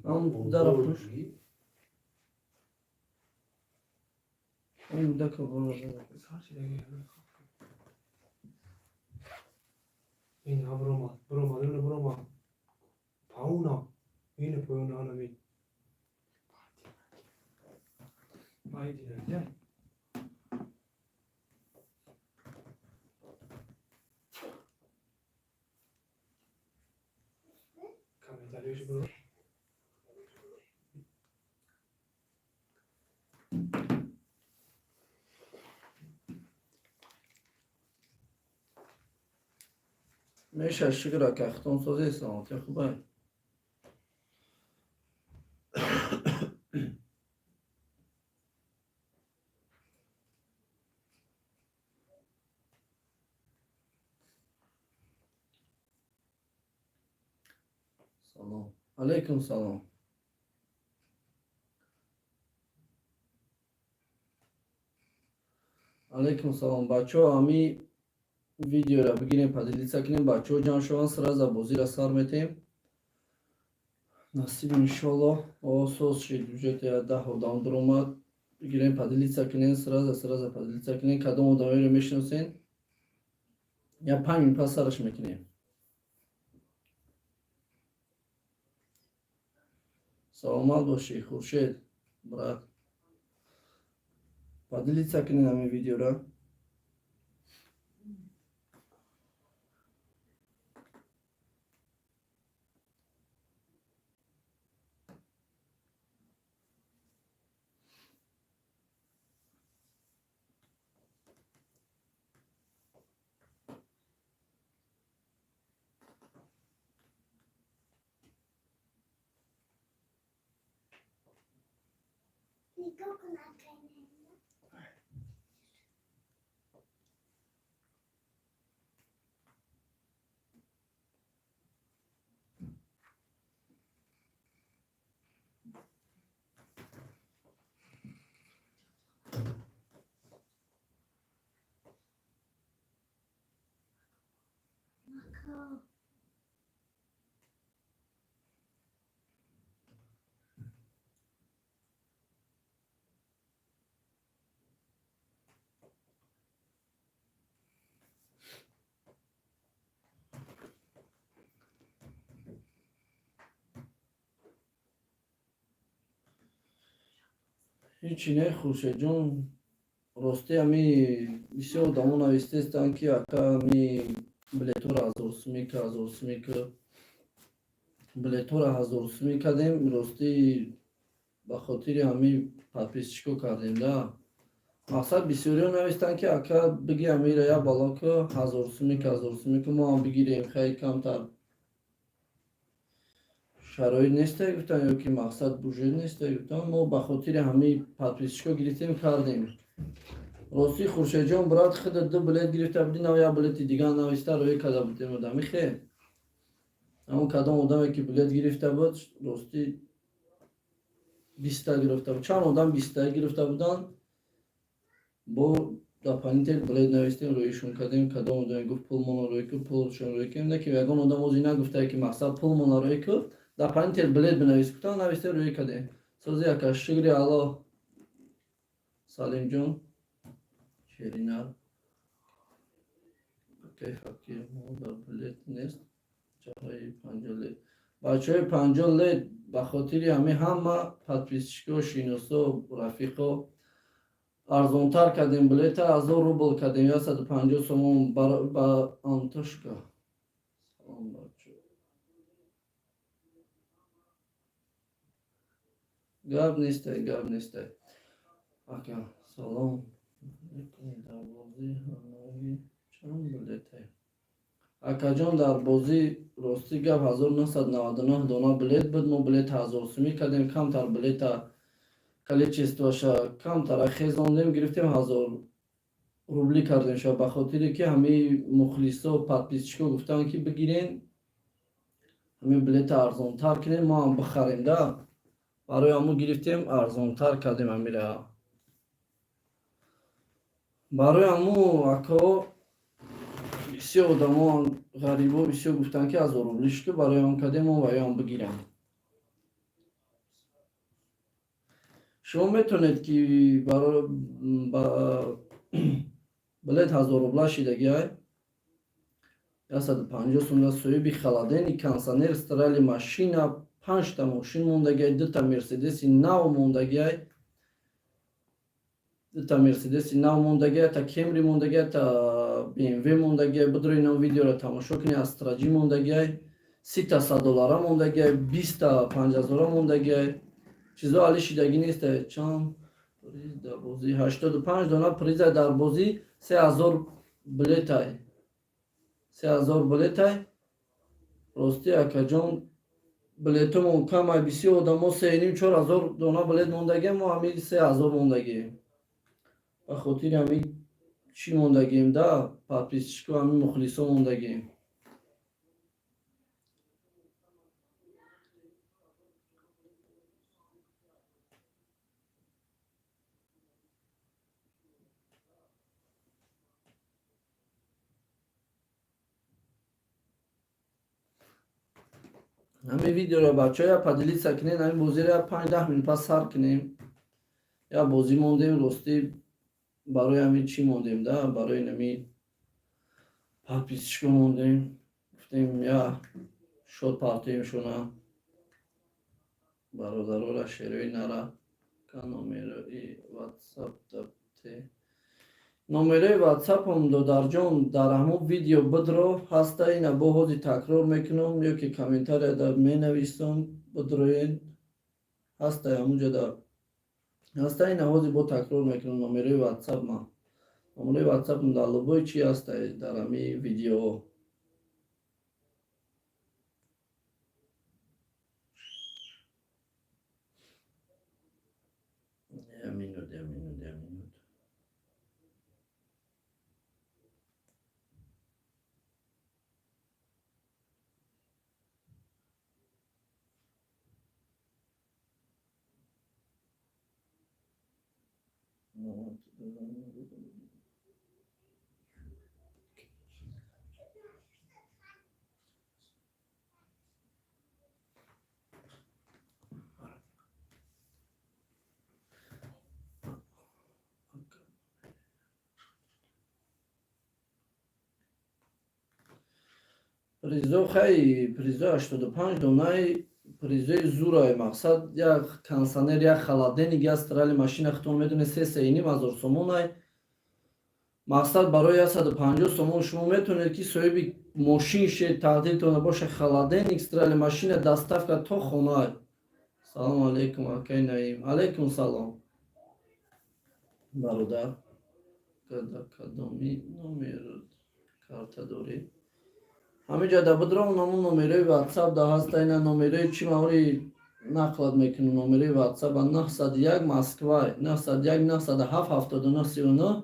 Ам дара пуш. Он дака бола. Ин бромад, бромад, ина бромад. Пауна. Ина поёна анами. Айди, я. Комментарияш бро. Меша, шукр, ака, хитон сози, саломатӣ хубай. Салом. Алейкум салом. Алейкум салом. Бачаҳо, ами видеоро бигирем, поделиться кунем, бачаҳо ҷамъ шаванд, сразу бозиро сар метем. Насиб, иншолло. О, соз шид, уже 10 одам дуромад. Бигирем, поделиться кунем, сразу, сразу поделиться кунем. Кадом одамоеро мешиносен? Я 5 минут пас сараш мекунем. Саломат бошӣ, Хуршед, брат. Поделиться кунем ами видеоро. Нигоҳ кун, акай. Мако. Ҳичи не, Хуршедҷон. Рости, ами бисёр одамо навистестанд, ки ака, ами билетҳоро 1000 сумӣ ка, 1000 сумӣ ка. Билетҳоро 1000 сумӣ кардем, ростӣ, ба хотири ҳами подписчико кардем да. Мақсад, бисёриҳо навистанд, ки ака, биги амира як бало ка, 1000 сумӣ ка, 1000 сумӣ ка, мо ҳам бигирем. Хеле камтар шароит несте, гуфтан, ё ки мақсад, бюджет несте, гуфтан. Мо ба хотири ҳамаи подписчико гирифтем, кардем. Ростӣ, Хуршедҷон, брат, худа ду билет гирифта будӣ, нав як билети дигар нависта рӯй карда будем. Одами хе, ҳамон кадом одаме ки билет гирифта буд, ростӣ, 20-та гирифта буд, чанд одам 20-та гирифта буданд, бо дополнительно билет навистем, рӯишон кардем. Кадом одаме гуфт, пулмона рӯй ку, пулшон рӯй кунем. Не ки ягон одам ози нагуфтае, ки мақсад, пулмона рӯй ку, дополнительно билет бинавис, гуфтан, навистем, рӯй кардем. Сози, ака, шукри Аллоҳ. Салимҷон Шеринар, акай Факир, мо дар билет нест. Бачаҳои 50 лет, бачаҳои 50 лет, ба хотири ҳамин ҳама подписчико, шиносо, рафиқо арзонтар кардем билета, 1000 рубл кардем, 150 сомон ба Антошка. Салом, бачо. Гап нестай, гап нестай, ака. Салом алейкум. Дар бозӣ ҳамагӣ чанд билете, акаҷон? Дар бозӣ, ростӣ гап, 1999 дона билет буд. Мо билет 1000 сумӣ кардем, камтар билета количествоша камтара хезондем, гирифтем, 1000 рубли кардем ша, ба хотире ки ҳамаи мухлисо, подписчико гуфтанд, ки бигирен, ҳамин билета арзонтар кунем, мо ҳам бихарем да. Барои ҳамун гирифтем, арзонтар кардем ҳамира. Барои ҳамун, ако. Бисёр одамо, ғарибо, бисёр гуфтанд, ки 1000 рубли шуд, барои он кардем ва ёам бигирам. Шумо метавонед, ки билет 1000 рубла шидагиай, 150 сум. Соҳиби холодильник, кондиционер, стиральный машина, панҷта мошин мондагиай, дута Мерседеси нав мондагиай, дута Мерседеси нав мондагиай, та Кемри мондагиай, та БМВ мондагиай. Бидрои нам видеоро тамошо кунед. Астраҷи мондагиай, 30-та 100 доллара мондагиай, 20-та 5000-ра мондагиай. Чизо али шидагӣ нест. Чанд приз дар бозӣ? 85 дона приза дар бозӣ, 3000 билетай, 3000 билетай. Ростӣ, акаҷон, билетумон камай. Бисёр одамо 3,5, 4000 дона билет мондагиам, мо ҳамин 3000 мондагием. Ба хотири ҳамин чӣ мондагием да, подписчико, ҳамин мухлисо мондагием. Ҳамин видеоро, бачаҳо, я поделиться кунед. Ҳамин бозиро я 5-10 минут пас сар кунем. Я бозӣ мондем, ростӣ, барои ҳамин чӣ мондем да, барои нами подписчико мондем. Гуфтем, я шод партоем шуна, бародарора. Шерои нара ка номерои ватсап те, номерои ватсапам, додарҷон, дар ҳамон видео бидро, ҳаста. Ина бо ҳози такрор мекунам ё ки комментарияда менависам, бидроен, ҳаста, ҳамунҷода ҳаста. Ина ҳози бо такрор мекунам номерои ватсапма. Номерои ватсапам дар любой чи ҳаста, дар ҳамин видеоҳо. Я минут, я минут, я минут. Призо, хай, призо 85 донаи призои зурай. Мақсад, як кондиционер, як холодильник, як стиральный машина. Худтон медонед, 3-3,5 ҳазор сомонай. Мақсад, барои 150 сомон шумо метавонед, ки соҳиби мошин шед, тақдиртон боша, холодильник, стиральный машина, доставка то хона. Салому алейкум, акай Наим. Алейкум салом, бародар. Кадоми номер карта дорӣ? Ҳамин да бидром, намун номерои ватсап да ҳаста. Ина номерои чӣ маври нақлад мекунем. Номерои ватсап 901, Москва, 901 907 79 39.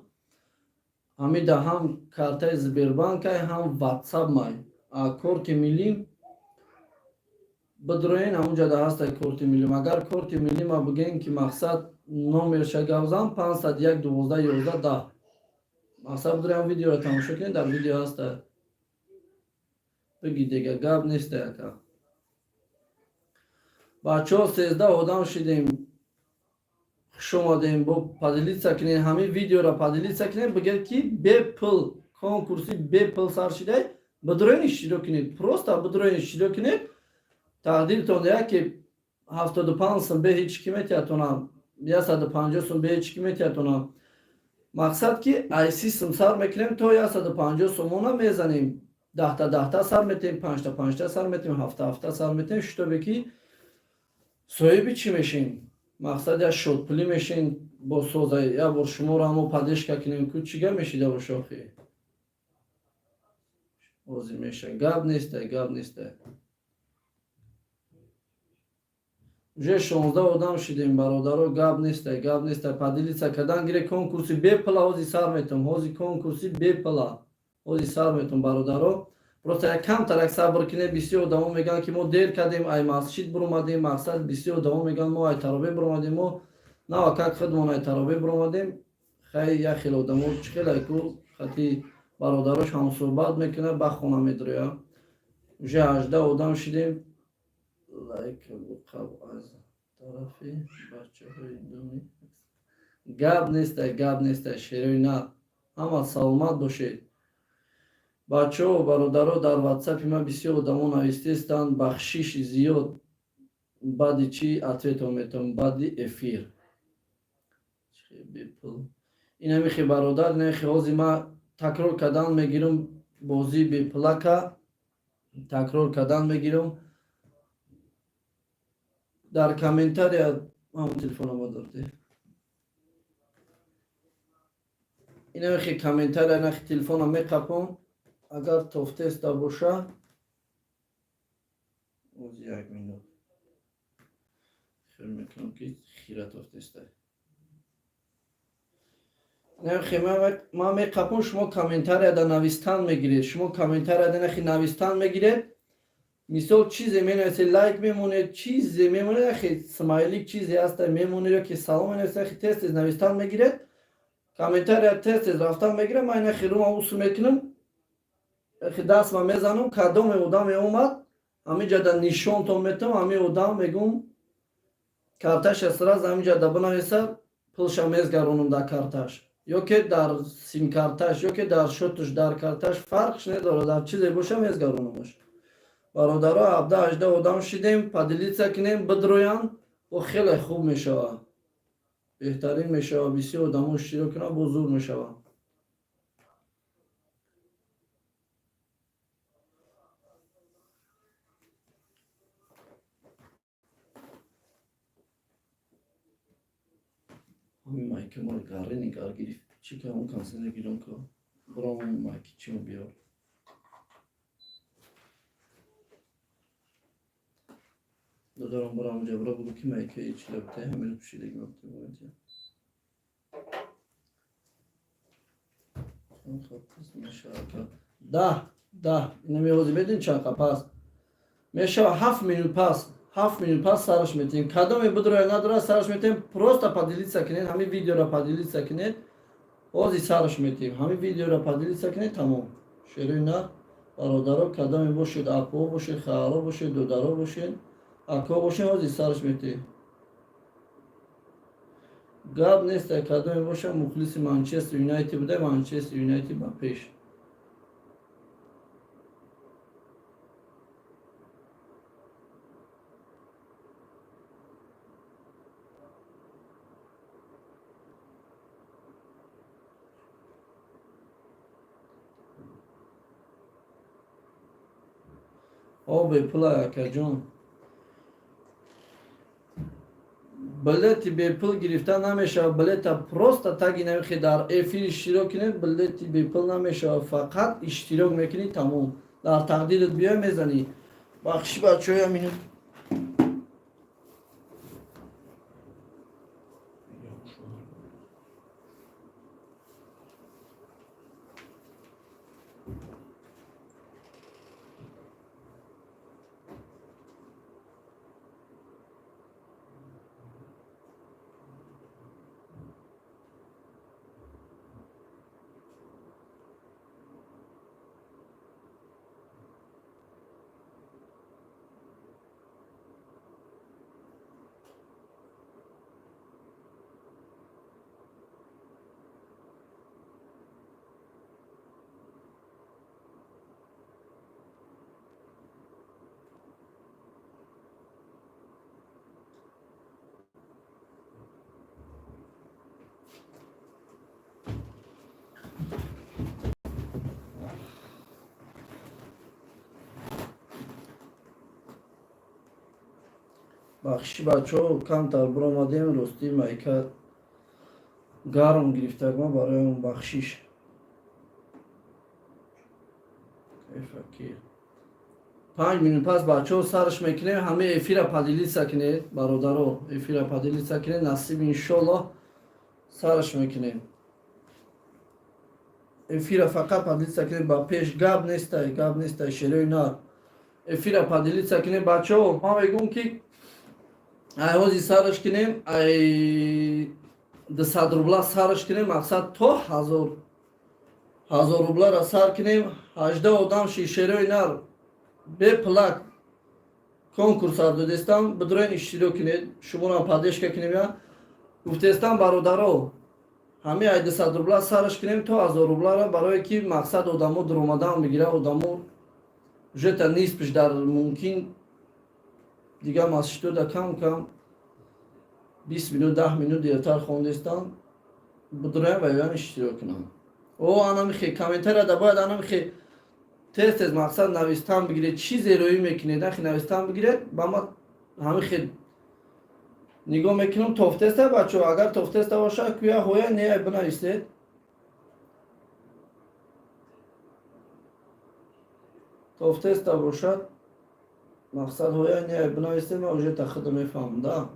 Ҳамин да ҳам картаи Сбербанкай, ҳам ватсап май. А корти миллӣ бидроен, ҳамунҷа да ҳаста корти миллим. Агар корти миллима бигӯем, ки мақсад, номерша гавзам: 501 12 11 10. Мақсад, бидроем, видеоро тамошо кунед, дар видео ҳаста. Биги, дига гап неста, яка. Бачаҳо, 13 одам шидем, хуш омадем. Бо поделиться кунед ҳамин видеоро, поделиться кунед. Бигӯед, ки бепул конкурси, бепул сар шидай, бидроен, иштирок кунед. Просто бидроен, иштирок кунед. Тақдиртон яке 75 сум бе ҳеҷ ки метиҳатонам, 150 сум бе ҳеҷ ки метиҳатонам. Мақсад, ки айси сум сар мекунем, то 150 сумона мезанем. 10-та 10-та сар метем, панҷта панҷта сар метем, ҳафта ҳафта сар метем, шутобе ки соҳиби чӣ мешем. Мақсад, як шодпулӣ мешем. Бо соза як бор шуморо ҳамо поддержка кунем. Ку чӣ гап мешида боша охи? Ҳозир меша, гап нестай, гап нестай. Уже 16 одам шидем, бародаро, гап нестай, гап нестай. Поделиться кардан гире. Конкурси бепула ҳозир сар метам, ҳозир конкурси бепула ҳозир сар метам, бародаро. Просто як камтарак сабр кунед. Бисёр одамо мегӯянд, ки мо дер кардем, ай масҷид буромадем. Мақсад, бисёр одамо мегӯянд, мо ай таробе буромадем, мо навакак худмон ай таробе буромадем. Хай, як хел одамо чӣ хелай ку хати. Бародарош ҳамсӯҳбат мекунад, ба хона медрояд. Уже 18 одам шидем. Лайк қаб аз тарафи бачаҳои думи. Гап нестай, гап нестай, шерои нар. Ҳама саломат бошед. Бачаҳо, бародаро, дар ватсапи ман бисёр одамо навистестанд. Бахшиши зиёд, баъди чӣ ответон метавон, баъди эфир. Бепул инамихи, бародар, инамихи. Ҳозир ман такрор кардан мегирам, бозии бепулака такрор кардан мегирам. Дар комментария ҳамон телефонама дорде. Инамихи комментария, нахи телефона меқапом, агар тофтеста боша. Оз як минут, хел мекунам, ки хира тофтеста. Ман меқапом, шумо комментарияда навистан мегиред. Шумо комментарияда нахи навистан мегиред. Мисол, чизе менависед, лайк мемонед, чизе мемонед, нахи смайлик, чизе ҳаста мемонед, ё ки салом менависед, нахи тез тез навистан мегиред. Комментария тез тез рафтан мегирад. Ман нахи рума усу мекунам, нахи дастма мезанам, кадоме одаме омад, ҳамиҷада нишонтон метавам. Ҳамин одам, мегум, карташа сразу ҳамиҷада бинависад, пулша мезгаронам дар карташ ё ки дар симкарташ, ё ки дар шотуш, дар карташ, фарқш недорад, дар чизе боша мезгаронамаш. Бародаро, 17-18 одам шидем, поделиться кунем, бидроянд, бо хеле хуб мешавад, беҳтарин мешавад. Бисёр одамо иштирок кунанд, бо зур мешавад. Ҳамин майка моро гарри нигар гирифт. Чӣ ка он консена гирон ка бурам, майки чимо биёр. Додарам, бурам ҷабра, бугу ки майкаи чила бите, ҳамин пӯшидаги мабте. 10 10 инами ҳозир медонӣ чанд қа пас мешава? 7 минут пас, 7 минут пас сараш метиҳем. Кадоме бидроя надора, сараш метиҳем. Просто поделиться кунед, ҳамин видеоро поделиться кунед. Ҳозир сараш метиҳем, ҳамин видеоро поделиться кунед, тамом. Шерои нар, бародаро, кадоме бошед, апо бошед, хаҳаро бошед, додаро бошед, ако бошед, ҳозир сараш метиҳем. Гап нест, кадоме боша, мухлиси Манчестер Юнайтед буда, Манчестер Юнайтед ба пеш. О, бепула, акаҷон, билети бепул гирифта намешавад. Билета просто таги намехи дар эфир иштирок кунед, билети бепул намешавад. Фақат иштирок мекунӣ, тамом. Дар тақдират биёй, мезанӣ. Бахши, бачаҳоя, минут. Бахши, бачаҳо, камтар биромадем. Ростӣ, майка гарм гирифтагма, барои он бахшиш. Кайфаки. 5 минут пас, бачаҳо, сараш мекунем. Ҳамаи эфира поделиться кунед, бародаро, эфира поделиться кунед. Насиб, иншоллоҳ, сараш мекунем. Эфира фақат поделиться кунед, ба пеш. Гап нестай, гап нестай, шерои нар. Эфира поделиться кунед, бачаҳо. Ман мегӯм, ки ай ҳозир сараш кунем, ай 200 рубла сараш кунем, мақсад то 1000. 1000 рублара сар кунем. 18 одам шишерои нар беплак конкурс сар додестам, бидроен, иштирок кунед, шуморо поддержка кунем. Я гуфтестам, бародаро, ҳамин ай 200 рубла сараш кунем то 1000 рублара, барое ки мақсад одамо дуромадан мегира, одамо уже-то ниспиш дар мумкин дигар масҷидода кам кам 20 минут, 10 минут дертар хондестам, бидроям ва ёям иштирок кунам. О, анамихе комментарияда бояд анамихе тез тез мақсад навистан бигиред, чизе роӣ мекунед, ахи навистан бигиред, ба ма ҳамихе нигоҳ мекунам. Тофтеста, бачо, агар тофтеста боша, куя ҳоя не бинависед. Тофтеста бошад, мақсад ҳоя не бинависед, ман уже тахида мефаҳмам да.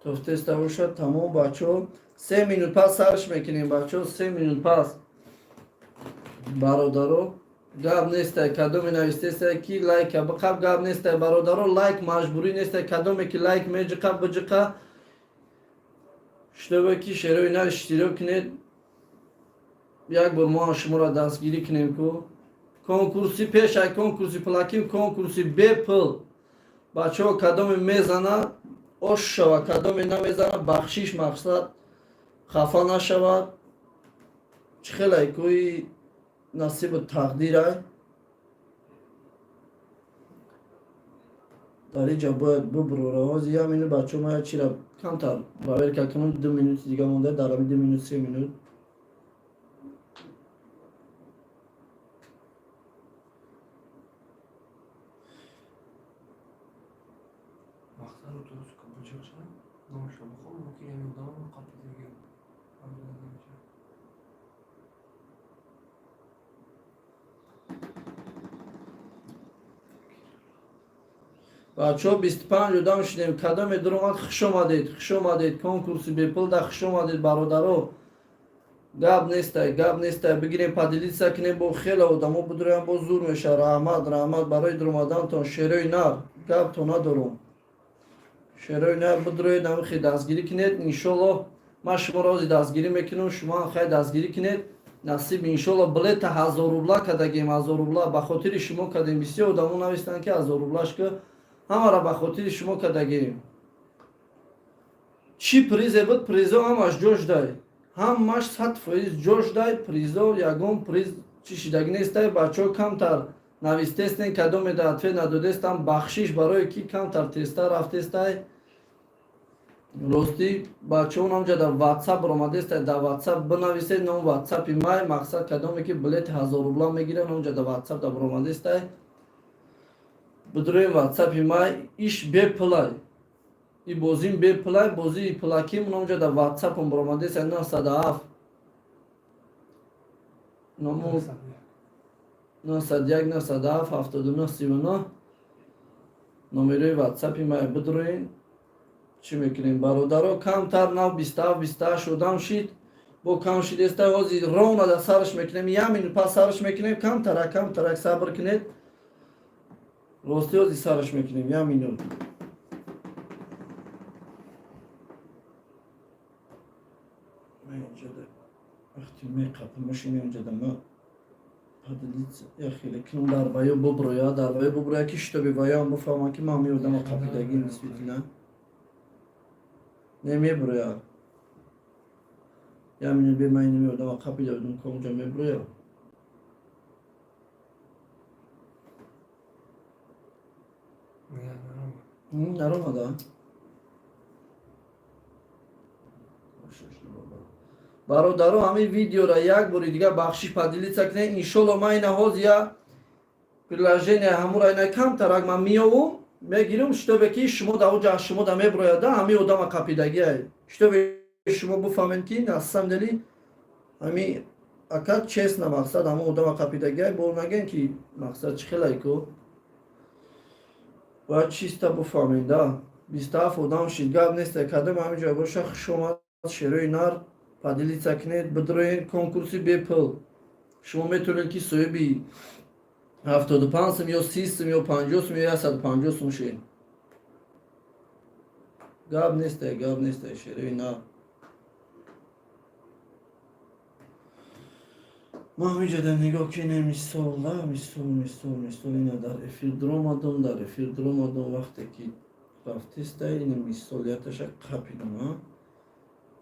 Тофтеста бошад, тамом, бачо, 3 минут пас сарш мекунем, бачо, 3 минут пас. Бародаро, гап нестай, кадоме навистестай ки лайка биқаб, гап нестай, бародаро, лайк маҷбурӣ нестай, кадоме ки лайк меҷиқа, биҷиқа, чтобы ки шерои нар иштирок кунед. Як бор мо шуморо дастгирӣ кунем ку. Конкурси пешай, конкурси пулаким, конкурси бепул, бачаҳо, кадоме мезана, ош шава, кадоме намезана, бахшиш, мақсад хафа нашавад. Чӣ хелай кӯи насибу тақдирай. Дар иҷа бояд бубурора. Ҳозир як минут, бачаҳо, ман як чира камтар проверка кунам. 2 минути дига монда, дар ҳами 2 минут, 3 минут. Мақсад утурус кабучаша номаша бихом, мумкин ҳамин одам қапидагӣ ҳамзада мешавад. Бачаҳо, 25 одам шудем. Кадоме дуромад, хуш омадед, хуш омадед, конкурси бепул да хуш омадед, бародаро. Гап нестай, гап нестай, бигирем, поделиться кунем, бо хеле одамо бидуроям, бо зур меша. Раҳмат, раҳмат барои дуромадантон, шерои нар, гапто надорум. Шерои нар, бидуроед, намихе дастгирӣ кунед. Иншоллоҳ, ман шуморо ҳозир дастгирӣ мекунам, шумо ҳам хай дастгирӣ кунед. Насиб, иншоллоҳ. Билета 1000 рубла кардагем, 1000 рубла ба хотири шумо кардем. Бисёр одамо навистанд ки 1000 рублаш ки, ҳамаро ба хотири шумо кардагем. Чӣ призе буд, призо ҳамаш ҷош дай, ҳамаш 100% ҷош дай призо, ягон приз чӣ шидагӣ нестай. Бачаҳо, камтар навистестен, кадоме да ответ надодестам, бахшиш, барое ки камтар тезтар рафтестай. Ростӣ, бачаҳо, намҷа дар ватсап ромадестай, дар ватсап бинависед ном ватсапи май. Мақсад, кадоме ки билети 1000 рубла мегирад, намҷа дар ватсап да баромадестай, бидроем ватсапи май. Иш бепулай, и бозим бепулай, бозии пулаким намҷа дар ватсапам баромадестай, 907 ному 901 907 79 39 номерои ватсапи май, бидроен. Чӣ мекунем, бародаро? Камтар нав 27, 28 одам шид, бо кам шидеста. Ҳозир ровно да сараш мекунем, як минут пас сараш мекунем. Камтарак, камтарак сабр кунед. Рости, ҳозир сараш мекунем, як минут. Вақти меқапа машина инҷада ма поделиться я хеле кунам, дар ваё буброя, дар ваё буброя, ки чтобы ваёам бифаҳмам, ки ман меодама қапидагим. Действительно не меброя. Як минут, бе, ман намеодама қапида будум, ка унҷа меброя. Наромада, бародаро. Ҳамин видеора як бори дига, бахшиш, поделиться кунед. Иншолло, ман ина ҳозир я приложение ҳамура ина камтарак ман меёвум, мегирам, чтобы ки шумо да оҷа шумо да меброяда, ҳамин одама қапидагиай, чтобы шумо бифаҳмед, ки на самом деле ҳамин ака честно, мақсад, ҳамон одама қапидагиай. Бо наген, ки мақсад чӣ хелай ку, бояд чиста бифаҳмед да. 27 одам шид, гап нест. Кадом ҳамин ҷой боша, хуш омад, шерои нар, поделиться кунед, бидроен, конкурси бепул. Шумо метавонед, ки соҳиби 75 сум ё 30 сум ё 50 сум ё 150 сум шед. Гап нестай, гап нестай, шерои на. Ман ҳамиҷода нигоҳ кинем, мисол, да, мисол, мисол, мисол, ина дар эфир дуромадум, дар эфир дуромадум, вақте ки рафтистай, ина мисол яташа қапидум, а?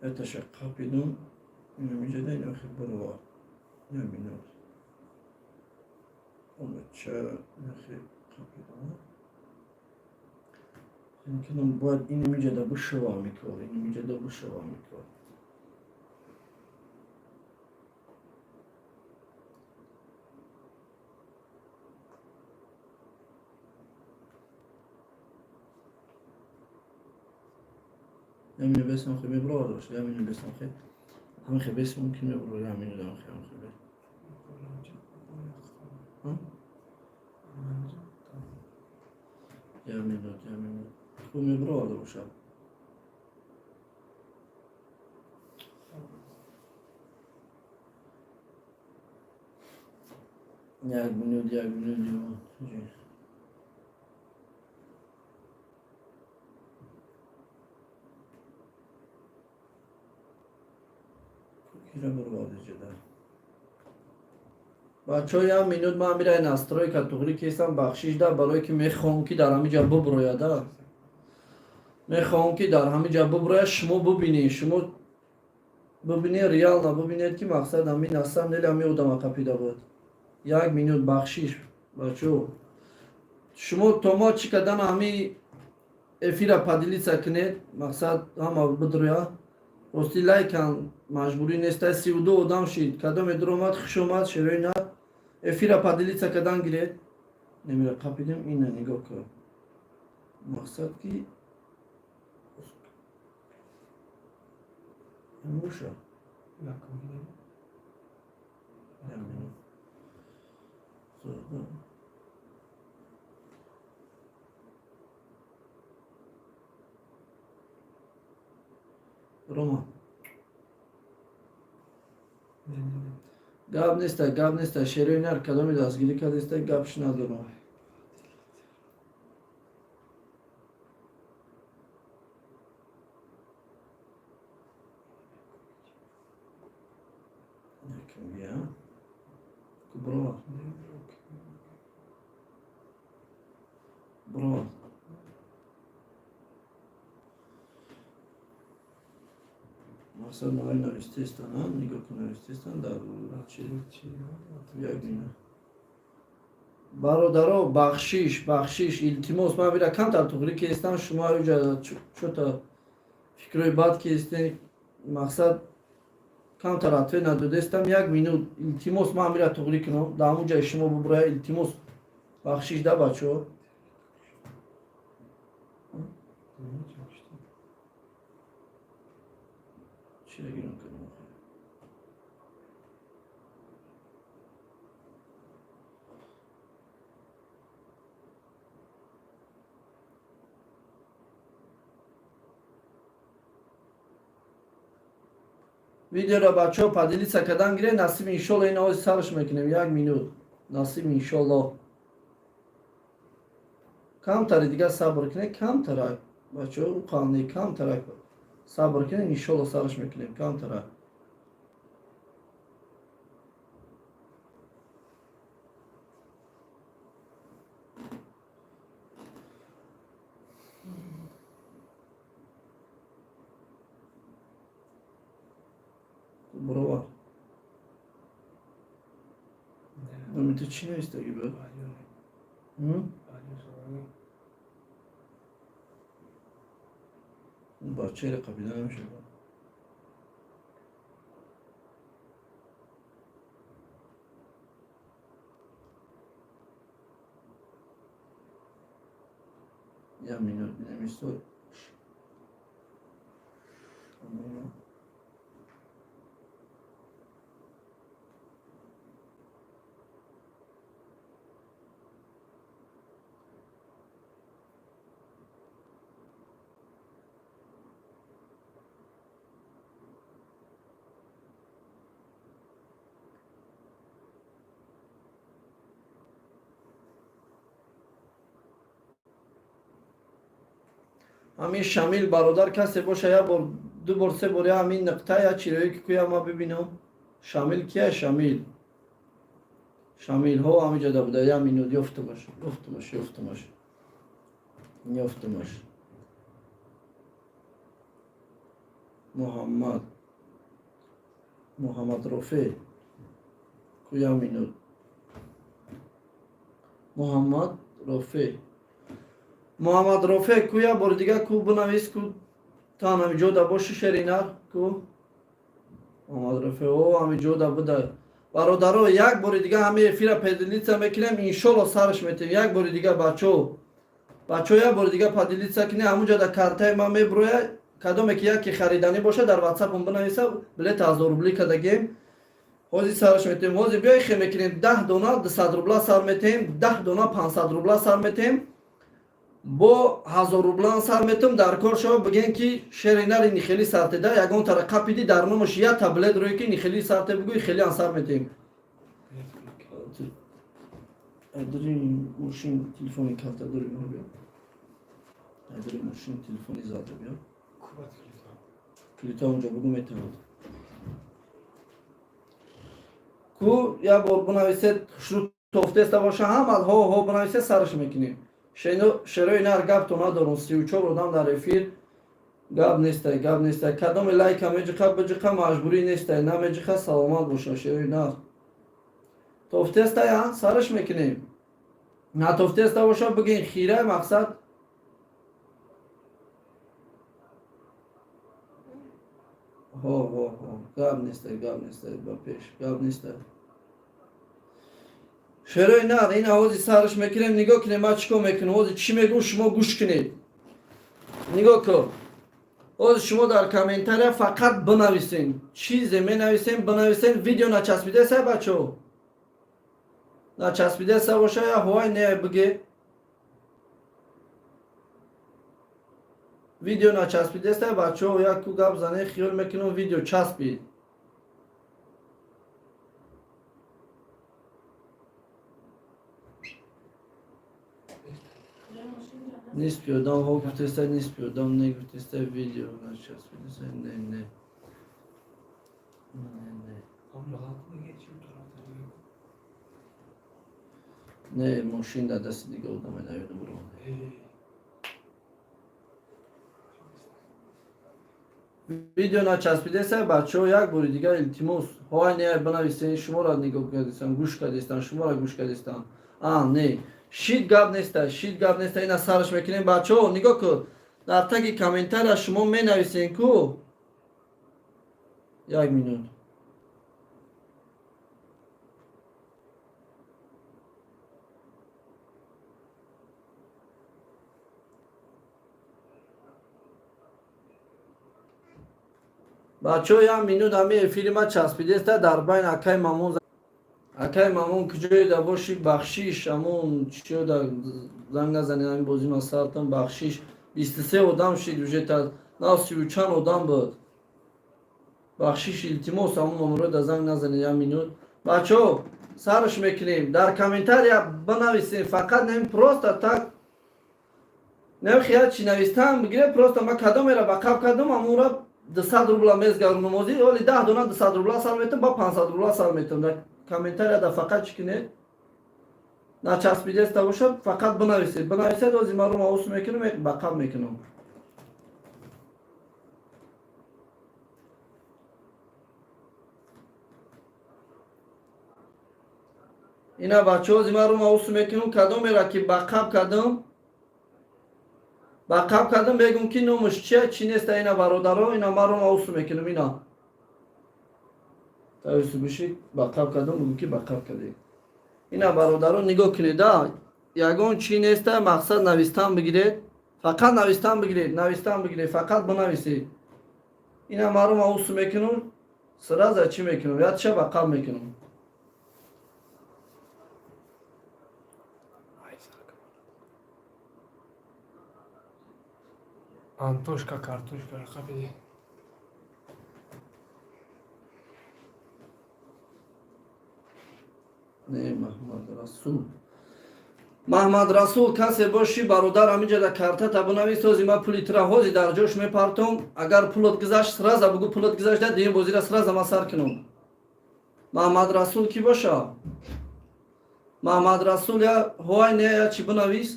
Яташа қапидум, ина миҷода ина хел бировард. Ина минут. Омача, ина хел қапидум, а? Имкином бояд ина миҷода бишава микор, ина миҷода бишава микор. Ямини бесам хе мебровад боша, ямини бесам хе. Ҳамин хе бес мумкин мебро, ямини дам хе, ҳамин хе бес. Яминут, яминут. Хуб мебровад боша. Як минут, як минут, як. Кира бурвади ҷуда. Бачаҳо, як минут, ман мирай настройка туғри кесам, бахшиш да, барое ки мехоҳам, ки дар ҳамин ҷа буброяда. Мехоҳам, ки дар ҳамин ҷа буброяд, шумо бубинед, шумо бубинед, реально бубинед, ки мақсад ҳамин на самом деле ҳамин одама қапида буд. Як минут бахшиш, бачаҳо. Шумо то мо чӣ кардан ҳамин эфира поделиться кунед, мақсад ҳама бидроя. Рости лайкан маҷбурӣ нестай, 32 одам шид. Кадоме дуромад, хуш омад, шерои на. Эфира поделиться кардан гиред. Немира қапидем, ина нигоҳ кун. Мақсад ки боша. Як минут. Зода. Рома. Гап неста, гап неста, шерои нар кадоми дастгирӣ кардеста, гапш надорам. Яким Бро. Бро. Мақсад мои навистестан, а? Нигоҳ кун, навистестан дар чи? Як минут. Бародаро, бахшиш, бахшиш, илтимос, ман бира камтар туғрӣ кестам, шумо уҷа чӯта фикрҳои бад кестен, мақсад камтар ответ надодестам, як минут, илтимос, ман бира туғрӣ кунам, дар ҳамун ҷои шумо буброя, илтимос, бахшиш да, бачаҳо. Чира гирам кардам? Видеоро, бачаҳо, поделиться кардан гире, насиб иншолло ин ози сарш мекунем, як минут. Насиб иншолло. Камтари дигар сабр кунед, камтарак. Бачаҳо, уқални камтарак. Сабр кунед, иншолло сарш мекунем, камтарак. Бровар. Номи ту чӣ навистагӣ буд? М? Бачаеро қапида намешавад. Як минут намисто. Ҳамин Шамил бародар касе боша, як бор, ду бор, се бор, я ҳамин нуқта, я чирои ки куя ма бибинам. Шамил кия? Шамил, Шамилҳо ҳамиҷода буда. Я минут, ёфтумаш, ёфтумаш, ёфтумаш, ёфтумаш. Муҳаммад, Муҳаммад Рофе куя, минут. Муҳаммад Рофе, Муҳаммад Рофе ку? Я бори дига ку, бинавис ку, тан ҳамиҷода боши, шеринар ку. Муҳаммад Рофе о ҳамиҷода буда. Бародаро, як бори дига ҳами эфира поделиться мекунем, иншолло сараш метем. Як бори дига, бачо, бачо, як бори дига поделиться кунем. Ҳамунҷода картаи ман меброя. Кадоме ки яке хариданӣ боша, дар ватсапам бинависа. Билет 1000 рубли кардагем, ҳозир сараш метем. Ҳозир биёй, хе мекунем: 10 дона 200 рубла сар метем, 10 дона 500 рубла сар метем, бо 1000 рублан сар метем. Дар кор шава бигем, ки шери нари нихели сартеда, ягон тара қапиди, дар номаш я таблет рӯе, ки нихели сарте бигӯй, хелиан сар метем. Айдори мошин телефони карта дори, биё. Айдори мошин телефони зада биё. Калита онҷо бугу, метавад ку. Як бор бинависед, хушрӯ тофтеста боша, ҳама ҳо ҳо бинависед, сараш мекунем. Шерои нар, гапто надорум. 34 одам дар эфир, гап нестай, гап нестай. Кадоме лайка меҷиқа, биҷиқа, маҷбурӣ нестай, намеҷиқа, саломат боша. Шерои нар тофтестай, а сараш мекунем. Натофтеста боша, бигин хира, мақсад. Ҳо, ҳо, ҳо, гап нестай, гап нестай, ба пеш, гап нестай. Шерои нар, ин овози сараш мекунем. Нигоҳ кунем, ман чӣ кор мекунам ҳозир, чӣ мегӯм, шумо гӯш кунед. Нигоҳ кун, ҳозир шумо дар комментария фақат бинависен, чизе менависем, бинависен. Видео начаспидеса, бачо? Начаспидеса боша, я ҳовай не биге. Видео начаспидеса, бачо? Як ку гап зане, хиёл мекунам, видео часпид. Ниспи одам ҳо гуфтеста, ниспи одам не гуфтеста. Видео начаспидеса? Не, не, не, не. Не, мошин дар дасти дига одаме, наёдам бро. Видео начаспидеса, бачаҳо? Як бори дигар, илтимос, ҳоай не бинависен. Шуморо нигоҳ кардистам, гӯш кардистам, шуморо гӯш кардистам. А не шид, гап неста, шид, гап неста. Ина сараш мекунем, бачаҳо. Нигоҳ кун, дар таги комментария шумо менависен ку. Як минут. Бачаҳо, як минут. Ҳами эфири ма часпидеста дар байн. Акай Мамон, акай Мамон, куҷоеда бошӣ, бахшиш, ҳамон чиёда занг назанед. Ҳамин бози ма сартам, бахшиш. 23 одам шид уже, та нав сию чанд одам буд. Бахшиш, илтимос, ҳамон номерода занг назанед. Як минут, бачаҳо, сарш мекунем. Дар комментария бинависем фақат, нем просто так, нем хият чи навистам бигире. Просто ма кадомера ба қаб кардам, ҳамонра 200 рубла мезгарунам. Ҳозир оли 10 дона 200 рубла сар метам, ба 500 рубла сар метам. Дар комментарияда фақат чӣ кунед? Начаспидеста бошад, фақат бинависед, бинависед. Ҳозир ман рӯ маус мекунам, ба қаб мекунам. Ина, бачаҳо, ҳозир ман рӯ маус мекунам. Кадомера ки ба қаб кардам, ба қаб кардам, мегум ки номаш чия, чӣ неста. Ина, бародаро, ина ман рӯ маус мекунам. Ина тавису биши, ба қаб кардам, бугу ки ба қаб кардем. Ина, бародаро, нигоҳ кунед, а ягон чӣ неста. Мақсад навистан бигиред, фақат навистан бигиред, навистан бигиред, фақат бинависед. Ина ман рӯ маус мекунам, сразу чӣ мекунам, ятша ба қаб мекунам. Ай, сарка. Антошка, картошка, қапиди. Не, Маҳмад Расул. Маҳмад Расул, касе бошӣ, бародар, ҳаминҷа да картата бинавис. Ҳози ман пули тура ҳози дар ҷош мепартом. Агар пулот гузашт, сразу бугӯ, пулот гузашта, дуюм бозира сразу ман сар кунам. Маҳмад Расул кӣ боша? Маҳмад Расул, я ҳоай не, я чӣ бинавис.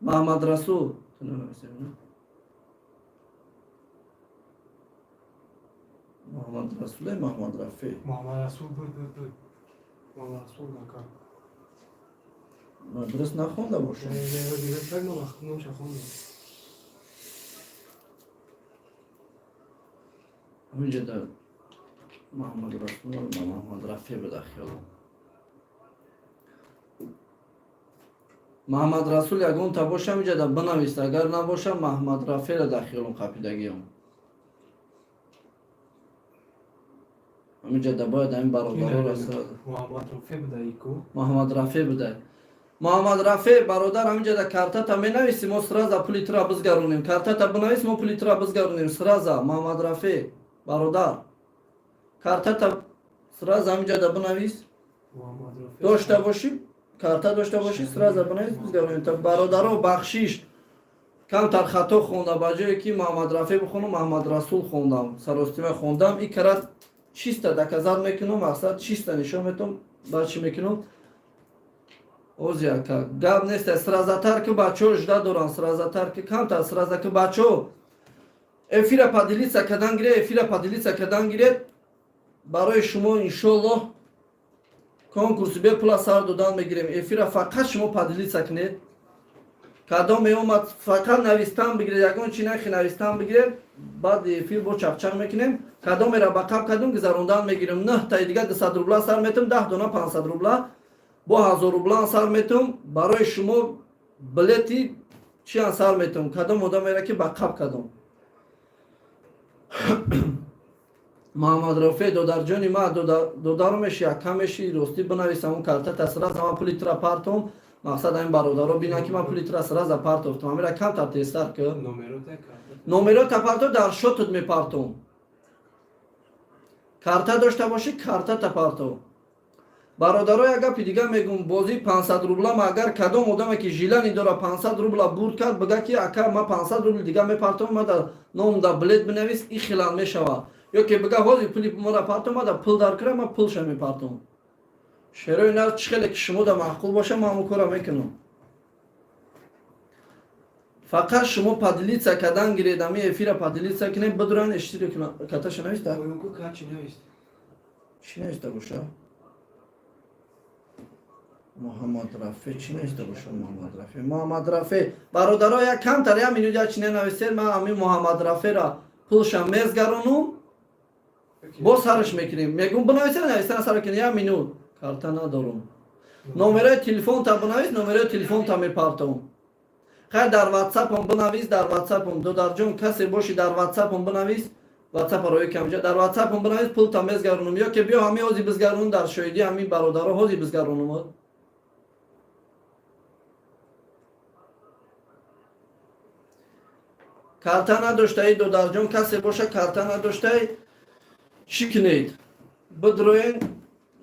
Маҳмад Расул, ту нанависем, не? Маҳмад Расуле, Маҳмад Рафеъ. Муҳаммад Расул буд, буд, буд. Муҳаммад Расул нака. Ман дуруст нахонда бошам. Не, не, дигар так номша хондам. Ҳаминҷа да Маҳмад Расул, Маҳмад Рафеъ буда хиёлам. Маҳмад Расул ягонта боша, ҳаминҷа да бинавис. Агар набоша, Маҳмад Рафеъра дар хиёлам қапидагиам. Ҳаминҷа да бояд ҳамин бародароро сразу. Муҳаммад Рафеъ буда ику. Муҳаммад Рафеъ буда. Муҳаммад Рафеъ, бародар, ҳаминҷа да картата менависи, мо сразу пули тура бизгаронем. Картата бинавис, мо пули тура бизгаронем сразу. Муҳаммад Рафеъ, бародар, картата сразу ҳаминҷа да бинавис. Муҳаммад Рафеъ. Дошта бошӣ, карта дошта бошӣ, сразу бинавис, бизгаронем. Бародаро, бахшиш, камтар хато хонда. Ба ҷое ки Муҳаммад Рафеъ бихонам, Муҳаммад Расул хондам, саростима хондам. И карат чисто доказать мекунам, мақсад чисто нишон метам. Баъд чӣ мекунам? Ози, ака, гап нест, сразу-тар ки бачаҳо жда доранд, сразу-тар ки, камтар сразу ки. Бачаҳо, эфира поделиться кардан гиред, эфира поделиться кардан гиред. Барои шумо, иншоллоҳ, конкурси бепула сар додан мегирем. Эфира фақат шумо поделиться кунед. Кадом меомад, фақат навистан бигиред, ягон чи нахи, навистан бигиред. Баъди эфир бо чақчақ мекунем. Кадомера ба қаб кардум, гузарондан мегирем. Нӯҳтаи дига 200 рубла сар метум, 10 дона 500 рубла, бо 1000 рублан сар метум. Барои шумо билети чиан сар метум. Кадом одамера ки ба қаб кардум. Муҳаммад Рофеъ, додарҷони ма, додару меши, ака меши, ростӣ бинавис ҳамун картата, сразу ман пули тура партом. Мақсад, ҳамин бародаро бинан, ки ман пули тура сразу партофтам. Ҳамира камтар тезтар ки. Номерота карта. Номерота парто, дар шотут мепартом. Карта дошта бошӣ, картата парто. Бародаро, як гапи дига мегум. Бозии 500 рублама, агар кадом одаме ки желание дора, 500 рубла бурд кард, бига ки ака, ма 500 рубли дига мепартом, ма дар ном да билет бинавис, и хилан мешава. Ё ки бига ҳозир пули мора партом, ма да пул дар кира, ма пулша мепартом. Шерои нар, чӣ хеле ки шумо да маъқул боша, ма ҳамон кора мекунам. Фақат шумо поделиться кардан гиред, ами эфира поделиться кунед, бидуран иштиро карташа нависта. Оюнку качи навист. Чӣ нависта боша? Муҳаммад Рафеъ чӣ нависта боша? Муҳаммад Рафеъ, Муҳаммад Рафеъ, бародаро, як камтар, як минут, як чи ненависед. Ман ҳамин Муҳаммад Рафеъра пулша мезгаронум, боз сараш мекунем. Мегум, бинависед, навистан сар кунем. Як минут, карта надорум. Номерои телефонта бинавис, номерои телефонта мепартом. Хайр, дар ватсапам бинавис, дар ватсапам. Додарҷон, касе боши, дар ватсапам бинавис. Ватсапа рои камҷа, дар ватсапам бинавис, пулта мезгаронум. Ё ки биё, ҳамин ҳози бизгаронум, дар шоҳидӣ ҳамин бародаро ҳози бизгаронум. Карта надоштаи, додарҷон, касе боша, карта надоштаи, чӣ кунед? Бидроен,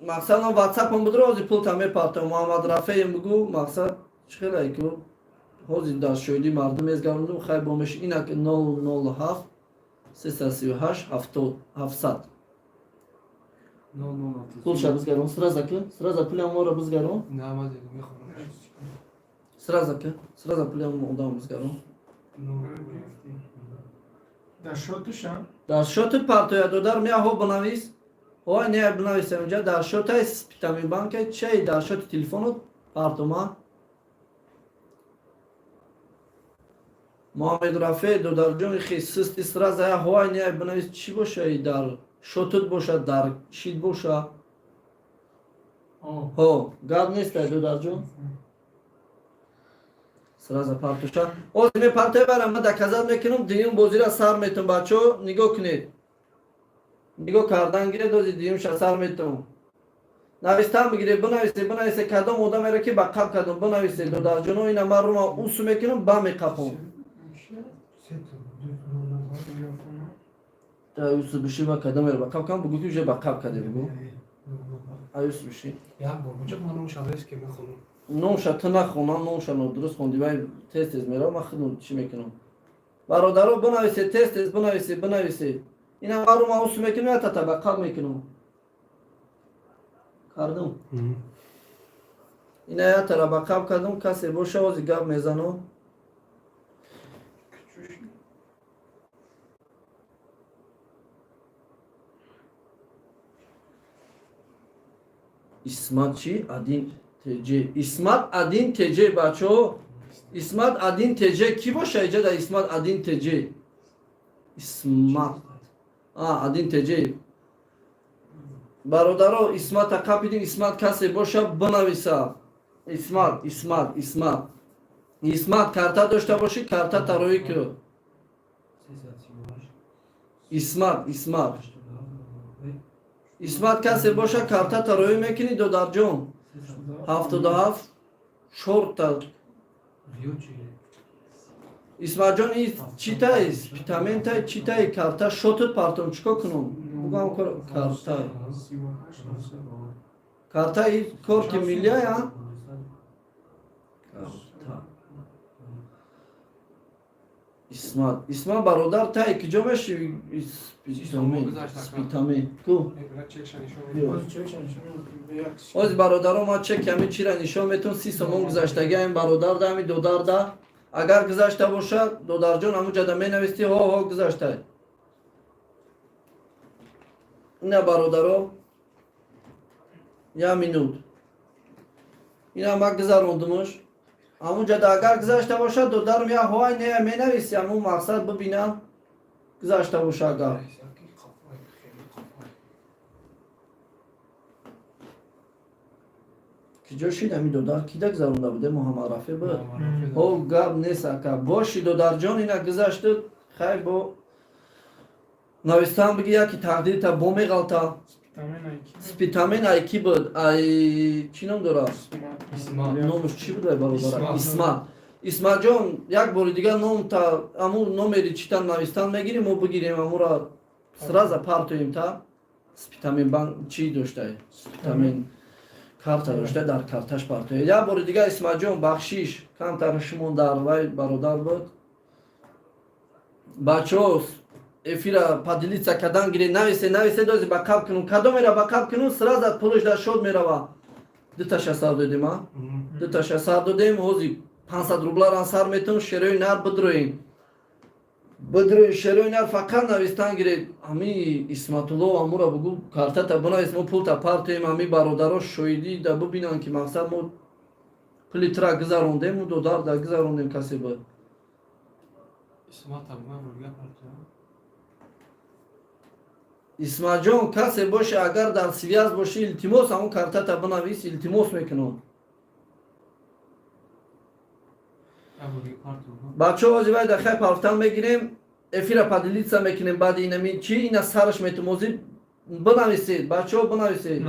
мақсадам, ватсапам бидро, ҳози пулта мепартам. Муҳаммад Рафеем бигӯ. Мақсад чӣ хеле ку, ҳозир дар шоҳидӣ мардум мезгаронум. Хай, бомеш инак 007 338 70 700. Пулша бизгарон, сразу ки, сразу пулям моро бизгарон. На, ма мехонам. Сразу ки, сразу пулям одам бизгарон. Дар шотуша? Дар шоти партоя, додар, меяҳо, бинавис. Ой, не, бинависем инҷа дар шотай Спитамин банка чай, дар шоти телефонот партома. Муҳаммед Рафеъ, додарҷони хи систи, сразу я ҳоай не бинавис, чӣ боша, дар шотут боша, дар чит боша. Ҳо, гап нестай, додарҷон, сразу партоша. Ҳозир мепартоя барам, ма доказать мекунам, дуюм бозира сар метум. Бачаҳо, нигоҳ кунед, нигоҳ кардан гиред, ҳозир дуюмша сар метум. Навистан бигиред, бинависе, бинависе, кадом одамеро ки ба қаб кардам, бинависе, додарҷоно. Ина ман рума усу мекунам, ба меқапом. Та усу биши, ба кадомеро ба қаб кардам, бугӯ ки уже ба қаб карде, бугӯ. Аюс биши. Як бор буҷа, ман номша ки мехонам. Номша ту нахонам, номша нодуруст хонди. Вай тез тез мерава, ман худам чӣ мекунам. Бародаро, бинависед, тез тез бинависед, бинависед. Ина мару ман усу мекунам, я татабаққаб мекунам. Кардум. Ина я тарабаққаб кардум, касе боша, ози гап мезанам. Исмат чӣ? Один ТЖ. Исмат один ТЖ, бачаҳо. Исмат один ТЖ кӣ боша иҷа да Исмат один ТЖ? Исмат. А, один ТЖ. Бародаро, Исмата қапидим, Исмат касе боша бинависа. Исмат, Исмат, Исмат. Исмат карта дошта бошӣ, карта тароӣ ку. Исмат, Исмат. Исмат касе боша, карта тароӣ мекунӣ, додарҷон. 77 чорта. Исматҷон, и читай? Спитаментай, читай, карта шотут партом, чикор кунам? Бугам карта. Карта и корти миллия? Карта. Исмат. Исмат бародар, тай киҷо меши? Спитамен. Спитамен. Ку? Ози бародаро, ман чек ҳами чира нишон метун, 30 сомон гузаштаги ҳамин бародар да, ҳамин додар да. Агар гузашта бошад, додарҷон, ҳамун ҷада менависти, ҳо ҳо гузаштай. Ина бародаро, як минут. Ина ман гузарондумуш. Ҳамун ҷада агар гузашта бошад, додарм, я ҳоай не менависи, ҳамун мақсад бибинам гузашта боша агар. Киҷо шид ҳамин додар? Кида гузаронда буде? Муҳаммадрафеъ буд? Ҳо, гап нест, ака. Боши, додарҷон, ина гузашту, хай, бо навистан биги, яки тақдирта бо меғалта. Спитамен ай ки буд? Ай чӣ ном дорад? Номаш чӣ буд, ай бародара? Исмат. Исматҷон, як бори дигар номта, аму номери чита навистан мегирем, мо бигирем, амура сразу партоем та. Спитамен банк чӣ доштай? Спитамен карта дошта, дар карташ партоя. Як бори дигар, Исматҷон, бахшиш, камтар шумон дар вай бародар буд. Бачаҳо, эфира поделиться кадан гире, нависе, нависе, дози ба қаб кунум, кадомера ба қаб кунум, сразу пулаш дар шод мерава. Дуташа сар додем, а? Дуташа сар додем, ҳози 500 рубларан сар метун, шерои нар бидроем. Бидроем шерои нар, фақат навистан гиред. Ҳами Исматулло, амура бугу, картата бинавис, мо пулта партоем, ҳами бародаро шоҳидӣ да бибинанд, ки мақсад мо пули тра гузарондем, мо додар да гузарондем, касе буд. Исмат абган рулга партоям. Исматҷон, касе боше, агар дар связь бошӣ, илтимос, ҳамон картата бинавис, илтимос мекунам. Бачаҳо, ози вай да хай парфтан мегирем, эфира поделиться мекунем, баъди инами чи ина сараш метумозӣ, бинависед, бачаҳо, бинависед.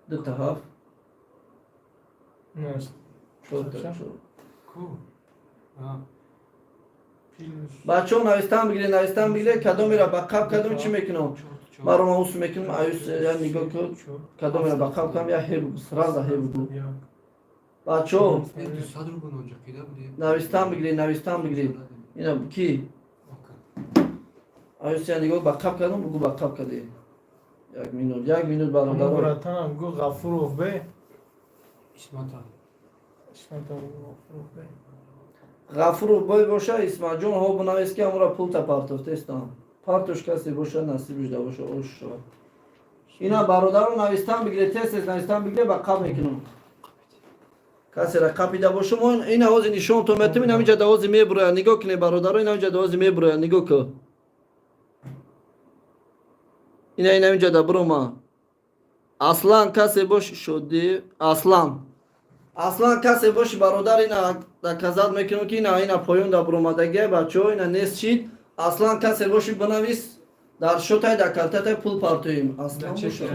Дута ҳафт чорта чор. Ку? Бачаҳо, навистан бигиред, навистан бигиред, кадомера ба қаб кадом чӣ мекунам? Маро ман усу мекунам, аюс я нигоҳ кун, кадомера ба қаб кардам, я ҳе бугу, сразу ҳе бугу. Бачаҳо, навистан бигиред, навистан бигиред. Ина ки? Аюс, я нигоҳ, ба қаб кардам, бугу, ба қаб кардӣ. Як минут, як минут, бародаро. Братанам гу Ғафуров бе. Исмата. Исмата Ғафуров бе. Ғафуров бой боша, Исматҷон, ҳо бинавис, ки ҳамура пулта партофтестам. Партош, касе боша, насибиш да боша, ош шавад. Ина бародаро, навистан бигиред, тез тез навистан бигиред, ба қаб мекунам. Касера қапида боша, мо ина ҳози нишонтон метем, ина ҳаминҷа давози мебурояд. Нигоҳ кунед, бародаро, ина ҳаминҷа давози мебурояд, нигоҳ кун. Ина ҳаминҷа да бурома. Аслан, касе бош шуди, Аслан. Аслан, касе боши, бародар, ина доказать мекунам, ки ина поён да буромадагия, бачаҳо, ина нест шид. Аслан, касе боши, бинавис, дар шотай, дар картатай пул партоем. Аслан боша.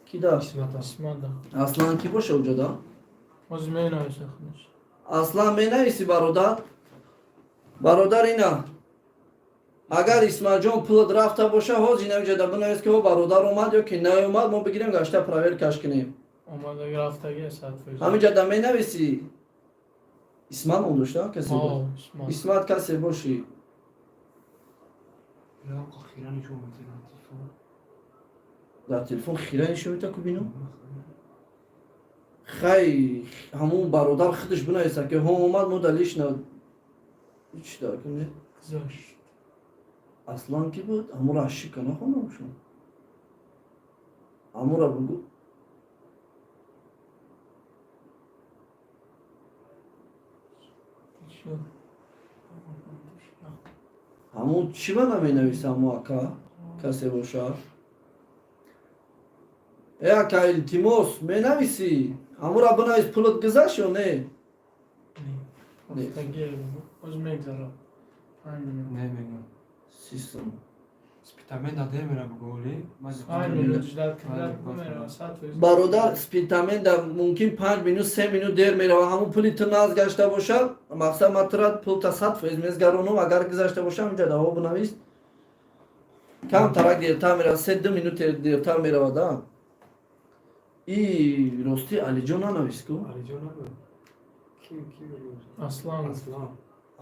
Ки да? Исмата. Исмата. Аслан ки боша уҷо да? Оз менависа худаш. Аслан, менависи, бародар? Бародар, ина. Агар Исматҷон пулат рафта боша, ҳозир инамиҷада бинавис, ки ҳо, бародар, омад ё ки наомад, мо бигирем, гашта проверкаш кунем. Омадаги, рафтаги 100%. Ҳамиҷада менависӣ. Исмат ном дошта касе буд? О, Исмат. Исмат касе бошӣ. Хира нишон медиҳад телефон. Дар телефон хира нишон медиҳад ку, бино. Хай, ҳамун бародар худаш бинависа, ки ҳо, омад, мо да лично чӣ дар кунем. Гузашт. Аслан ки буд? Ҳамуро ашика нахондам, ҳамура бугу. Шуд. Ҳамун чӣ ба наменависа, ҳамун ака касе боша? Э, ака, илтимос, менависӣ, ҳамура бинавис, пулат гузашт ё не? Не. Рафтаги боз мегзарад. 5 минут. Не мегӯям. 30 сом. Спитамен даде мера бугӯли. 5 минут ждать карда мерава 100%. Бародар, спитамен да мумкин 5 минут, 3 минут дер мерава. Ҳамун пули ту наз гашта бошад, мақсад ма тура пулта 100% мезгаронум. Агар гузашта боша, ҳаминҷа даво бинавис. Кам тарак дертар мерава, 3-2 минут дертар мерава да. И ростӣ, Алиҷон нанавис ку. Алиҷон набуд. Ки ки мегӯяд? Аслан. Аслан.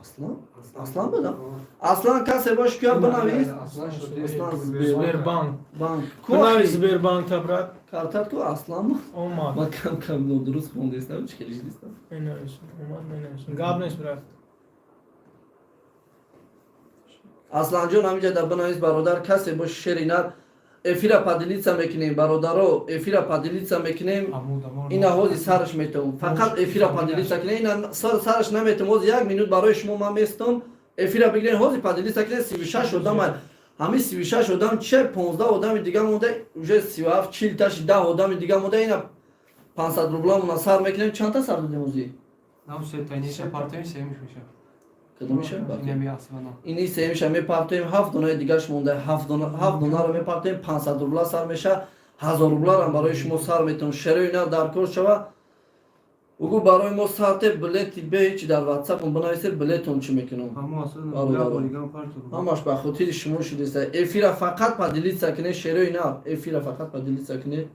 Аслан, Аслан буда. Аслан касе бош, куя бинавис. Аслан шуд. Аслан. Сбербанк. Банк. Бинавис Сбербанк та, брат. Картат ку, Аслан. Омад. Ма кам кам нодуруст хондестам, чӣ хеле дистам. Менависам. Омад, менависам. Гап нест, брат. Асланҷон, ҳаминҷа да бинавис, бародар, касе бош, шери нар. Эфира поделиться мекунем, бародаро, эфира поделиться мекунем. Ина ҳози сараш метавон, фақат эфира поделиться кунем. Ина сараш наметавон, ҳози як минут барои шумо ман местон. Эфира бигирем, ҳози поделиться кунем. 36 одам, ҳамин 36 одам че, 15 одами дига монда, уже 37, 40 таши, 10 одами дига монда. Ина 500 рубламона сар мекунем. Чандта сар додем ҳози? Нам сетайниша партоим, семиш меша. Кадомиша? Инами Аслана. Ини семиша мепартоем, ҳафт донаи дигаш монда, ҳафт донаро мепартоем, 500 рубла сар меша, 1000 рубларам барои шумо сар метавон. Шерои на дар кор шава, угу, барои мо сарте билети бе ҳечи дар ватсапон бинависе, билетон чӣ мекунам. Ҳамо Аслана. Бародаро. Бориган парту. Ҳамаш ба хотири шумо шудеста. Эфира фақат поделиться кунед, шерои на, эфира фақат поделиться кунед.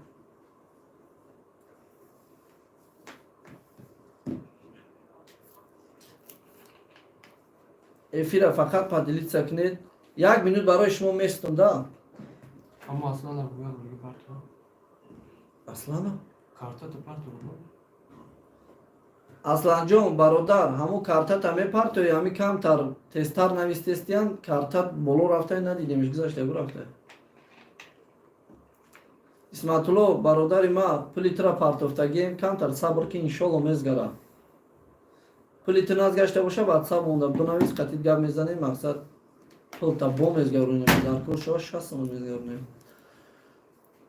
Эфира фақат поделиться кунед. Як минут барои шумо местум да. Ҳамо Аслана бугӯяд, борига парту. Аслана. Картата парту. Асланҷон, бародар, ҳамун картата мепартои, ҳами камтар тезтар навистестиян, картат боло рафта, надидемш, гузашта бурафта. Исматулло, бародари ма, пули тура партофтагием, камтар сабр ки, иншолло мезгара. Пули ту назгашта боша, ватсап монда бинавис, қатид гап мезанем. Мақсад, пулта бо мезгаронем, дар кор шава, 60 сомон мезгаронем.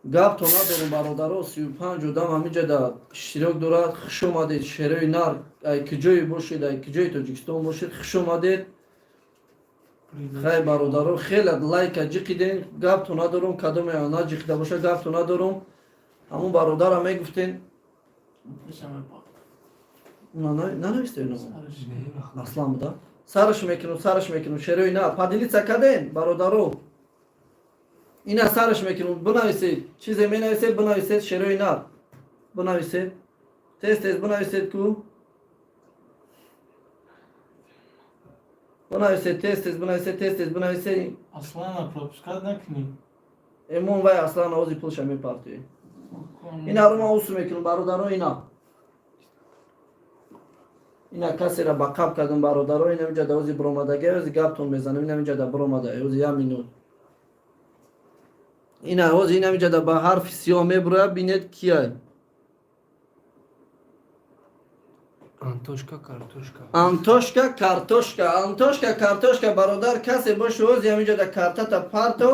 Гапто надорум, бародаро. 35 одам ҳаминҷа иштирок дорад. Хуш омадед, шерои нар, ай куҷое бошед, ай куҷои Тоҷикистон бошед, хуш омадед. Хай, бародаро, хеле лайка ҷиқиден. Гапто надорум, кадоме наҷиқида боша, гапто надорум. Ҳамун бародара мегуфтен. Нанавистем? Аслан буда. Сараш мекунум, сараш мекунум. Шерои нар, поделиться карден, бародаро. Ина сараш мекунум, бинависед, чизе менависед, бинависед. Шерои нар, бинависед, тез тез бинависед ку, бинависед, тез тез бинависед, тез тез бинависед. Аслана пропускать накунӣ. Эмон вай Аслан ози пулша мепартои. Ина ру ман усу мекунум, бародаро. Ина касера ба қаб кардам, бародаро. Ина инҷа да ози биромадаги, ози гаптон мезанам. Ина инҷа да биромада, ози як минут. Ина ҳозир ина инҷа да ба ҳарфи сиёҳ мебурояд, бинед, кияй. Антошка картошка. Антошка картошка, Антошка картошка, бародар, касе боши, ҳозир ҳаминҷа да картата парто,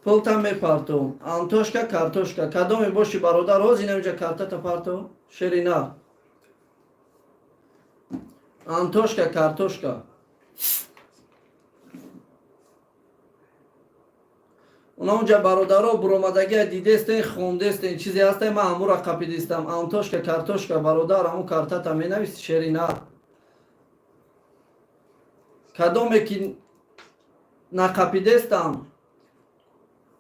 пулта мепартом. Антошка картошка, кадоме боши, бародар, ҳозир инаминҷа картата парто. Шери нар, Антошка картошка. Уна унҷа, бародаро, буромадагия дидестен, хондестен, чизе ҳасте, ман ҳамура қапидистам. Антошка картошка, бародар, ҳамун картата менависи, шери нар. Кадоме ки нақапидестам,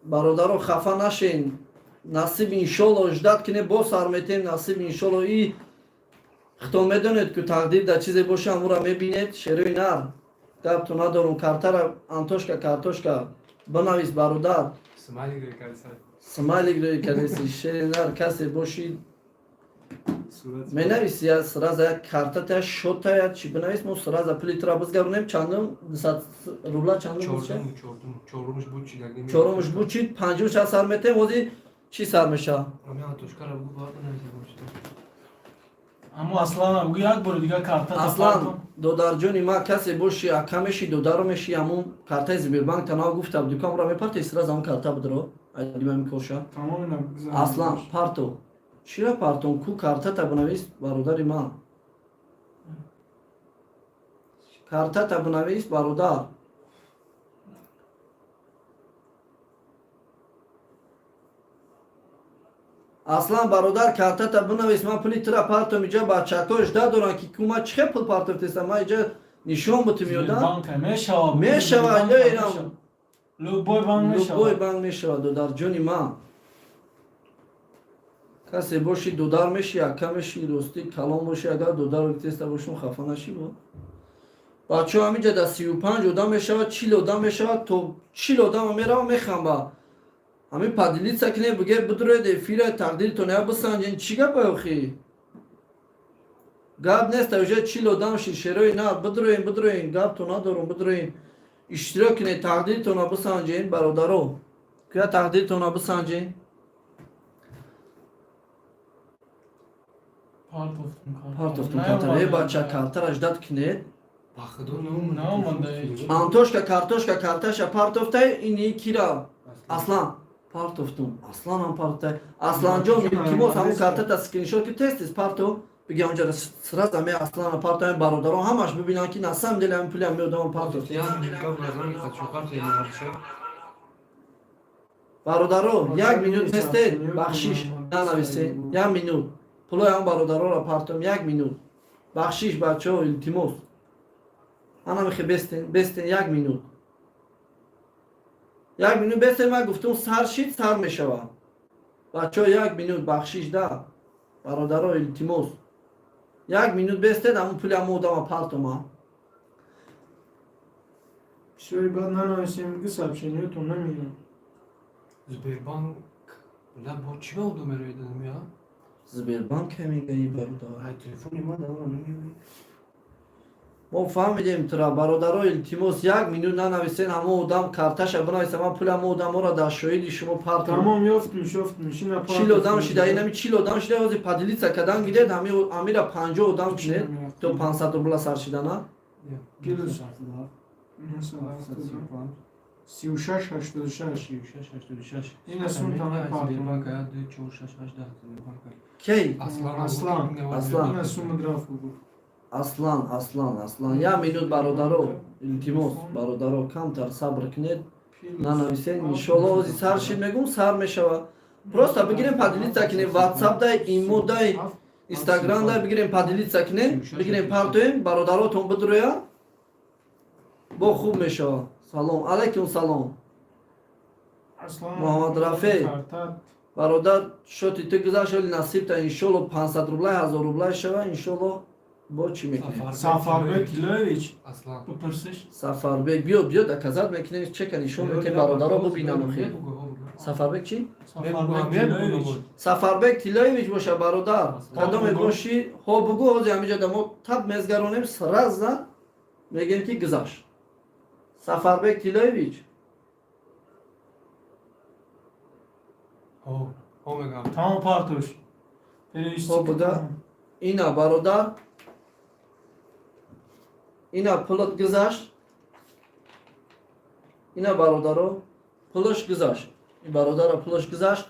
бародаро, хафа нашен. Насиб, иншолло, ждать кине, боз сар метем, насиб, иншолло. И хитон медонед, ки тақдир дар чизе боша, амура мебинед. Шерои нар, гапто надорум. Картара, Антошка, картошка бинавис, бародар. Смайлик рӯи кардеси. Шери нар, касе боши, менависи, я сразу як картата, шота, чи бинавис, мо сразу пули тура бизгарунем. Чандум рубла, чандум? Чорумш буд, чи панҷумш сар метем. Ози чӣ сар мешавад? Аммо Аслан, бугӯ як бори дига карта. Аслан, додарҷони ма, касе боши, ака меши, додаро меши, ҳамун картаи Сбербанк танав гуфта дукамра мепарте, сразу ҳамун карта бидро айдимами коша. Аслан, парто. Чира партон ку? Картата бинавис, бародари ман, картата бинавис, бародар. Аслан, бародар, картата бинавис, ман пули тура партом. Иҷа бачако жда доранд, ки ку ма чӣ хел пул партофтестам. Ма иҷа нишон бутум ёда. Мешава. Мешава. Ирам. Любой банк. Любой банк мешава, додарҷони ман. Касе боши, додар меши, ака меши, ростӣ калон боши, агар додар теста бошум, хафа нашӣ. Бо бачаҳо, ҳамиҷа да 35 одам мешавад, 40 одам мешавад, то 40 одама мерава мехамба. Ҳамин поделиться кине, буге бидуроед эфира, тақдиртон я бисанҷен. Чӣ гапа охи? Гап нест, уже 40 одам шид. Шерои на, бидуроен, бидуроен, гапто надорум. Бидуроен, иштирок кине, тақдиртона бисанҷен, бародаро. Куя тақдиртона бисанҷен. Партофтум картара. Э, бача, картара ждать кинед. Антошка, картошка карташа партофтай. Ини кира? Аслан партофтум, Асланам партофтай. Асланҷон, илтимос, ҳамун картата скриншот ки, тез тез парто, биги онҷа сразу ами Аслана партоем, бародарон ҳамаш бибинанд, ки на самом деле ҳамин пули ҳами одамон партофт. Бародаро, як минут нестед, бахшиш, нанависед, як минут, пулои ҳам бародароро партом, як минут, бахшиш, бачаҳо, илтимос. Анамихе бестен, бестен, як минут, як минут бестен. Ман гуфтум, сар шид, сар мешавад. Бачаҳо, як минут, бахшиш да, бародаро, илтимос, як минут бестед, ҳамун пули ҳама одама партома. Бисёри баъд нанависем, ки сообщениётон намеёд. Сбербанк ла бо чӣ одам мерояд? Сбербанк мегаи, бародар? Ай, телефони ман дама намеёд. Мо фаҳмидем тура. Бародаро, илтимос, як минут нанависен, ҳамон одам карташа бинависа, ман пули ҳамон одаморо дар шоҳиди шумо партом. Тамом, ёфтмиш, ёфтмиш, ина. 40 одам шида, инами 40 одам шида. Ҳозир поделиться кардан гиред, ҳамира 50 одам кунед, то 500 рубла сар шидана. 36 86. Ина сумтана партом. Кей? Аслан. Аслан. Ина сумма граф бугу. Аслан, Аслан, Аслан, як минут, бародаро, илтимос, бародаро, камтар сабр кунед, нанависен. Иншолло, ҳозир сар шид, мегум, сар мешавад. Просто бигирем, поделиться кунем, ватсап дай, имо дай, инстаграм дай, бигирем, поделиться кунем, бигирем, партоем, бародаротон бидуроя, бо хуб мешавад. Салом алайкум, салом. Муҳаммад Рафеъ. Бародар, шоти ту гузашт, оли насибта, иншолло, 500 рублай, 1000 рублай шава, иншолло. Бо чӣ мекунем? Сафарбек Тилоевич. Аслан. Бипурсиш. Сафарбек, биё, биё, доказать мекунем, чека нишон метем, бародаро бубинам охи. Сафарбек чӣ? Сафарбек Тилоевич. Сафарбек Тилоевич боша, бародар, кадоме бошӣ, ҳо, бугӯ. Ҳозир ҳамиҷа да мо тап мезгаронем, сразу мегем, ки гузашт. Сафарбек Тилоевич. Тамом, партош. Хоб, буда. Ина, бародар, ина пулот гузашт. Ина, бародаро, пулаш гузашт, ин бародара пулаш гузашт.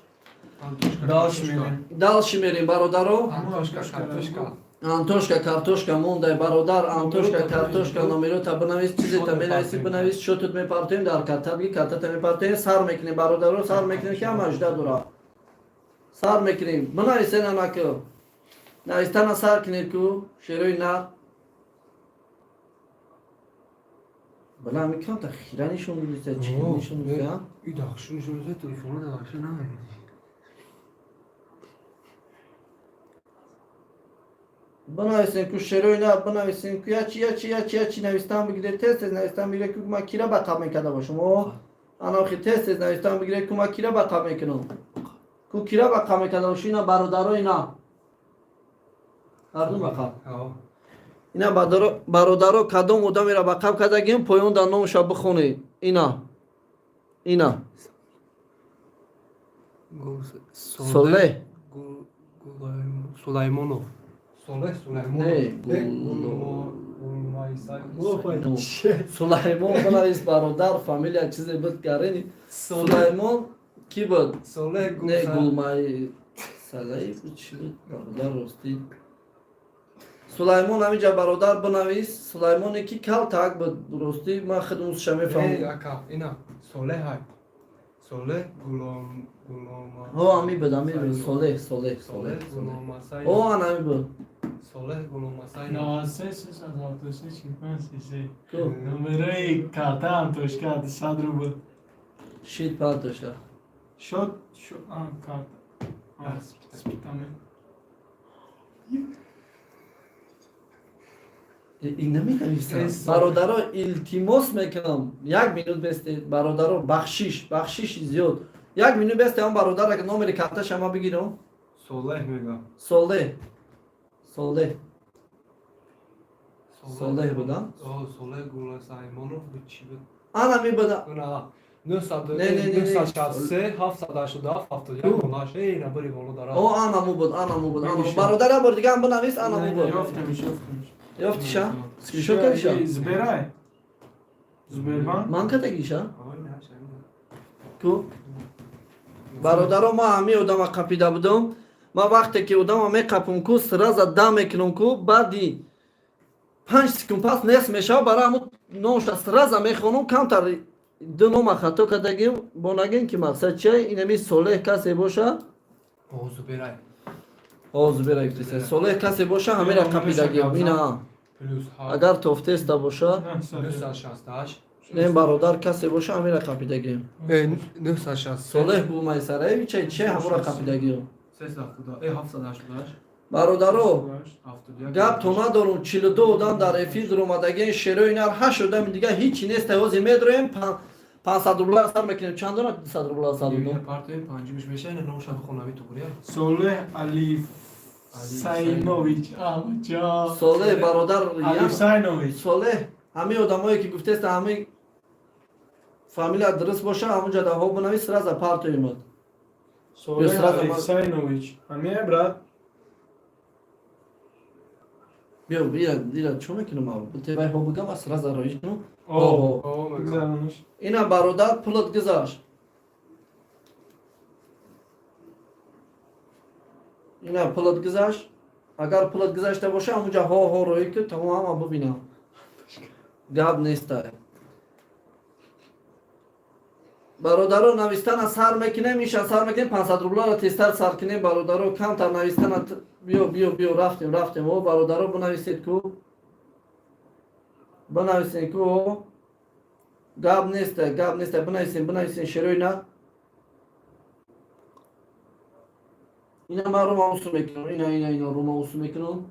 Дальше мерем. Дальше мерем, бародаро. Антошка, картошка. Антошка, картошка мондай, бародар. Антошка, картошка, номерота бинавис, чизета менависи, бинавис, шотут мепартоем дар карта, биги, картата мепартоем. Сар мекунем, бародаро, сар мекунем, ки ҳама ажда дора. Сар мекунем, бинависен, анаку навистана сар кунед ку, шерои нар. Бала ами камта хира нишон додиста, чӣ О, нишон додиста? И дахшу нишон додиста, телефона дахшу намедиди. Бинависем ку, шерои на, бинависем ку, ячи, ячи, ячи, ячи навистан бигире, тез тез навистан бигире ку, ман кира ба қаб мекарда бошам. О, анохи тез тез навистан бигире ку, ман кира ба қаб мекунам. Ку кира ба қаб мекарда бошам, ина бародаро, ина. Ҳардум ба қаб. Ҳо. Ина бародаро, кадом одамеро ба қаб кардагим, поён дар номша бихонед. Ина. Ина. Солеҳ. Сулаймонов. Солеҳ Сулаймонов. Не, Сулаймон бинавис, бародар, фамилия чизе буд, гарени. Сулаймон ки буд? Солеҳ. Не, Гулмай Салаев буд, чӣ буд? Бародар, ростӣ. Сулаймон ҳаминҷа, бародар, бинавис. Сулаймоне ки калтак буд, ростӣ ман худ унсша мефаҳмам. Ака, ина Солеҳ ҳай. Солеҳ Гулом Гулома. Ҳо, ами буд, ами буд. Солеҳ, Солеҳ, Солеҳ Солеҳ. Гуломасай. Ҳо, ан ами буд. Солеҳ Гуломасай. 93 373 45 33. Ку? Номерои карта Антошка 100 рубл. Шид партоша. Шод, шо, а, карта. А, спитаме. Ин наменависам. Бародаро, илтимос мекунам. Як минут бесте, бародаро, бахшиш, бахшиши зиёд. Як минут бесте, он бародара номери карташа ма бигирам. Солеҳ мега. Солеҳ. Солеҳ. Солеҳ буда? О, Солеҳ Гулосаймонов буд, чӣ буд? Ана ми буда. На, 900 Не, не, не, не. 963 787 71 18. Эй, на бари боло дара. О, ана му буд, ана му буд. Ана му. Бародар, як бор дига ҳам бинавис, ана му буд. Ёфтамиш, ёфтамиш. Ёфтиша? Скриншот кардиша? Сберай. Сбербанк. Ман кардагиша? Ой, на, шамина. Ку? Бародаро, ман ҳамин одама қапида будам. Ман вақте ки одама меқапам ку, сразу дам мекунам ку, баъди 5 секунд пас нест мешава, барои ҳамун номша сразу мехонам, камтар ду нома хато кардагим, бо нагем ки мақсад чия, инами Солеҳ касе боша? О, Зуберай. О, Зубера гуфтеса. Солеҳ касе боша, ҳамира қапидагим. Ина. Плюс 7 Агар тофтеста боша, 968 не, бародар, касе боша, ҳамира қапидагим. 963 Солеҳ Бумайсараевича че, ҳамура қапидагим. 370 788 Бародаро, 71 гап то надорум, 42 одам дар эфир дуромадагиен, шерои нар, ҳашт одами дига ҳичи нест, ҳозир медроем, 500 рубла сар мекунем. Чанд дона 200 рубла сар додум? Партоем, панҷумиш меша, ина номша бихонами туғрия. Солеҳ Алиф Сайнович. Амаҷа. Солеҳ, бародар. Алиф Сайнович. Солеҳ, ҳамин одамое ки гуфтеста, ҳамин фамилия дуруст боша, ҳамунҷа даҳо бинавис, сразу партоимад. Солеҳ сразу Алиф Сайнович. Ҳамия, брат. Биё, бира, дира, чо мекунам, бутебай ҳо бигам, сразу роиш кунам. О, О, мега. гузарониш. Ина, бародар, пулат гузашт, ина пулат гузашт. Агар пулат гузашта боша, ҳамунҷа ҳо ҳо роӣ ки, тамом, ҳама бубинам, гап нестай. Бародаро, навистана сар мекунем, иша сар мекунем, 500 рубларо тезтар сар кунем. Бародаро, камтар навистана биё, биё, биё, рафтем, рафтем. О, бародаро, бинависед ку, бинависед ку. О, гап нестай, гап нестай, бинависем, бинависем, шерои на. Ина ман рума усу мекунам, ина, ина, ина, рума усу мекунам.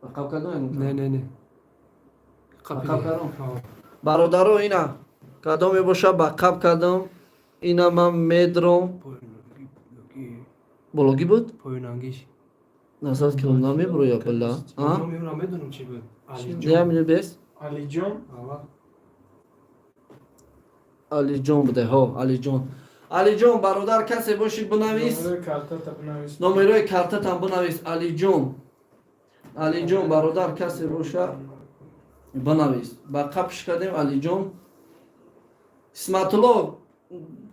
Ба қаб кардам? Не, не, не. Ба қаб кардам. Бародаро, ина кадоме боша, ба қаб кардам, ина ман медром. Бологӣ буд. Поёнангиш. Назад кунам, намеброя, била. А? Ман медонам чӣ буд. Я минут бес. Алиҷон. Ава. Алиҷон буде, ҳо, Алиҷон, Алиҷон, бародар, касе бошӣ, бинавис. Номерои картата бинавис. Номерои картатам бинавис, Алиҷон, Алиҷон, бародар, касе боша, бинавис. Ба қапш кардем, Алиҷон. Исматулло,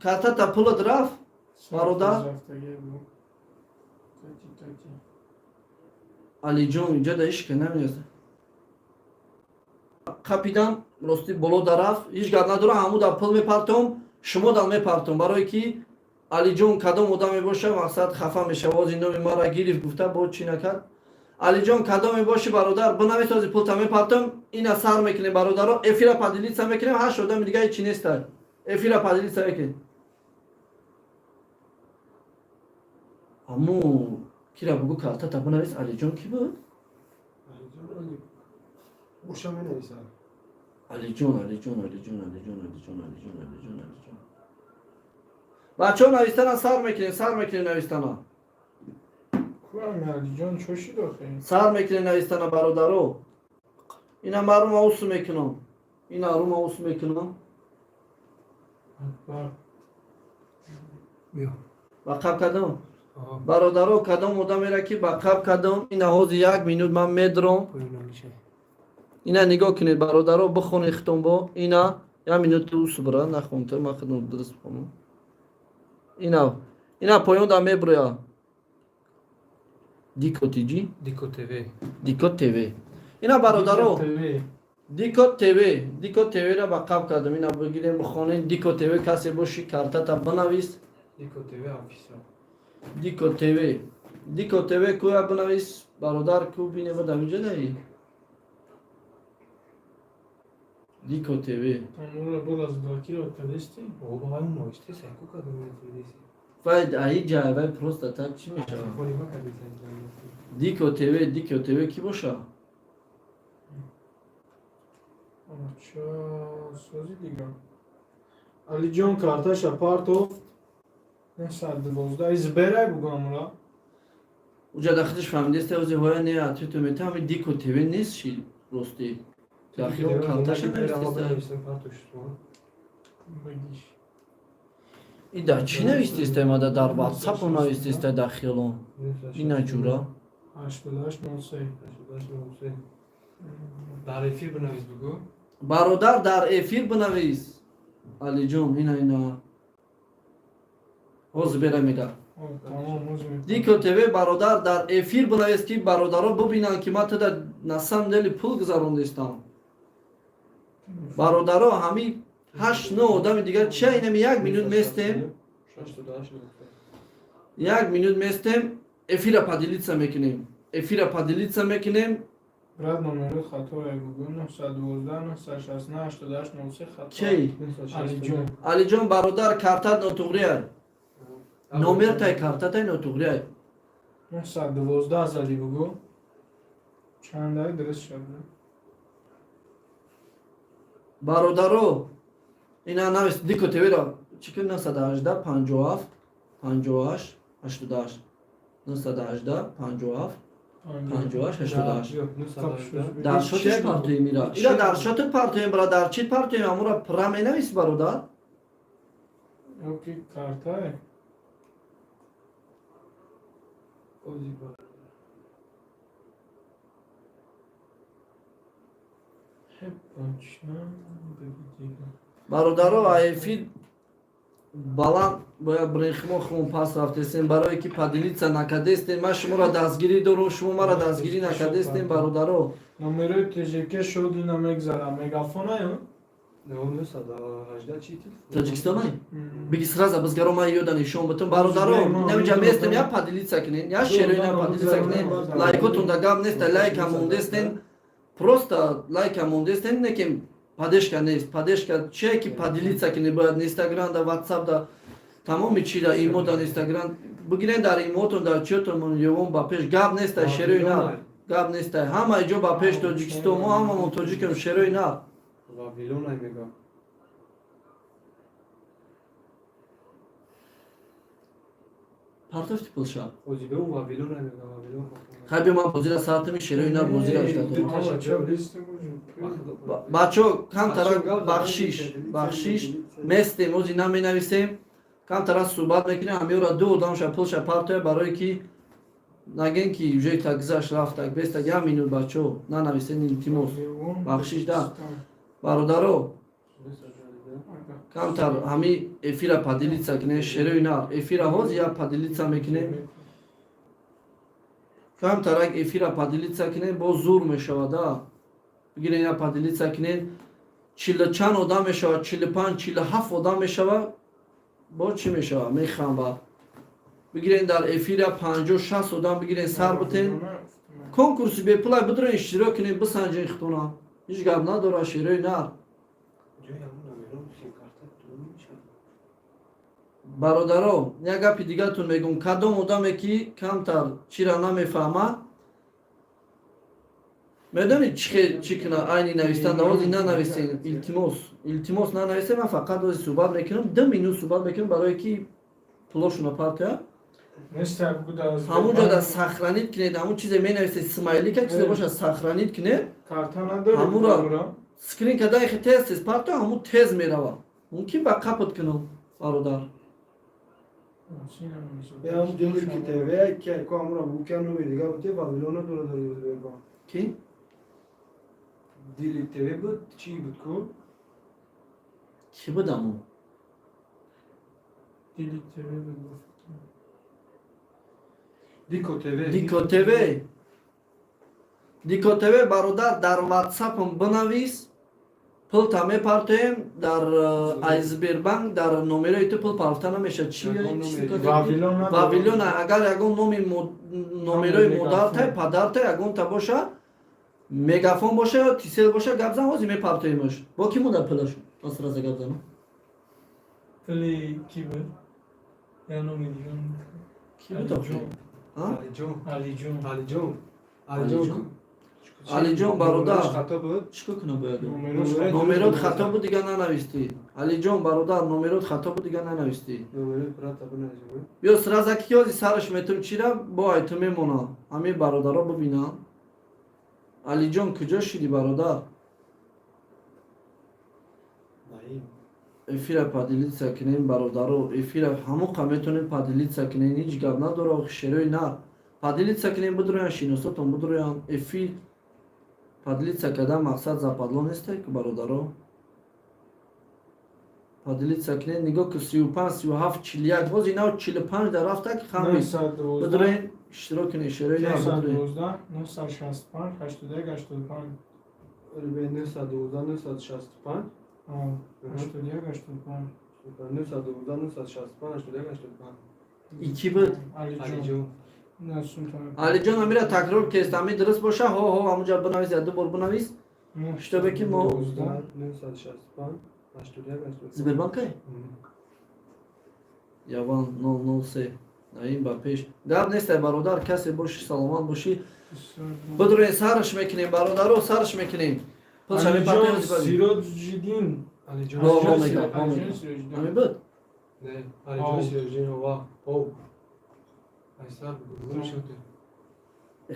картата пулат рафт, бародар? Рафтагӣ буд. Тоти, тоти. Алиҷон инҷа да ишка намедонист, қапидам, рости, боло да рафт, ҳеҷ гап надорам, ҳаму да пул мепартом, шумо дам мепартом, барое ки Алиҷон кадом одаме боша, мақсад, хафа мешава, ози номи мара гирифт, гуфта бо чӣ накард. Алиҷон, кадоме боши, бародар, бинавис, ози пулта мепартам. Ина сар мекунем, бародаро, эфира поделиться мекунем. Ҳашт одами дига ҳечи нестай, эфира поделиться мекунем. Аму кира бугу, картата бинавис. Алиҷон ки буд? Уша менависад. Алиҷон, Алиҷон, Алиҷон, Алиҷон, Алиҷон, Алиҷон, Алиҷон, Алиҷон. Бачаҳо, навистана сар мекунем, сар мекунем навистана. Куам Алиҷон, чо шид охе? Сар мекунем навистана, бародаро. Ина марума усу мекунам, ина рума усу мекунам. Акбар. Биё. Ба қаб кардам, бародаро. Кадом одамера ки ба қаб кардам, ина ҳозир як минут ман медром. Поёна мешавад. Ина нигоҳ кунед, бародаро, бихонед хитон бо. Ина як минут усу бира нахонта, ман худам дуруст бихонам. Ина поён да меброя Дико тиҷи. Дико ТВ. Дико ТВ. Ина, бародаро, Дико ТВ, Дико ТВ-ра ба қаб кардам. Ина бигирем, бихонем. Дико ТВ, касе боши, картата бинавис. Дико ТВ офисиал. Дико ТВ, Дико ТВ куя, бинавис, бародар, ку бине бадам инҷа наи Дико ТВ. Амура бо разблокировать кардисти? О, ба нависте, сайку кадом метависи. Вай аи ҷай, вай просто так чӣ мешавад? Телефони ма кардиса. Дико ТВ, Дико ТВ кӣ боша? Чо сози дига? Алиҷон карташа партофт. 912 изберай бугу амура. Уҷа дахтиш фаҳмидеста, ози ҳоя не атвиту мета. Ҳами Дико ТВ нест ши, ростӣ дахил карташа навистеста. Бигиш. И дар чӣ навистеста? Мада дар ватсапо навистеста, дахилон ина ҷура. 8803. Дар эфир бинавис, бугу. Бародар, дар эфир бинавис. Алиҷон, ина, ина ҳозир бера мега. Тамом, ҳозир. Дико ТВ, бародар, дар эфир бинавис, ки бародаро бибинанд, ки ман туда на самом деле пул гузарондистам. Бародаро, ҳами ҳашт но одами дигар чия? Инами як минут местем, як минут местем, эфира поделиться мекунем, эфира поделиться мекунем. Брат, номери хатое бугу. 912 969 88 03 хато. Кей? Алиҷон. Алиҷон, бародар, картат нотуғрия, номертай картатай нотуғрия. 912 зади бугу. Чандай дуруст шуд? Бародаро, ина навис Дико ТВ-ро. Чӣ ки 918 57 58 88, 918 57 58 88. Дар шотиш партоем ира, ира дар шоти партоем, бра, дар чӣ партоем? Амура пра менавис, бародар. Ёки картае? Бача. Бародаро, эфир баланд бояд брехмо хун пас рафтесем, барое ки поделиться накардестем. Ман шуморо дастгирӣ дорум, шумо маро дастгирӣ накардестем, бародаро. Номерои ТЖК шуд, ина мегзара. Мегафона ё? Тоҷикистонай биги, сразу бизгаро, ман ёда нишон бутум. Бародаро, инамиҷа местем, я поделиться кунен, я шеро, ина поделиться кунен. Лайкотон да гап неста, лайка мондестен, просто лайка мондестен, не ки поддержка нест. Поддержка чие ки поделиться кунен бояд Инстаграм да, Ватсап да, тамоми чи да, имо да, Инстаграм бигирен, дар имотон, дар чиётон ёвон ба пеш. Гап неста, шерои на гап неста, ҳама ҷо ба пеш. Тоҷикистон, мо ҳамамон тоҷикем, шерои на. Вавилонай мега. Партофти пулша. Озибе Вавилонай мега, Вавилон. Хай, биё, ман бозира саатами, шерои на бозира. Бачо, камтара бахшиш, бахшиш, местем, ози наменависем, камтара суҳбат мекунем. Ҳамёра ду одамша пулша партоя, барое ки наген ки уже так гузашт, рафтак бестак. Як минут, бачо, нанависен, илтимос, бахшиш да, бародаро. Камтар ҳами эфира поделиться кунем, шерои на эфира ҳоз я поделиться мекунем. Камтарак эфира поделиться кунем, боз зур мешавад. Бигирен, я поделиться кунем, чилу чанд одам мешавад, 45, 47 одам мешавад. Боз чӣ мешавад? Мехамба. Бигирен, дар эфира 50, 60 одам бигирен, сар бутен. Конкурси бепулай, бидурен, иштирок кунед, бисанҷен хитона. Ҳеҷ гап надора, шерои нар. Ҷои ҳамун номеро сим-карта ту мешавад. Бародаро, як гапи дигартон мегӯм. Кадом одаме ки камтар чира намефаҳмад, медонед, чӣ куна? Айни навистан навози нанависен, илтимос, илтимос, нанависен. Ман фақат ози суҳбат мекунам, 2 минут суҳбат мекунам, барое ки пулошуна партоя. Неста, бугу дар Ҳамун ҷода сохранить кунед, ҳамун чизе менависед, смайлика, чизе боша, сохранить кунед. Карта надоред? Ҳамура. Ҳамура? Скрин карда ихи тез тез парто, ҳамун тез мерава. Мумкин ба қапат кунам, бародар. Ям дили ки ТВ ки ко амра бу ки номи дига бути Вавилона дора дар Узбекистон. Ки? Дили ТВ буд, чӣ буд ку? Ки буд ҳамун? Дили ТВ буд, гуфт. Дико ТВ. Дико ТВ, Дико ТВ, бародар, дар ватсапам бинавис, пулта мепартоем дар ай Сбербанк. Дар номерои ту пул партофта намешавад. Чи? Ягон Чи номери. кадем? Вавилон надорад. Вавилона. Агар ягон номи номерои Номери модартай, мегафон. падартай ягонта боша, мегафон боша ё Тисел боша, гап зан, ҳозир мепартоемаш. Бо ки модар пулаш асраза гап занам? Пули ки буд? Я номи дигар. Ки буд охи? Алиҷон. А? Алиҷон. Алиҷон. Алиҷон. Алиҷон? Алиҷон. Алиҷон, бародар. Номерош хато буд. Чӣ кор кунам бояд? Номерош. Номерот хато буд, дига нанавистӣ. Алиҷон, бародар, номерот хато буд, дига нанавистӣ. Номерои брата бинависем. Биё, сразу ки ҳози сараш метум, чира бо айту мемонам, ҳамин бародаро бибинам. Алиҷон, куҷо шидӣ, бародар? Наим. Эфира поделиться кунем, бародаро. Эфира ҳамоқа метонем поделиться кунем, ҳеҷ гап надора. Шерои нар, поделиться кунем, бидроян шиносотон, бидроян. Эфир поделиться кардан мақсад западло несте ку, бародаро. Поделиться кунем. Нигоҳ ку, 35, 37, 41, боз инав 45 дар рафта ки хам. 912. Бидроен, иштирок кунем, шерои нар, бидроен. 912 965 81 85. 912 965. 81 85. 912 965 81 85. Ики буд? Алиҷон. Алиҷон. На, сумтон. Алиҷон, амира такрор кест, ами дуруст боша. Ҳо, ҳо, ҳамуҷа бинавис, я ду бор бинавис. Чтобы ки мо- 965 81 85. Сбербанкай яван 003 наим ба пеш гап нестай, бародар. Касе боши, саломат бошӣ. Бидурен, сараш мекунем, бародаро, сараш мекунем. Алиҷон Сироҷиддин. Алиҷон. Ҳо, ҳо, Алиҷон мегам, ҳо, Алиҷон мегам. Сироҷиддин. Ҳамин буд. Не, Алиҷон Сироҷиддин ва. О. Айсар нишоте.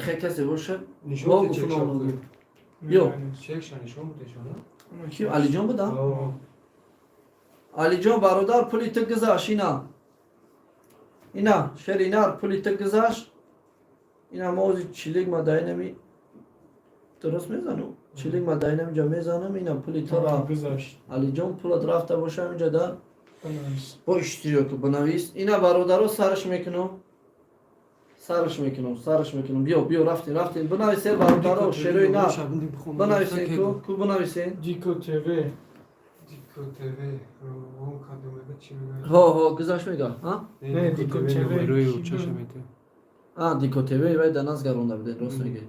Хе, касе боша. Нишоте. Бо гуфтум, чек омаду. шо. Ё. Чек ша нишон бутешона. Ки, Алиҷон буда? О. Алиҷон, бародар, пули ту гузашт. Ина, ина, шери нар, пули ту гузашт. Ина, мо ози чилик ма даинами дуруст мезанам, чилик ма даинами ҷа мезанам. Ина, пули ту рафт. Гузашт. Алиҷон, пулат рафта боша, инҷа да. Бинавис. Бо иштироку бинавис. Ина, бародаро, сараш мекунам, сараш мекунам, сараш мекунам. Биё, биё, рафтем, рафтем. Бинависен, бародаро, шерои нар, бинависен. Ку, ку, бинависен. Дико ТВ. Дико ТВ. Вон кадом мега, чӣ мега? Ҳо, ҳо, гузашт мега, а? Не, Дико ТВ. Номерои Чӣ учаша буд? мете. А, Дико ТВ вай да нас гаронда буден, рост меги.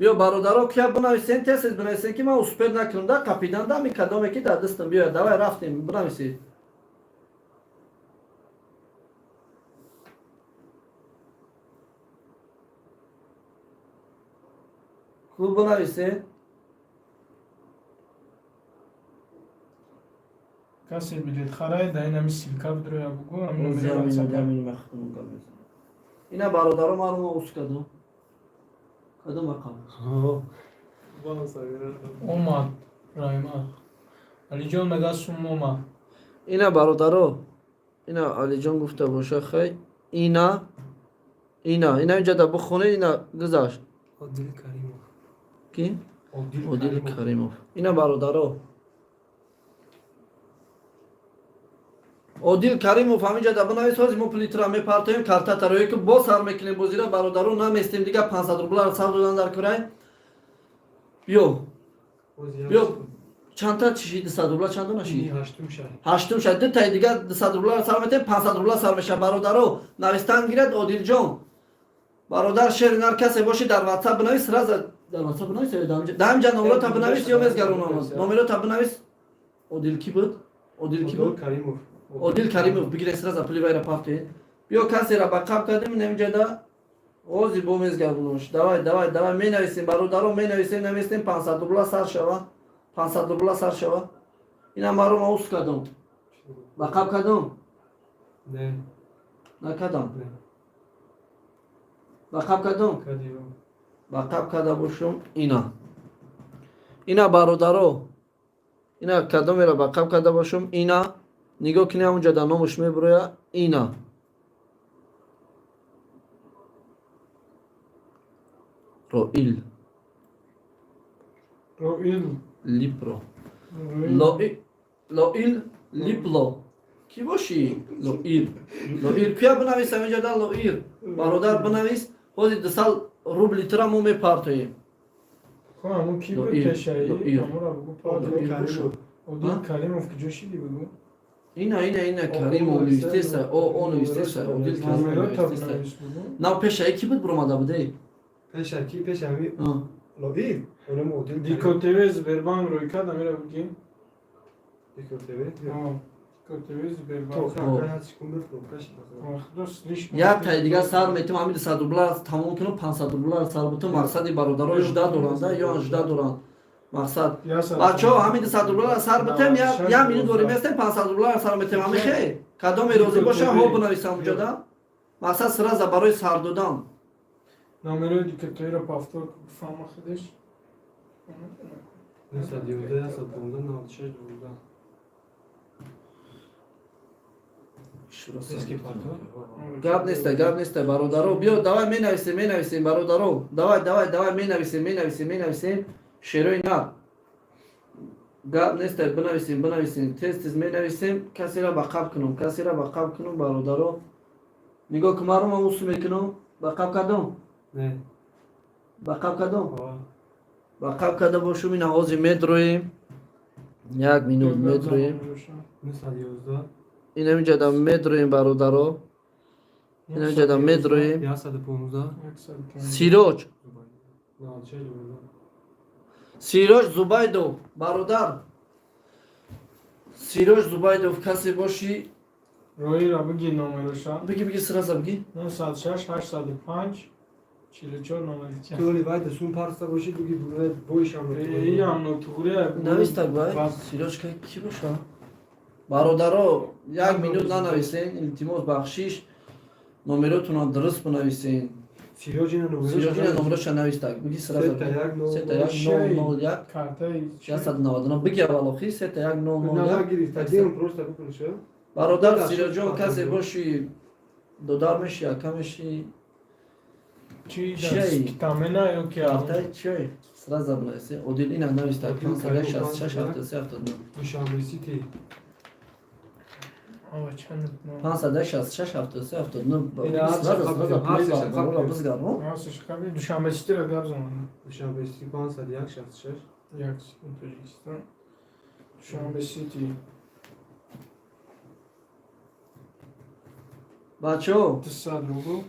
Биё, бародаро, кия бинависен, тез тез бинависен, ки ман успеть накунам да қапидан да ми кадоме ки дар дастам биёяд. Давай, рафтем, бинависед. Ку, бинависед. Касе билет харай, да инами ссылка бидроя, бугу ами номери WhatsApp. Ина, бародаро, маро ус кардам, кадом рақам? Омад Раима. Алиҷон мега, сум омад. Ина, бародаро, ина, Алиҷон гуфта боша. Хай, ина, ина, ина, инҷа да бихонед. Ина, гузашт. Одил Каримов. Ки? Одил Одил Каримов. Каримов. Ина, бародаро, Одил Каримов, ҳаминҷа да бинавис. Ҳозир мо пули тура мепартоем картатароe ки боз сар мекунем бозира, бародаро. Наместем дига, 500 рубларо сар додан дар курай. Биё, биё, чандта чиши? 200 рубла чандо нашид? Ини ҳаштум шай. Ҳаштум шад. Дутаи дига 200 рубларо сар метем, 500 рубла сар меша. Бародаро, навистан гирад. Одилҷон. Бародар, шери нар касе боши, дар WhatsApp бинавис, сразу дар WhatsApp бинавис ё дар ҳамҷа номерота бинавис ё мезгаронамад. Номерота бинавис. Одил ки буд? Одил ки буд? Каримов. Одил Каримов, бигире, сразу пули вайра пафте. Биё, касера ба қаб кардем намҷада. Ози бо мезгаронаш. Давай, давай, давай, менависем, бародаро, менависем, наместем 500 рубла сар шава. 500 рубла сар шава. Ина маро ма ус кардам. Ба қаб кардам? Не. Накардам. Не. Ба қаб кардам? Кардиё. Ба қаб карда бошум. Ина. Ина, бародаро. Ина, кадомеро ба қаб карда бошум? Ина. Нигоҳ кунед, ҳамунҷа дар номаш мебуроя. Ина. Роил. Роил. Липро. Лоил Липло. Ки бошӣ? Лоир. Лоир. Куя бинавис ҳаминҷа дар Лоир. Бародар, бинавис. Ҳозир 200 рубли тура мо мепартоем. Хо, ҳамун ки буд Лоир, пешаи? Лоир. Ҳамура бугу. Лоир. Каримов. Одил Каримов куҷо шиди, бугу? Ина, ина, ина, Каримов навистеса, о навистеса, Одил Каримов Номерота навистеса. бинавис, бугу. Нав пешаи ки буд, буромада буде? Пеша ки, пеша ҳами Лоир. Онам Одил. Дико ТВ Сбербанк рӯй кард, амира буги. Дико ТВ. Дико ТВ То Сбербанк. хакан секунд бифрӯ, пеш. Худо слишком. Як тай дигар сар метим, ҳамин 200 рубла тамом кунам, 500 рубла сар бутум. Мақсади бародаро жда доранд, ё жда доранд. Мақсад. Бачаҳо, ҳамин 200 рубла сар битем, як минут дорем, местем, 500 рубла сар метем, ҳамин хе. Кадоме розӣ боша, ҳо бинависам ҷода. Мақсад сразу барои сар додан. Номерои Дико ТВ-ро повтор фаҳма худаш. 911 115 96 12. Eski parto. Гап неста, гап неста, бародаро. Биё, давай менависем, менависем, бародаро. Давай, давай, давай, менависем, менависем, менависем. Шерои на. Гап неста, бинависем, бинависем. Тез тез менависем, касера ба қаб кунам, касера ба қаб кунам, бародаро. Нигоҳ кун, маро ман усу мекунам. Ба қаб кардам? Не. Ба қаб кардам? Ова. Ба қаб карда бошум, ина ҳозир медроем. Як минут медроем. 911 Ина инҷада медроем, бародаро. Ина инҷада медроем. 115 Сироҷ. 96 12. Сироҷ Зубайдов, бародар. Сироҷ Зубайдов, касе бошӣ, Роира буги номероша. биги, биги, сразу биги. 906 805 44 94. Ту вай дасун парста боши, буги буги бойшам. Иам нотуғрия. Навистак бай. Сироҷ ки боша? Бародаро, як минут нанависен, илтимос, бахшиш. Номеротонро дуруст бинависен. Сироҷ ина номерош. Сироҷ ина номероша навистак. Биги сразу. Сета як нол. Сета як нол нол як. Картаи 199. Биги аввал охир сета як нол нол На як. гирифта, дим просто бикун шо. Бародар Сироҷон, касе бошӣ, додар меши, ака меши, Чи Чиай? Спитамена ё ки картаи чиай? Сразу бинависен. Одил ина навистак. Одил 566 73 79. Душанбе Сити. Ава чанд? 566 73 79. Ина Сразу, ҳар сразу шаққа пули бизгар, ҳар бародаро шаққа бизгар, но? Росташ қабли Душанбе Ситиро гап занам. Душанбе Сити 501 66. Як секунд, Тоҷикистон. Душанбе Сити. Бачаҳо, 200 рубл.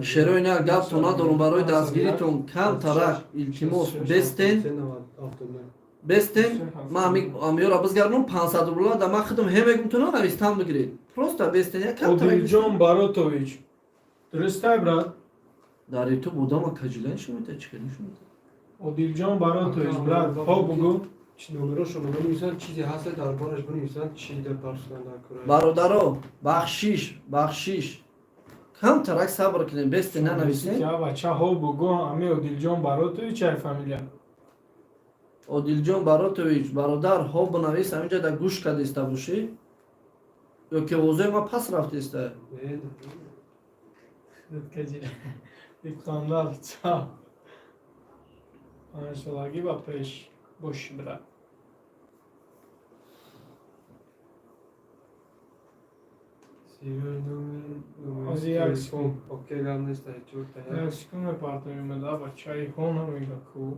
шерои на гаптон надорум, барои дастгиритон камтарак илтимос, бестен, бестен. Ман амиёра бизгарнум, 500 рубла да ман худам ҳе мегум, ту нанавис, там бигиред, просто бестен, як камтарак. Одилҷон Баротович. Дурустай, брат? Дар ютуб одама каҷила нишон медиҳад, чӣ хел нишон медиҳад? Одилҷон Баротович, брат, хо бугу. Чи номерошо бинависанд, чизе ҳаст дар бораш бинависанд, чи дар парстан дар кора. Бародаро, бахшиш, бахшиш, камтарак сабр кунем, бестен, нанависем. Я бача, хо бугу, ами Одилҷон Баротович ай фамилия. Одилҷон Баротович, бародар, ҳо бинавис, ҳаминҷа да гӯш кардиста бошӣ ё ки овозои ман пас рафтиста. Не. Диққандар, ча. 5 солагӣ ба пеш боши, брат. Сироҷ номер. Ози як телефон. Окей, гап нест, чорта як. Як секунд, мепартоем, да, бачаи ҳо намега ку.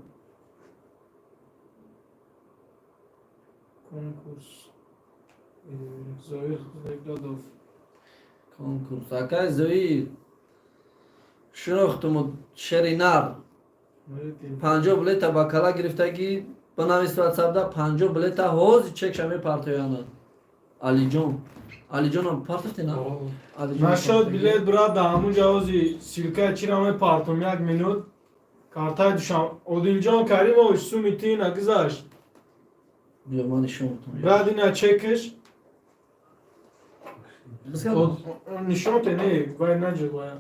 Конкурс. Зоир Зайдодов. Конкурс, акай Зоир. Шинохтуму, шери нар. 50 билета ба кала гирифтагӣ, бинавис ватсапда, 50 билета ҳози чекша мепартояна. Алиҷон, Алиҷонам партофте на? Нашод билет, брат, да ҳамун ҷавози ссылка и чира мепартом, як минут. Картаи Душан, Одилҷон Каримович, суми ту ина гузашт. Биё, ман нишон. Брат, ина чекаш. Нишон те, не, вай наҷуд, вай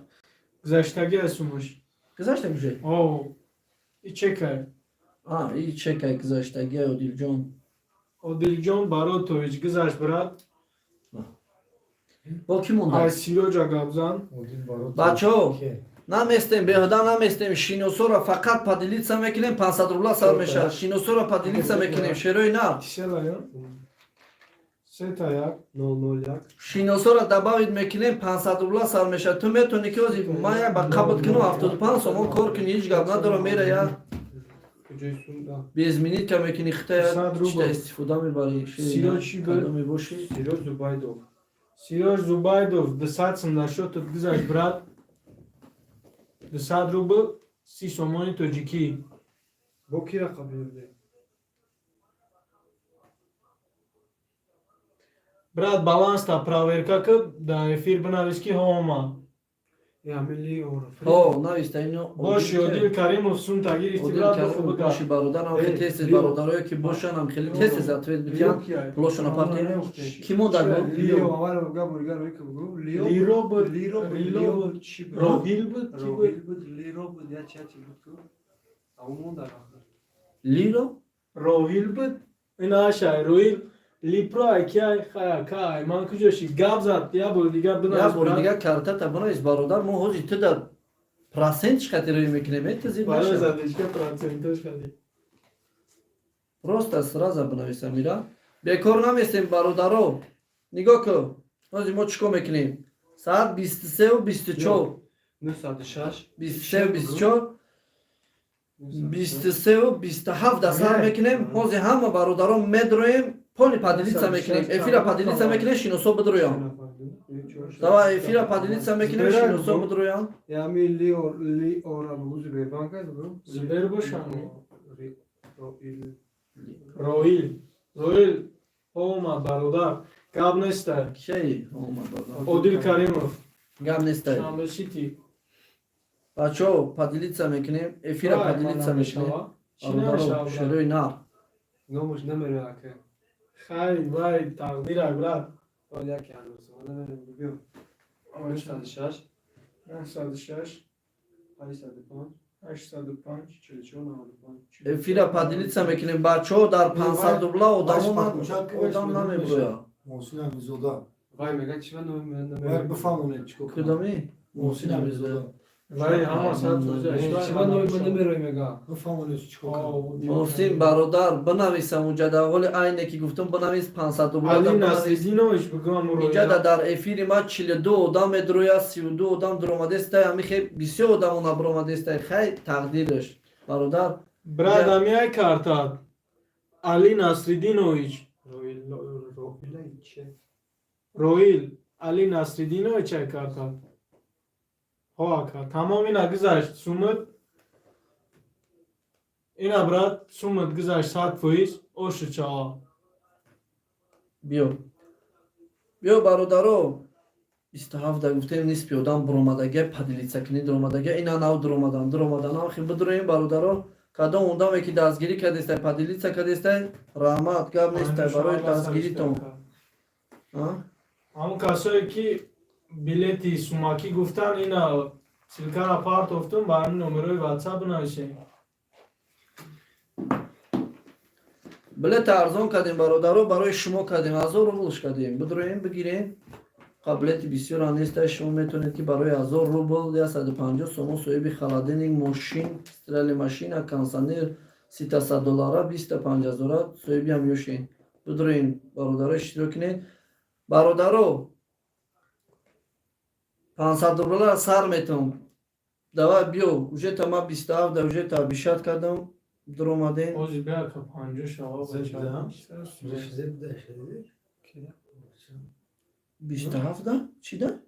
гузаштаги аз сумаш. Гузашта уже? О, и чекай. А, и чекай, гузаштаги, Одилҷон. Одилҷон Баротович, гузашт, брат. Бо ки монда? Ай Сироҷа гапзан. Бачаҳо, наместем, беҳуда наместем. Шиносоро фақат поделиться мекунем, 500 рубла сар мешавад. Шиносоро поделиться мекунем, шерои нар. Сета як. 001. Шиносоро добавить мекунем, 500 рубла сар мешавад. Ту метавонӣ ки ози ман як ба қабд кунам, 75 сомон кор кунӣ, ҳеҷ гап надорам, мера я без минутка мекунӣ, хитая чита истифода мебарӣ. Сироҷ бошӣ. Сироҷ Зубайдов. Сироҷ Зубайдов, 200 сум дар счёт ат гузашт, брат. 200 рубл, 30 сомони тоҷикӣ. Бо ки рақаб мебудем? Брат, баланс та проверка ки, дар эфир бинавис, ки ҳо омад. Ҳо, нависта ино. Боши, Одил Каримов, сумта гирифти, брат. Боши, бародарам, хеле тез тез, бародарое ки бошанам, хеле тез тез ответ бидиҳанд, пулошона партем. Ки монда? Лиро буд, Роҳил буд. Лиро. Роҳил буд, ина ашай Роҳил липро айкай хая кай ман куҷо ши гап зад, я бори дигар. Я бори дигар картата бинавис, бародар. Мо ҳози ту дар процент чӣ хати рӯй мекунем, э, ту зид. Задишка процентош хати. Просто сразу бинавис, Амира. Бекор наместем, бародаро. Нигоҳ кун, ҳози мо чӣ кор мекунем. Соат 23:24, 23:24, 23:27 да сар мекунем. Ҳози ҳама бародарон медроем, поли поделиться мекунем, эфира поделиться мекунем, шиносо бидроям. Давай, эфира поделиться мекунем, шиносо бидроям. Зубер бошам. Роил, Роил омад, бародар, гап нестай. Кей омад, бародар? Одил Каримов. Гап нестай. Шанбе Сити. Бачаҳо, поделиться мекунем, эфира поделиться мекунем, бародаро, шерои нар. Номаш намерояд, ака. Хай, вай тақдира, брат. Яке ҳанӯз намерояд. 906. 906. 805. 805. 44 95. Эфира поделиться мекунем, бачаҳо. Дар 500 рубла одамон одам намеброяд. Муҳсин Амизода. Вай мега чӣ Вай бифаҳмонед чӣ кор. Кудоми? Муҳсин Амизода. Вай ҳама сад. Чӣ номи намерояд, мега. Бифаҳмонед чӣ кор. Муҳсин, бародар, бинависам уҷада ҳоли айне ки гуфтум, бинавис 500 рубла. Али Насриддинович, бигӯам. Инҷада дар эфири ма 42 одам медрояд, 32 одам дуромадестай, ами хе бисёр одамо набуромадестай. Хай, тақдираш, бародар. Брат, амиай картат, Али Насриддинович. Роил Али Насриддинович ай картат. Ҳо, ака, тамом, ина гузашт сумат. Ина, брат, сумат гузашт 100%, ошу чао. Биё, биё, бародаро. 27 гуфтем, нисфи одам буромадага, поделиться кунӣ, дуромадага. Ина нав дуромадан, дуромадан. Ам хи бидуроем, бародаро. Кадом одаме ки дастгирӣ кардестай, поделиться кардестай, раҳмат, гап нестай барои дастгиритон. Ҳамон касое ки билети сумакӣ гуфтан, ина ссылка ра партофтум, ба ҳамин номерои ватсап бинависем. Билета арзон кардем, бародаро, барои шумо кардем, 1000 рублш кардем. Бидроем, бигирем. Қабилияти бисёр неста. Шумо метавонед, ки барои 1000 рубл, 150 сомон, соҳиби холодильник, мошин, стиральный машина, кондиционер ситасад доллара, 25 ҳазора соҳиби ҳам ёшен. Бидроем, бародаро, иштирок кунед. Бародаро, 500 рубла сар метавон. Давай, биё, уже та ма 27 да уже та бишат кардам, дуромадем. Ози бияка панҷо шава. Зеб. 27 да чӣ да?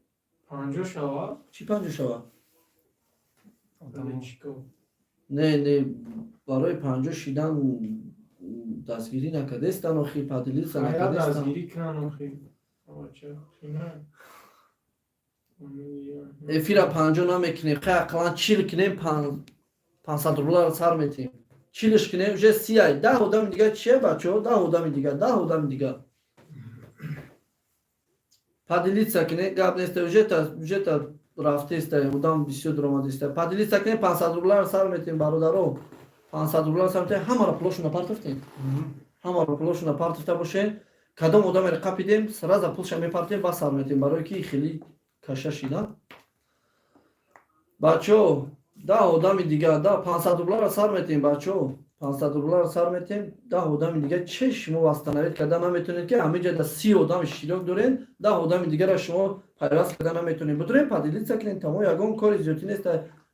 50 шава. Чӣ 50 шава? Не, не, барои 50 шидан дастгирӣ накардестан охи, поделиться накардестан. Дастгирӣ кунан охи. Эфира 50 намекунем, хай, ақаллан 40 кунем, 500 рубларо сар метиҳем. 40-ш кунем, уже 30-ай. 10 одами дига чия, бачаҳо? 10 одами дига, 10 одами дига. Поделиться кунем, гап неста, уже-та рафтеста, одам бисёр дуромадеста. Поделиться кунем, 500 рубларо сар метиҳем, бародаро. 500 рубларо сар метиҳем, ҳамаро пулошона партофтем. Ҳамаро пулошона партофта бошем. Кадом одамеро қапидем, сразу пулша мепартем, бас сар метиҳем, барое ки хеле каша шида. Бачаҳо, 10 одами дига, да 500 рубларо сар метиҳем, бачаҳо. 500 рубларо сар метиҳем, 10 одами дига че шумо восстановить карда наметонед, ки ҳамин ҷода 30 одам иштирок дорен, 10 одами дигарро шумо пайваст карда наметонед. Бидурем, поделиться кунем, тамом, ягон кори зиёдтӣ нест.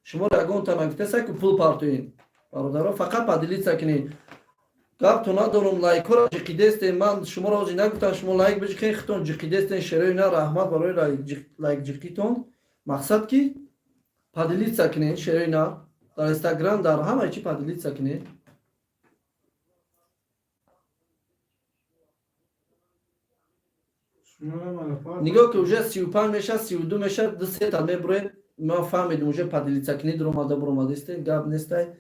Шуморо ягонта нагуфтеса, ки пул партоед. Бародаро, фақат поделиться кунед. Гапто надорум, лайкҳоро ҷиқидестем. Ман шуморо ҳозир нагуфтам, шумо лайк биҷиқед, худтон ҷиқидестен, шерои на, раҳмат барои лайк ҷиқитон. Мақсад ки поделиться кунед, шерои на, дар Инстаграм, дар ҳамаи чи поделиться кунед. Нигоҳ ки, уже 35 мешад, 32 мешад, ду сета мебуроед. Ман фаҳмидем, уже поделиться кунед, дуромада буромадистен, гап нестай.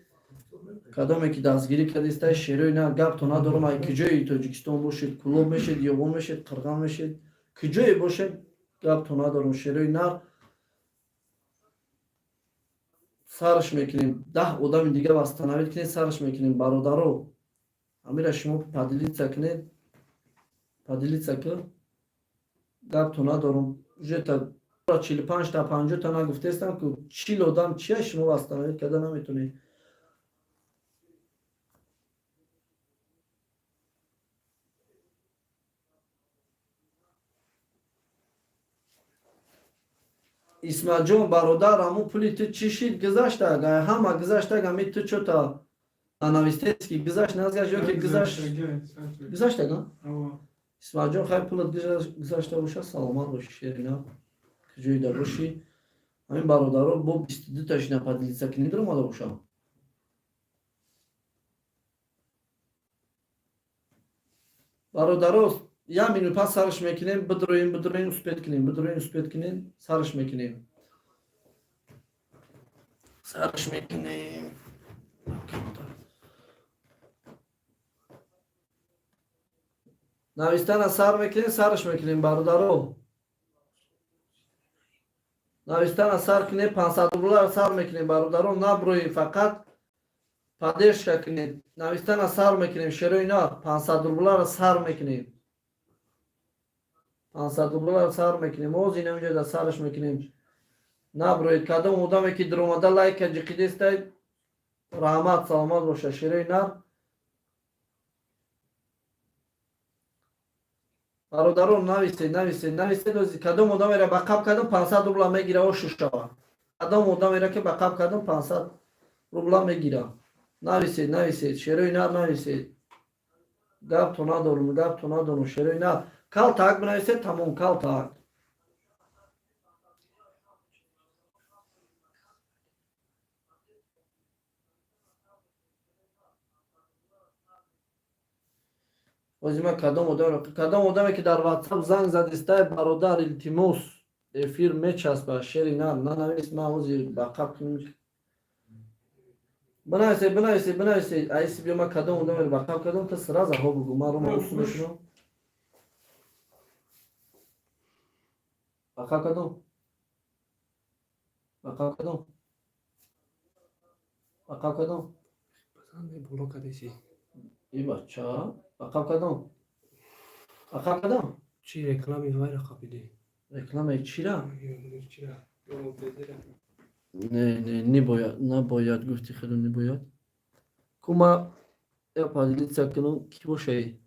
Кадоме ки дастгирӣ кардистай, шерои на, гапто надорам, ай куҷои Тоҷикистон бошед, Кулоб мешед, Ёвон мешед, Қирған мешед, куҷое бошед, гапто надорам, шерои нар, сараш мекунем. 10 одами дига восстановить кунед, сараш мекунем, бародаро. Ҳамира шумо поделиться кунед, поделиться ки, гапто надорам. Уже та 45-та, 50-та нагуфтестам, ки 40 одам чия шумо восстановить карда наметонед. Исматҷон, бародар, ҳамун пули ту чӣ шид? Гузашта ҳама, гузашта. Ами ту чота нанавистест, ки гузашт, назгашт ё ки гузашт, гузаштага. Исматҷон, хай, пулат гузашта бошад, саломат бошӣ, шерина, куҷоида бошӣ. Ҳамин бародаро бо 22-ташина поделиться кунед, омада бошам. Бародаро, як минут пас сараш мекунем, бидроем, бидроем, успеть кунем, бидроем, успеть кунем, сараш мекунем, сараш мекунем. Навистана сар мекунем, сараш мекунем, бародаро. Навистана сар кунем, 500 рубларо сар мекунем, бародаро, наброи, фақат поддержка кунед. Навистана сар мекунем, шерои на, 500 рубларо сар мекунем, 500 рубларо сар мекунем, оз инаминҷо да сараш мекунем. Наброед. Кадом одаме ки дуромада лайка ҷиқидестай, раҳмат, саломат боша, шерои нар. Бародарон, нависед, нависед, нависед. Ози кадом одамеро ба қаб кардам, 500 рубла мегира, ошу шава. Кадом одамеро ки ба қаб кардам, 500 рубла мегира. Нависед, нависед, шерои нар, нависед. Гапто надорум, гапто надорум, шерои нар. Калтак бинависед, тамом, калтак. Ози ман кадом одамро, кадом одаме ки дар Ватсап занг задистай, бародар, илтимос, эфир мечаспа, шери нар, нанавис, ман ози ба қаб кунем. Бинависед, бинависед, бинависед. Айси биё, ман кадом одамеро ба қаб кардам, та сразу ҳо бугу, ман рома усу мекунам. Ба қаб кардам? Ба қаб кардам? Ба қаб кардам? Боло кардеси. И бача, ба қаб кардам? Ба қаб кардам? Чи реклами вайра қапидӣ? Рекламаи чира? Чира? Не, не, не бояд, набояд гуфти хеле не бояд. Кума я поделиться кунам, ки бошай?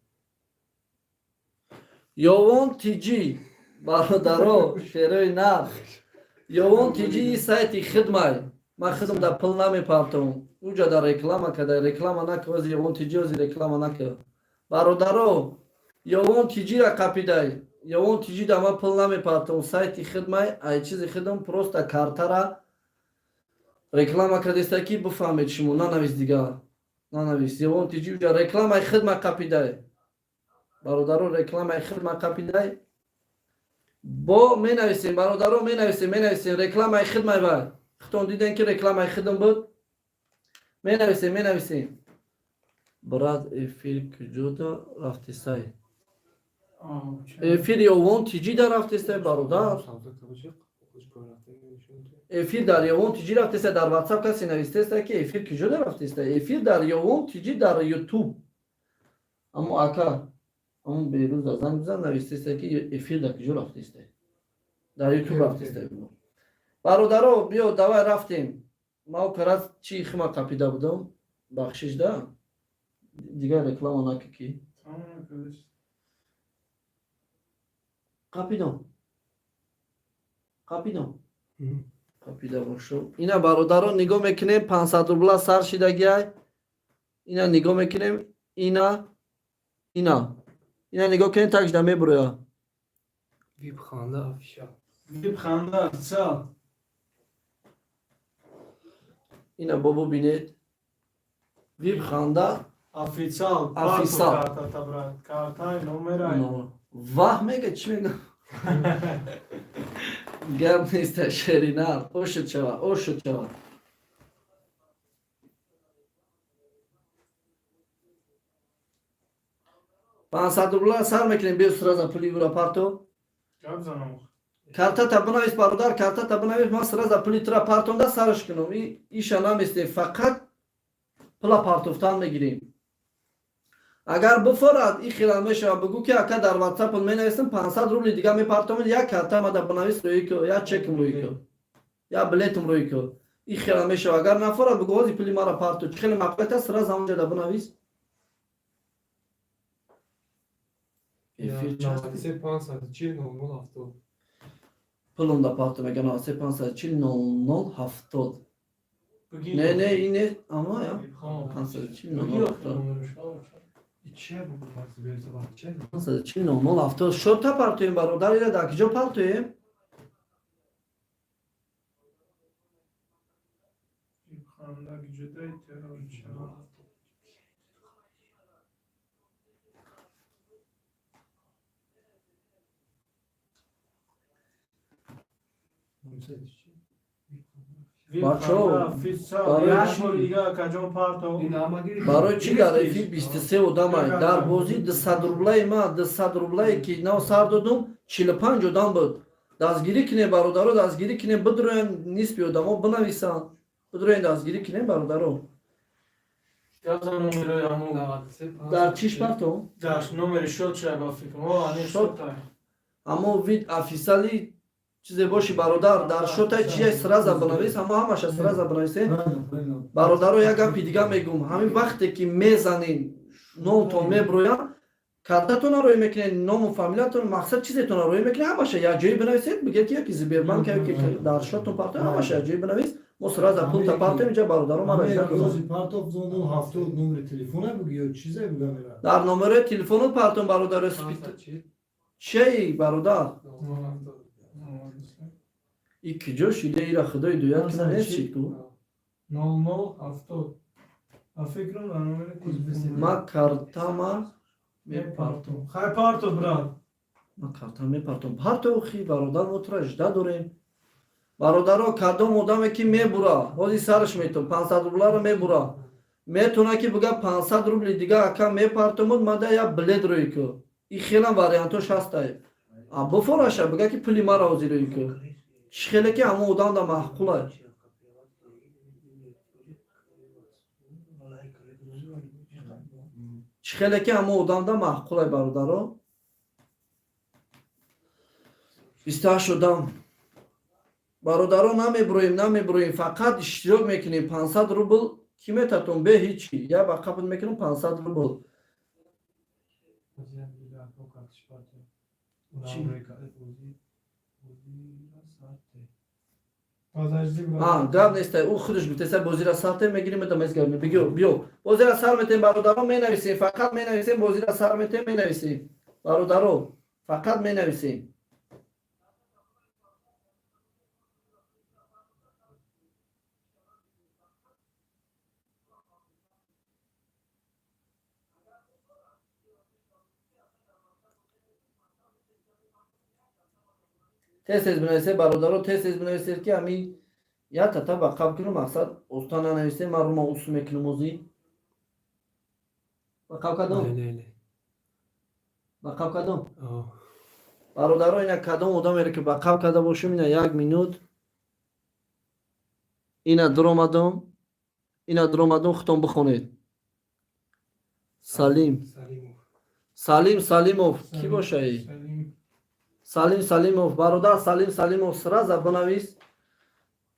Ёвон ТЖ, бародаро, шерои нар. Ёвон ТЖ сайти хидмай. Ман хидм да пул намепартом. Уҷа да реклама када, реклама нака, ози Ёвон ТЖ ози реклама нака. Бародаро, Ёвон ТЖ-ра қапидай. Ёвон ТЖ да ман пул намепартом. Сайти хидмай, ай чизи хидм просто картара Реклама кардеста, ки бифаҳмед шумо. Нанавис, дигар нанавис. Ёвон тиҷи уҷа рекламаи хидма қапидай, бародаро, рекламаи хидма қапидай. Бо менависем, бародаро, менависем, менависем рекламаи хидмай. Вай хитон дидем, ки рекламаи хидм буд. Менависем, менависем. Брат, эфир куҷода рафтесай? Эфир Ёвон тиҷида рафтесай, бародар, эфир дар Ёвон тиҷи рафтеста. Дар Ватсап касе навистеста, ки эфир куҷода рафтеста. Эфир дар Ёвон тиҷи, дар Ютуб. Аммо ака, аммо Берӯза занг бизан, навистеста, ки эфир дар куҷо рафтеста. Дар Ютуб рафтеста. Бародаро, биё, давай, рафтем. Ма карат чи хима қапида будам, бахшиш да, дигар реклама наки ки қапидам, қапидам, қапида бошо. Ина, бародаро, нигоҳ мекунем, 500 рубла сар шидагиай. Ина нигоҳ мекунем, ина, ина, ина нигоҳ кунем, так шида мебуроя. Вип ханда офишал. Вип ханда официал. Ина, бобо, бинед, Вип ханда официал. Официал. Карта, брат, картай номерай. Ваҳ, мега, чӣ мега? Гап неста, шеринар, ошуд шава, ошуд шава. 500 рубла сар мекунем. Биё, сразу пули бура парто. Гап занам. Картата бинавис, бародар, картата бинавис, ман сразу пули тура партонда сараш кунам. Иша наместем, фақат пула партофтан мегирем. Агар буфорад, и хелам мешавад. Бугӯ, ки ака, дар Ватсапон менависам, 500 рубли дига мепартомед, як карта мада бинавис, рӯӣ ку, як чекм рӯӣ ку, як билетм рӯӣ ку. И хелам мешавад. Агар нафорад, бугӯ, ҳози пули мара парту. Чӣ хеле мақбулият аст, сразу ҳамонҷода бинавис. Эфир час. 93 540 00 70. Пулум да парту, мега, 93 540 00 70. Не, не, ин не, ама я 540 00 70. Че бу че? 540 00 70. Шота партуем, бародар, ира дар киҷо партуем? Вип ханда гиҷодай террор чаро? Бачаҳо, официал. Барои Як чӣ? бори дига, акаҷон, парто. Ин ҳамагири. Барои чӣ дар эфир 23 одамай? Дар бозӣ 200 рублаи ма, 200 рублае ки нав сар додум, 45 одам буд. Дастгирӣ кунем, бародаро, дастгирӣ кунем. Бидроем, нисфи одамо бинависанд. Бидроем, дастгирӣ кунем, бародаро. Гап зан, номерои ҳамун. 93 Дар чиш партом? Дар номери шот шая, ба фикрам. О, ани Шот. шотай. Аммо вид офисали чизе боши, бародар, дар шотай чия, сразу бинавис. Ҳама, ҳамаша сразу бинависем. Бародаро, як гапи дига мегум. Ҳамин вақте ки мезанем, номтон меброяд, картатона рӯй мекунед, ному фамилиятон, мақсад чизетона рӯй мекунед, ҳамаша якҷоӣ бинависед. Бигед, ки яки Сбербанк, яки дар шотон партоем, ҳамаша якҷоӣ бинавис. Мо сразу пулта партоем инҷа, бародаро, мара жда кунам. Рози партов 00 70, номери телефона буги ё чизе буга мера? Дар номерои телефонот партом, бародаро. 540 Чей, бародар? 00 70. И киҷо шида, ира худои дуяд кина нест шид ку. 00 70. Ба фикрам, дар номери телефон. Ма картама мепартом. Хай, парто, брат. Ма карта мепартом. Партохи, бародар, мо тура жда дорем. Бародаро, кадом одаме ки мебура, ҳози сараш метон, 500 рубларо мебура, метавона ки буга, 500 рубли дига, ака, мепартомуд, мада як билет рӯй ку. И хелам вариантош ҳастай. А буфораша, буга, ки пули мара ҳозир рӯй ку. Чӣ хеле ки ҳамон одамда маъқулай. Чӣ хеле ки ҳамон одамда маъқулай, бародаро. 28 одам, бародаро. Намебуроем, намебуроем, фақат иштирок мекунем. 500 рубл ки метатон бе ҳичи, я ба қабл мекунам 500 рубл. Як дига ако картиш парто. Чӣ? Бозира сарте. Подожди, А, брат. гап нестай, ӯ худаш гуфтеса, бозира сарте мегирем, медам, эс гап бигё. Биё, бозира сар метем, бародаро, менависем, фақат менависем, бозира сар метем, менависем, бародаро, фақат менависем. Тез тез бинависед, бародаро, тез тез бинависед, ки ами як тата ба қабл кунам. Мақсад оста нанависед, ман рума усу мекунам озӣ. Ба қабл кардам? Не, не. Ба қабл кардам? Бародаро, ина кадом одамеро ки ба қабл карда бошем, ина як минут, ина дуромадам, ина дуромадам, худтон бихонед. Салим. Салимов. Салим Салимов кӣ бошаи? Салим. Салим Салимов, бародар Салим Салимов, сразу бинавис,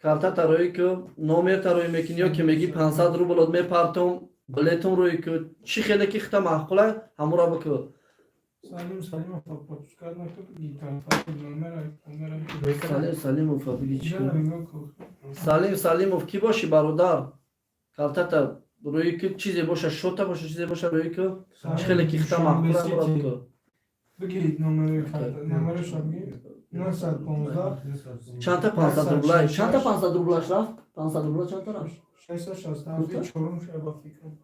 картата рӯӣ ку, номерта рӯӣ мекунӣ ё ки меги 500 рублот мепартом, билетум рӯӣ ку, чӣ хеле ки хита маъқула, ҳамура бикӯ. Салим Салимов пропускать накун, карта номера номера. Салим Салимов биги чӣ? Ҷа нигоҳ кун. Салим Салимов кӣ бошӣ, бародар? Картата рӯӣ ку, чизе боша, шота боша, чизе боша, рӯӣ ку, чӣ хеле ки хита маъқула, ҳамура бикӯ. Бигиред номери карта, номерашро бигир. 915. Чандта 500 рубла, чандта 500 рублаш рафт? 500 рубла чандта рафт? 667, чорум шай ба фикрам.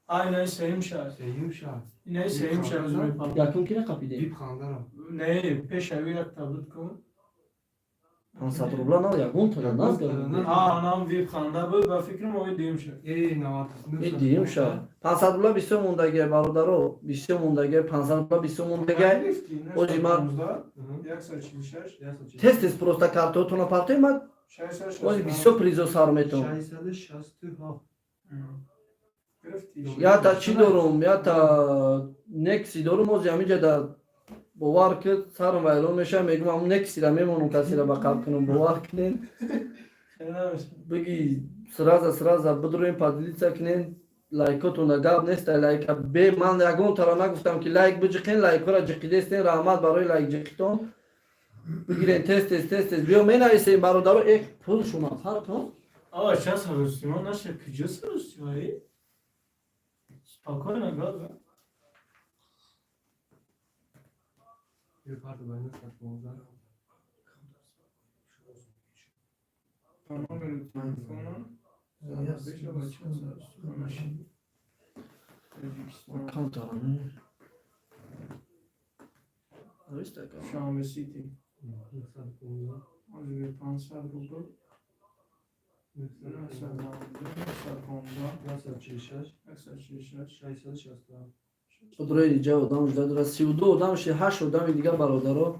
А, инаи сеюм шай. Сеюм шай. Инаи сеюм шай аз мепарам. Якум ки нақапидем? Вип хандарам. Не, пешави як таблит кун. 500 рубла на ягон та назга. А, анам вип ханда буд, ба фикрам ои дуюм шай. Э, 99. Э, дуюм ша. 500 рубла бисёр мондагия, бародаро, бисёр мондагия, 500 рубла бисёр мондагия. Ози ман- 146. Тез тез просто картаотона партои, ман ози бисёр призо сар метавон. 667. Гирифти. Ята чӣ дорум, ята некси дорум, ози ҳаминҷа да бовар ки сарам вайрон мешавад, мегӯм ҳамн нексира мемонам, касира ба қабл кунам, бовар кунен. Хеле намешавад. Биги сразу сразу бидроем, поделиться кунен, лайкотона гап нест, лайка бе ман ягон тара нагуфтам ки лайк биҷиқен, лайкҳоро ҷиқидестен, раҳмат барои лайк ҷиқитон. Бигирен тез тез тез тез биё менависем, бародаро, э, пул шума фарқон. А, сейчас Рустима наша куҷо Рустима? Э? Спокойно, гап. Ё парта ба 915. По номеру телефона. Таджикистан. Камтарам. Душанбе Сити. 915. Ози 500 рубл. 992, 915, 946. 146. 667. Будрои ҷа одам жуда дора, 32 одам ши, ҳашт одами дига, бародаро,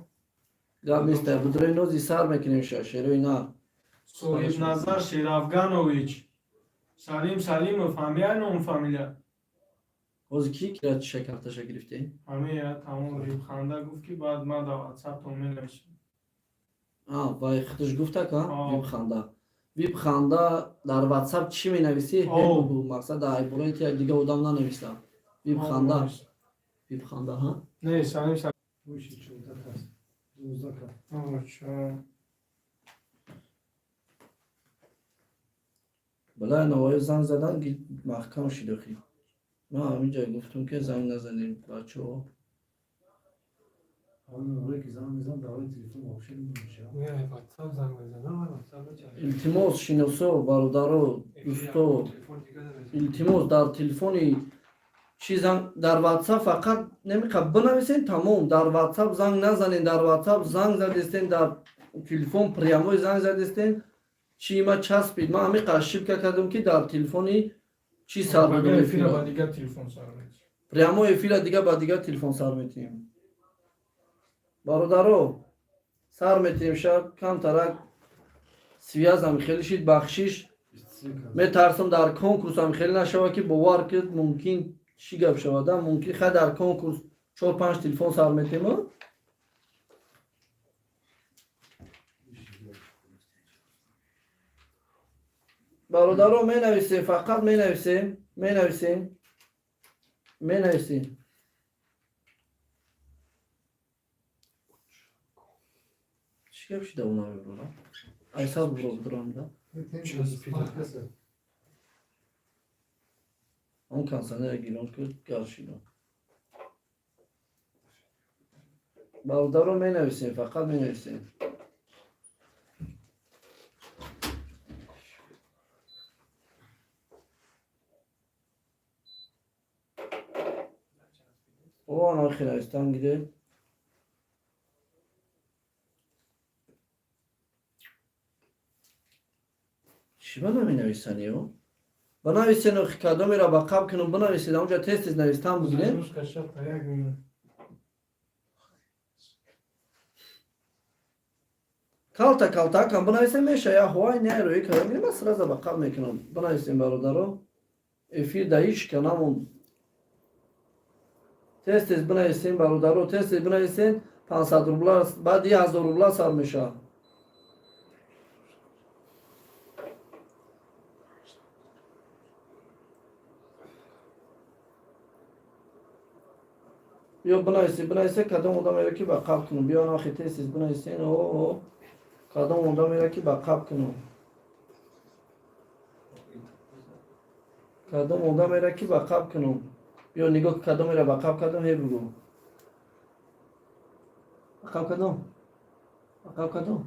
гап нест, будрои нози сар мекунем ша шерои на. Соҳибназар Шерафганович. Салим Салимов, ҳамия ном фамилия. Ҳозир ки кира чиша карташа гирифтем? Ҳамия тамом рибханда гуфт ки баъд ман дар ватсаптон менависам. А, вай худаш гуфта ка? А. Випханда. Випханда дар ватсап чӣ менависӣ? О. Ҳе, мақсад дар бораи ти як дига одам нанависта. Випханда, випханда, ҳа? Не, Салим Салимов. Выши 14 кас. 12 кас. Ча. Балай навои занг задан ги маҳкам шид охи. Ман ҳаминҷа гуфтам ки занг назанем, бачаҳо. Ҳамон موقعی که زنگ میزنم برای تلفن вообще نمیشه. Не, WhatsApp занг мезанам, WhatsApp ча. Илтимос, шиносо, бародаро, дӯсто, Телефон дига намезанам. Илтимос, дар телефони чӣ занг, дар ватсап фақат намеқа бинависен, тамом, дар ватсап занг назанен, дар ватсап занг задестен, дар телефон прямой занг задестен, чӣ ма часпид, ман ҳамиқа ошибка кардам ки дар телефони чӣ сар додам. Эфира ба Эфира дигар телефон сар метиҳем. Прямой эфира дига ба дигар телефон сар метиҳем, бародаро, сар метиҳем шаб камтарак связам хеле шид, бахшиш. 23 кас. Метарсам дар конкурсам хеле нашава ки бовар ки мумкин чӣ гап шавада, мумкин хай дар конкурс чор панҷ телефон сар метиҳем. Бародаро, менависем, фақат менависем, менависем, менависем. Чӣ гап шида, уна биброра айсар буро бурамда. 25 кас. Он консонера гирон ки гап шида. Бародаро, менависем, фақат менависем. О, ана хеле навистан гиде. Чӣ ба наменависани ё? Банависен, охи, кадомеро ба қаб кунам, бинависед, онҷа тез тез навистан бигирем. Загрузка шад, як минут. Калта калта кам бинависем, меша я ҳуай не рӯи кардам, ман сразу ба қаб мекунам. Бинависем, бародаро. Эфир да ҳеч канамон. Тез тез бинависем, бародаро, тез тез бинависем, 500 рубла, баъд 1000 рубла сар мешавад. Биё, бинависе, бинависе, кадом одамеро ки ба қаб кунам. Биё, нахи, тез тез бинависен. О, кадом одамеро ки ба қаб кунам. Кадом одамеро ки ба қаб кунам. Биё, нигоҳ, кадомеро ба қаб кардам, ҳе бугӯ. Ба қаб кардам? Ба қаб кардам?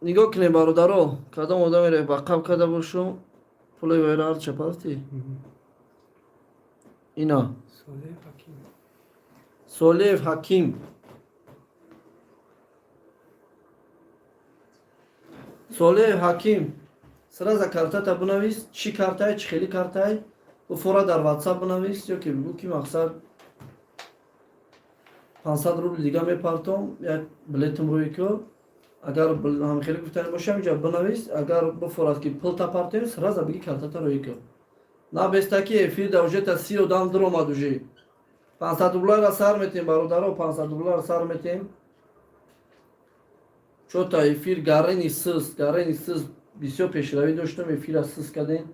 Нигоҳ кунед, бародаро, кадом одамеро ба қаб карда бошум, пулои вайро ҳарча пафтӣ. Ина. Солеҳ Ҳаким. Солеев Ҳаким. Солеев Ҳаким. Сразу картата бинавис, чӣ картай, чӣ хели картай, буфора дар WhatsApp бинавис, ё ки бигӯ ки мақсад 500 рубл дига мепартом, як билетам рӯи ку. Агар ҳамхелӣ гуфтани бошам, инҷа бинавис, агар буфорад ки пул тапартем, сразу биги картата рӯи ку. На беста ки эфир да уже та 30 одам дуромад уже. 500 рубларо сар метем, бародаро, 500 рубларо сар метем. Чота эфир гарени сис, гарени сис, бисёр пешравӣ доштам, эфира сис кардем.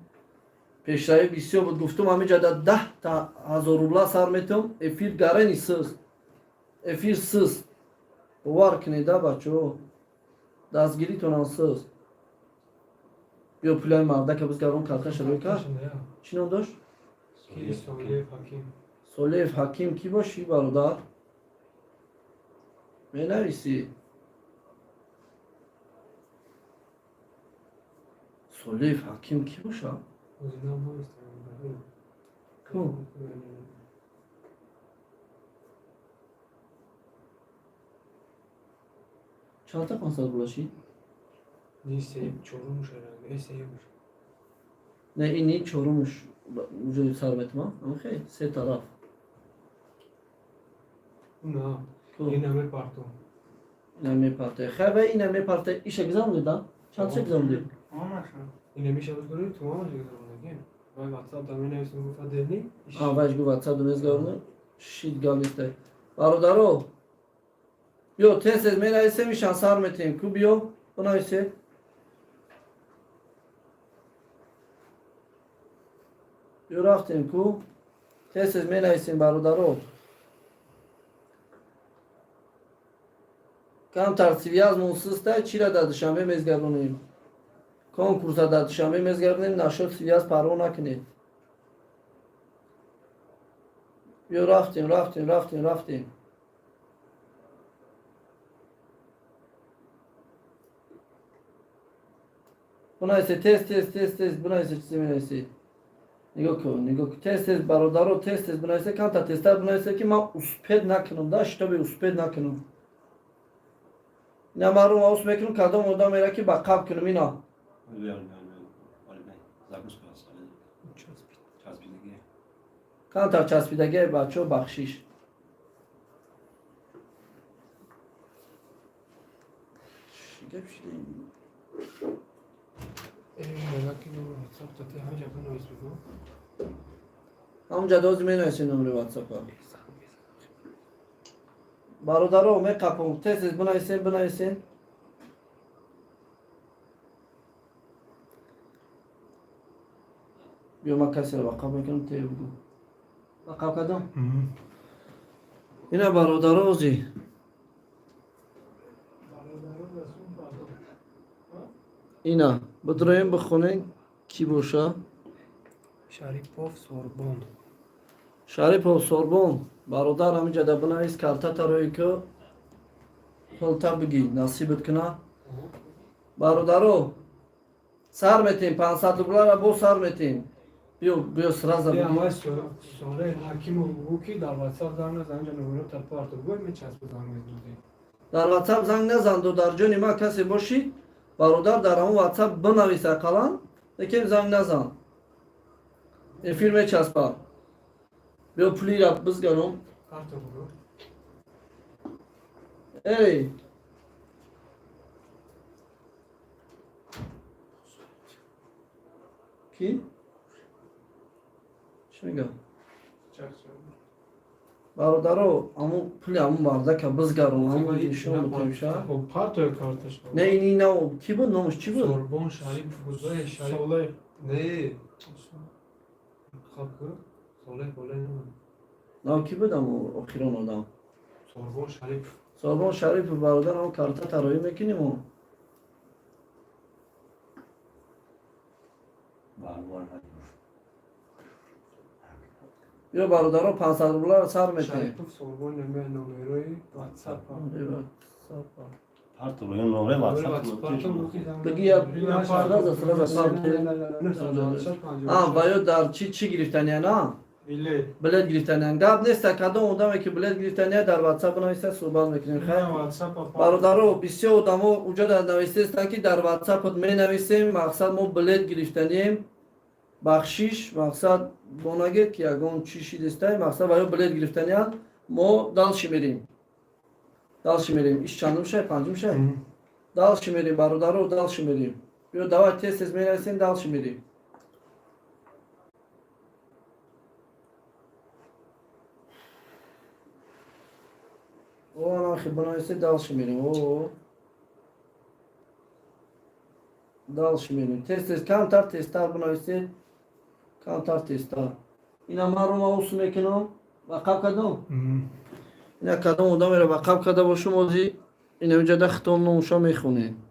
Пешравӣ бисёр буд, гуфтум ҳамиҷа да 10 та ҳазор рубла сар метам, эфир гарени сис. Эфир сис. Бовар кунед, а бачаҳо. Дастгиритонам сис. Биё, пулаи мардака бизгарон, карташа рӯй кард. Чӣ ном дошт? Ки Солеҳ Ҳаким. Солеев Ҳаким кӣ бошӣ, бародар? Менависӣ? Солеев Ҳаким кӣ боша? Озинам навистам. Ку? Чандта 500 рубла шид? Не, се чорумуш э сеюмуш. Не, ини чорумуш уже сар метма. Охе, се тараф. На, Ку? ина мепартом. Ина мепарте. Хай, ва ина мепарте. Иша гизамдида? Чандша гизамди? Ина меша бизгорӣ, тумама гизамдаги. Вай WhatsApp да менависам, гуфта дерни. А, вайш гу WhatsApp мезгарна. Шид галистай. Бародаро, биё, тез тез менависем, ишан сар метем. Ку, биё, бинависе. Биё, рафтем, ку. Тез тез менависем, бародаро. Камтар связмон систай, чира дар Душанбе мезгардонем. Конкурса дар Душанбе мезгардонем, нашод связь парво накунед. Биё, рафтем, рафтем, рафтем, рафтем. Бинависе, тез, тез, тез, тез, бинависе, чизе менависе. Нигоҳ кун, нигоҳ кун. Тез, тез, бародаро, тез, тез бинависе, камтар тезтар бинависе, ки ман успеть накунам, да, чтобы успеть накунам. Ина ман рӯ маус мекунам, кадом одамеро ки ба қаб кунам, ина. Загрузка часпидагӣ. Камтар часпидагӣ, бачаҳо, бахшиш. Чӣ гап шида? Э, мега ки номер WhatsApp да те ҳаҷа бинавис бигӯ. Ҳамунҷа дози менависи номери WhatsApp-а. Бародаро, меқапам, тез тез бинависен, бинависен. Биё, ман касеро ба қаб мекунам, те бугӯ. Ба қаб кардам? Ина, бародаро, ози. Бародаро, расул пардон. Ина, бидроем, бихонем, кӣ боша? Шарипов Сорбон. Шарипов Сорбон, бародар, ҳаминҷа да бинавис, картата рӯи ку, пулта бигӣ, насибат куна. Бародаро, сар метем, 500 рублара бо сар метем. Биё, биё, сразу Е, бигӣ. ама Солеҳ Ҳакимов бигӯ ки дар WhatsApp занг назан, инҷа номеро та парто. Гӯй мечаспа занг мезанӣ. Дар WhatsApp занг назан, дар ҷони ман касе бошӣ, Бародар, дар ҳамон ватсап бинавис ақаллан, лекин занг назан, эфир мечаспа. Биё, пулира бизгаром. Карта бугу. Эй, ки чӣ мегӯям? Бародаро, ҳамун пули ҳамун мардака бизгаром, ҳамун нишон бутемша. Хоб, партоя карташ. Не, ини на, ки буд номаш, чӣ буд? Сорбон Шарипов гузай Шарип. Солеҳ. Не. Хоб ку. Солеҳ боле набуд. На, ки буд ҳамун охирон одам? Сорбон Шарипов. Сорбон Шарипов, бародар, ҳамун карта тароӣ мекунему. Бар. Биё, бародаро, 500 рубларо сар метаҳем. Шарипов Сорбон намея номерои WhatsApp. Парто рӯё номре WhatsApp. Бигӣ, я сразу, сразу а ва ё дар чӣ чӣ гирифтания на? Билет. Билет гирифтаниян. Гап неста, кадом одаме ки билет гирифтания, дар ватсап бинависа, суҳбат мекунем. Хайр. WhatsApp. Бародаро, бисёр одамо уҷо дар нависестанд, ки дар ватсапот менависем, мақсад, мо билет гирифтанием, бахшиш, мақсад, бонагед, ки ягон чӣ шидистай, мақсад, ва ё билет гирифтаниян. Мо дальше мерем, дальше мерем. Иш чандум шай? Панҷум шай. Дальше мерем, бародаро, дальше мерем. Биё, давай, тез тез менависем, дальше мерем. О, анахи бинависе, дальше мерем. О, дальше мерем, тез тез, камтар тезтар бинависе, камтар тезтар. Ина ман рома усу мекунам, ба қаб кардам. Ина кадом одамеро ба қаб карда бошум, ози ина инҷода хитон номуша мехонем.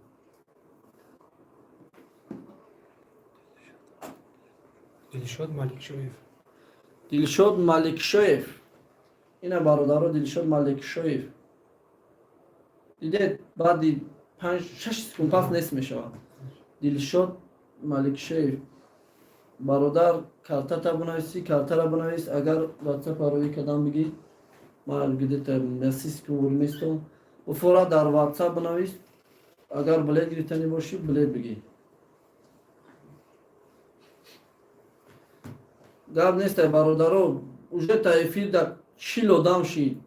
Дилшод Маликшоев. Дилшод Маликшоев. Ина, бародаро, Дилшод Маликшоев, дидед, баъди 5-6 секунд пас нест мешавад. Дилшод Маликшоев, бародар, картата бинависӣ, картара бинавис. Агар ватсапа роӣ кардам бигӣ, ман где-то 30 секунд вур местом. Уфора дар ватсап бинавис, агар билет гирифтанӣ бошӣ, билет бигӣ. Гап нестай, бародаро, уже та эфир да 40 одам шид,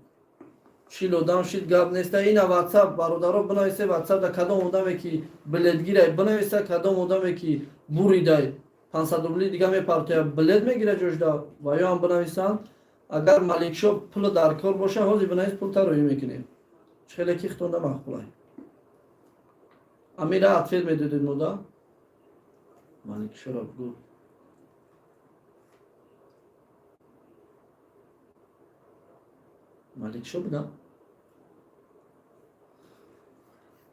40 одам шид. Гап неста. Ина ватсап, бародаро, бинависе. Ватсап да кадом одаме ки билетгирай, бинависа, кадом одаме ки буридай, 500 рубли дига мепартоя, билет мегира ҷошда, ва ё ҳам бинависанд. Агар Маликшо пул дар кор боша, ҳозир бинавис, пул тароӣ мекунем. Хеле ки хитонда маъқулай. Амира ответ медодед мода. Маликшоро бигӯ. Маликшо буда,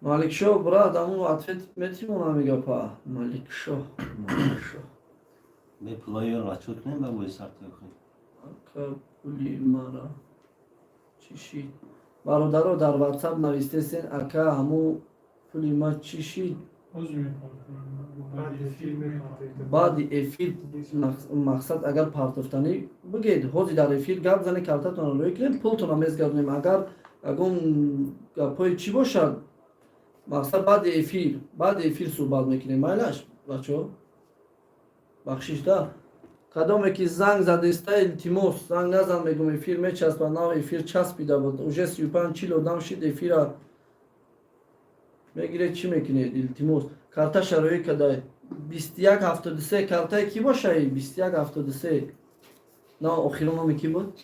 Маликшо, брат, аму ответ метимона мегапа. Маликшо, Маликшо. Бе пулои расчёт кунем, ба бои сарто кунем. Ака, пули мара чӣ шид? Бародаро, дар ватсап навистесен: ака, ҳаму пули ма чӣ шид? Баъди эфир, мақсад, агар партофтанӣ бигед, ҳозир дар эфир гап зане, картатонро рӯй кунем, пултонро мезгардонем. Агар ягон гапҳои чӣ бошад, мақсад, баъди эфир суҳбат мекунем. Майлаш, бачаҳо, бахшиш да. Кадоме ки занг задеста, илтимос, занг назан, мегум, эфир мечаспа. Нав эфир часпида буд, уже 35-40 одам шид. Эфира мегиред, чӣ мекунед? Илтимос, карташа рӯй кадай. 2173, картае кӣ бошаи? 2173, на, охирон номи кӣ буд?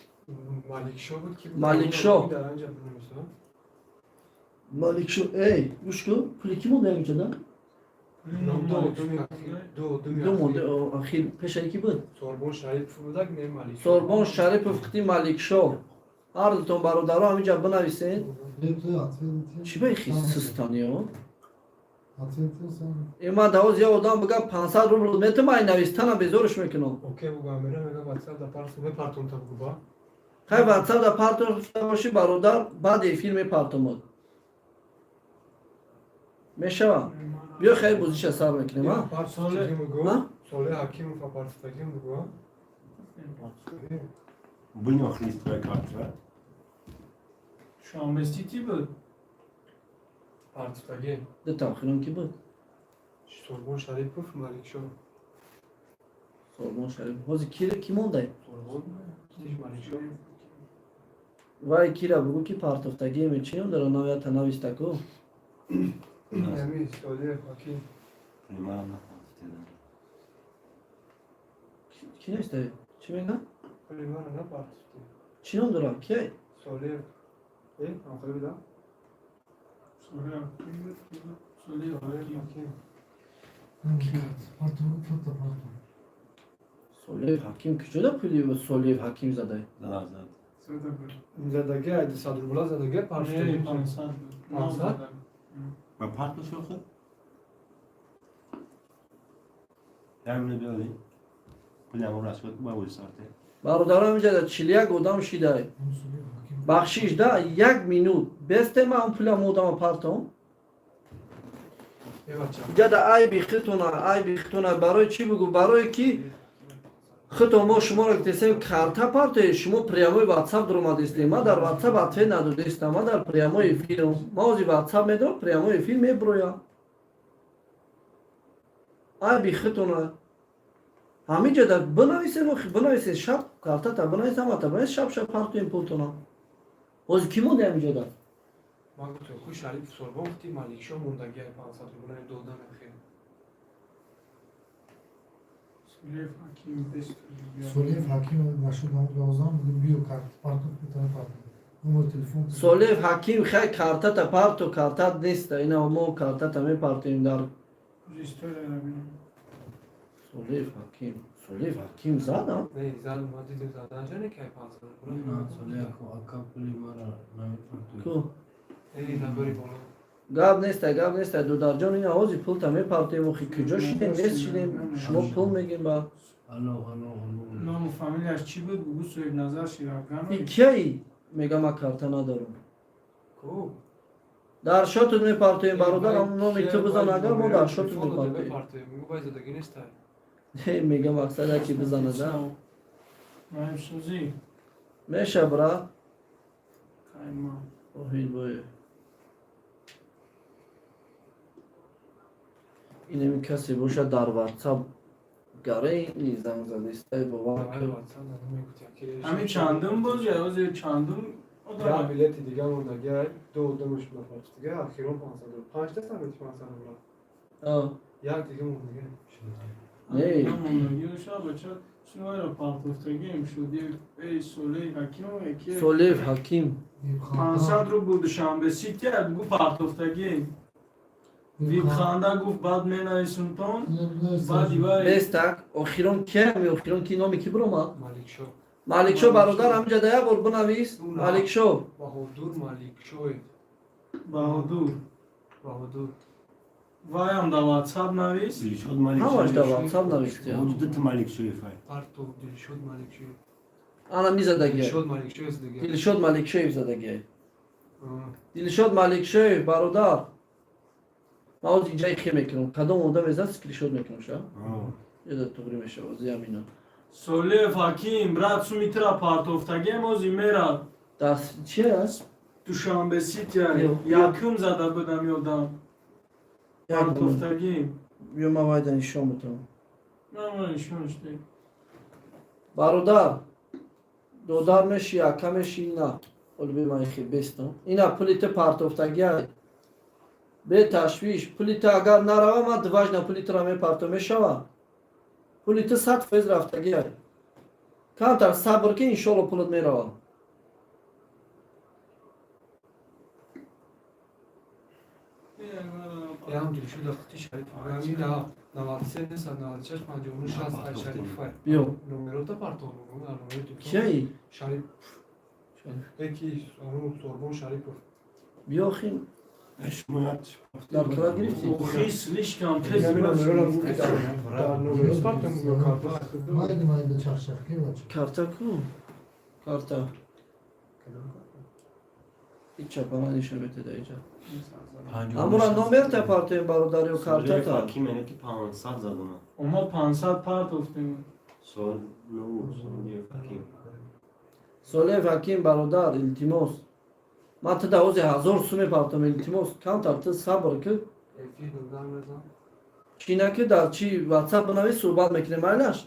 Маликшо буд ки. Маликшо. Маликшо. Эй, гӯш кун, пули кӣ монда ягинчада? Ду монда ахир. Пешаи кӣ буд? Сорбон Шарипов будак, не Маликшо. Сорбон Шарипов қити Маликшо, ҳар дутон, бародаро, ҳаминҷа бинависед. Чӣ ба хи систаниё? Э, ман давоз як одам бига 500 рубл метамай, навистана безориш мекунам. Окей, бугу, амира мега ватсап да парту мепартон та бугу ба. Хай, ватсап да партофта бошӣ, бародар, баъди эфир мепартомад. Мешава? Биё, хай, бозиша сар мекунем, а? Соле Ҳакимов апартотагим бугу. Буни охири твоя картра. Душанбе Сити буд. Партотагим. Дута охирон ки буд? Сорбон Шарипов, Маликшо. Сорбон Шарипов. Ҳозир ки мондай? Сорбон, Тиш Маликшо. Вай кира бугӯ ки партофтагиеме, чӣ ном дора, навията навистаку. Ами Солиев Ҳаким. Пули маро напартофтеда. Ки нависта? Чӣ мега? Пули маро напартофти. Чӣ ном дора? Ки? Солиев. Э, ҳамхеле буда? Солиев Солиев Ҳаким. Ҳаким. Парту, пулта парту. Солиев Ҳаким куҷода пули Солиев Ҳаким задай? Зад, зад. Зада буд. Задаги айди 100 рубла задаги Не, партофтаги. 500 буд. 500? Ва партофт охир? Як минут биёди. Пули ҳамон расход ба бозӣ сарте. Бародарам, инҷа 41 одам шидай. Солиев Ҳаким. Бахшиш да, як минут. Бесте ма он пула одама партом. Э, бача. Иҷа да айби хитона, айби хитона. Барои чӣ бугӯ? Барое ки хито мо шуморо гуфтесем, карта партое, шумо прямой ватсап дуромадистем. Ма дар ватсап ответ надодистам, ма дар прямой эфир. Ма ози ватсап медорам, прямой эфир меброям. Айби хитона. Ҳамиҷа да бинависем, охи бинависем, шаб картата бинавис, ҳамата бинавис, шаб шаб партоем пултона. Ҳозир кӣ монда ҳамиҷа да? Ман гуфтам, ку Шарипов Сорбон гуфти, Маликшо мондаги ай 500 рубла додан хел. Солиев Ҳаким бест. Солиев Ҳаким нашуд, ҳамон равзан бугун биё карт парту, пулта парту. Номер телефон. Солиев Ҳаким, хай, картата парто, картат неста. Ина мо картата мепартоем дар Историяро бинем. Солиев Ҳаким. Солиев Ҳаким задам? Не, зад, ма дидем задан жане ки ай 500 рубла. Солиев ака пули маро намепартофт. Ку? Э, набори боло. Гап неста, гап неста, дударҷон, ина ҳозир пулта мепартоем. Охи куҷо шидем, нест шидем, шумо пул мегем ба. Алло, алло, алло. Ному фамилияш чӣ буд? Бугӯ, Соҳибназар Ширафганов. И кияи мега ма карта надорам. Ку? Дар шотут мепартоем, бародар, ҳамон номи ту бизан, агар мо дар шотут мепартоем. Мепартоем. Мегу бай задаги неста. Не, мега мақсад яки бизанада. Наимсозӣ. Меша, бра. Кайма. Оҳид бое. Инами касе бошад дар ватсап гарени занг задистай, бовар Давай кун. WhatsApp мегуфт яки. Ҳамин чандум боз я ози чандум Як одам. билети дига мондаги ай, ду одамаш напартофтаги, ахирон 500 рубла. Панҷта самети 500 рубла. А, Як дига мондаги. Не. Намондагиша бача шуморо партофтагием шуди, эй, Солиев Ҳаким яки. Солиев Ҳаким. 500 рубл Душанбе Сити бугу партофтагием. Випханда гуфт, баъд менависумтон. Баъди вай Бестак, охирон киями, охирон ки номи ки биромад? Маликшо. Маликшо, бародар, ҳаминҷа да як бор бинавис. Маликшо. Баҳодур Маликшоев. Баҳодур. Баҳодур. Ваям дар ватсап навис. Дилшод Маликшоев. Ҳамаш дар ватсап навистия. Ҳуҷ дута Маликшоев ай. Партов Дилшод Маликшоев. Ана ми задагия. Дилшод Маликшоев задагия. Дилшод Маликшоев задагия. Дилшод Маликшоев, бародар. Ман ҳозир инҷа хе мекунам. Кадом одам мезад, скриншот мекунам ша. Яда туғри мешава, ози ҳамина. Солиев Ҳаким, брат, суми тира партофтагием, ози мерад. Даст чи аст? Душанбе Сити Ё. якум зада будам ёдам. Як минут. Партофтагием. Биё, ман вайда нишон метавам. Ман нишон шудем. Бародар, додар меши, ака меши, ина. Оли бе ман хе бестам. Ина пули ту партофтагия. Бе ташвиш, пули ту агар нарава, ман дважда пули тура мепарто мешава. Пули ту 100% рафтагия. Камтар сабр ки, иншолло пулат мерава. Ям Дилшод Ахти Шарипов. Ами да 93 нест, 96 59 60 ай Шарипов. Ай. Биё. Номерота партов мегум, дар номери телефон. Кияи? Шарип. Яки ану Сорбон Шарипов. Биё хин. Шумо як Дар кара гирифтӣ? Охи слишком тез. Ами номерора бугу ки дар номерос партом бугу карта. Майли, майли, чахчах ки бача. Карта ку? Карта. Ҳеҷ чапана нишон метеда иҷа. Ҳамура номерта партоем, бародар, ё Солиев картата? Ҳаким яъне ки 500 задама. Мо 500 партофтем. Сол ну Солиев Ҳаким. Солиев Ҳаким, бародар, илтимос. Ман ту да ҳози 1000 сум мепартом, илтимос. Камтар ту сабр ки. Эфир додан мезан. Чӣ наки, дар чи ватсап бинавис, суҳбат мекунем, майлаш,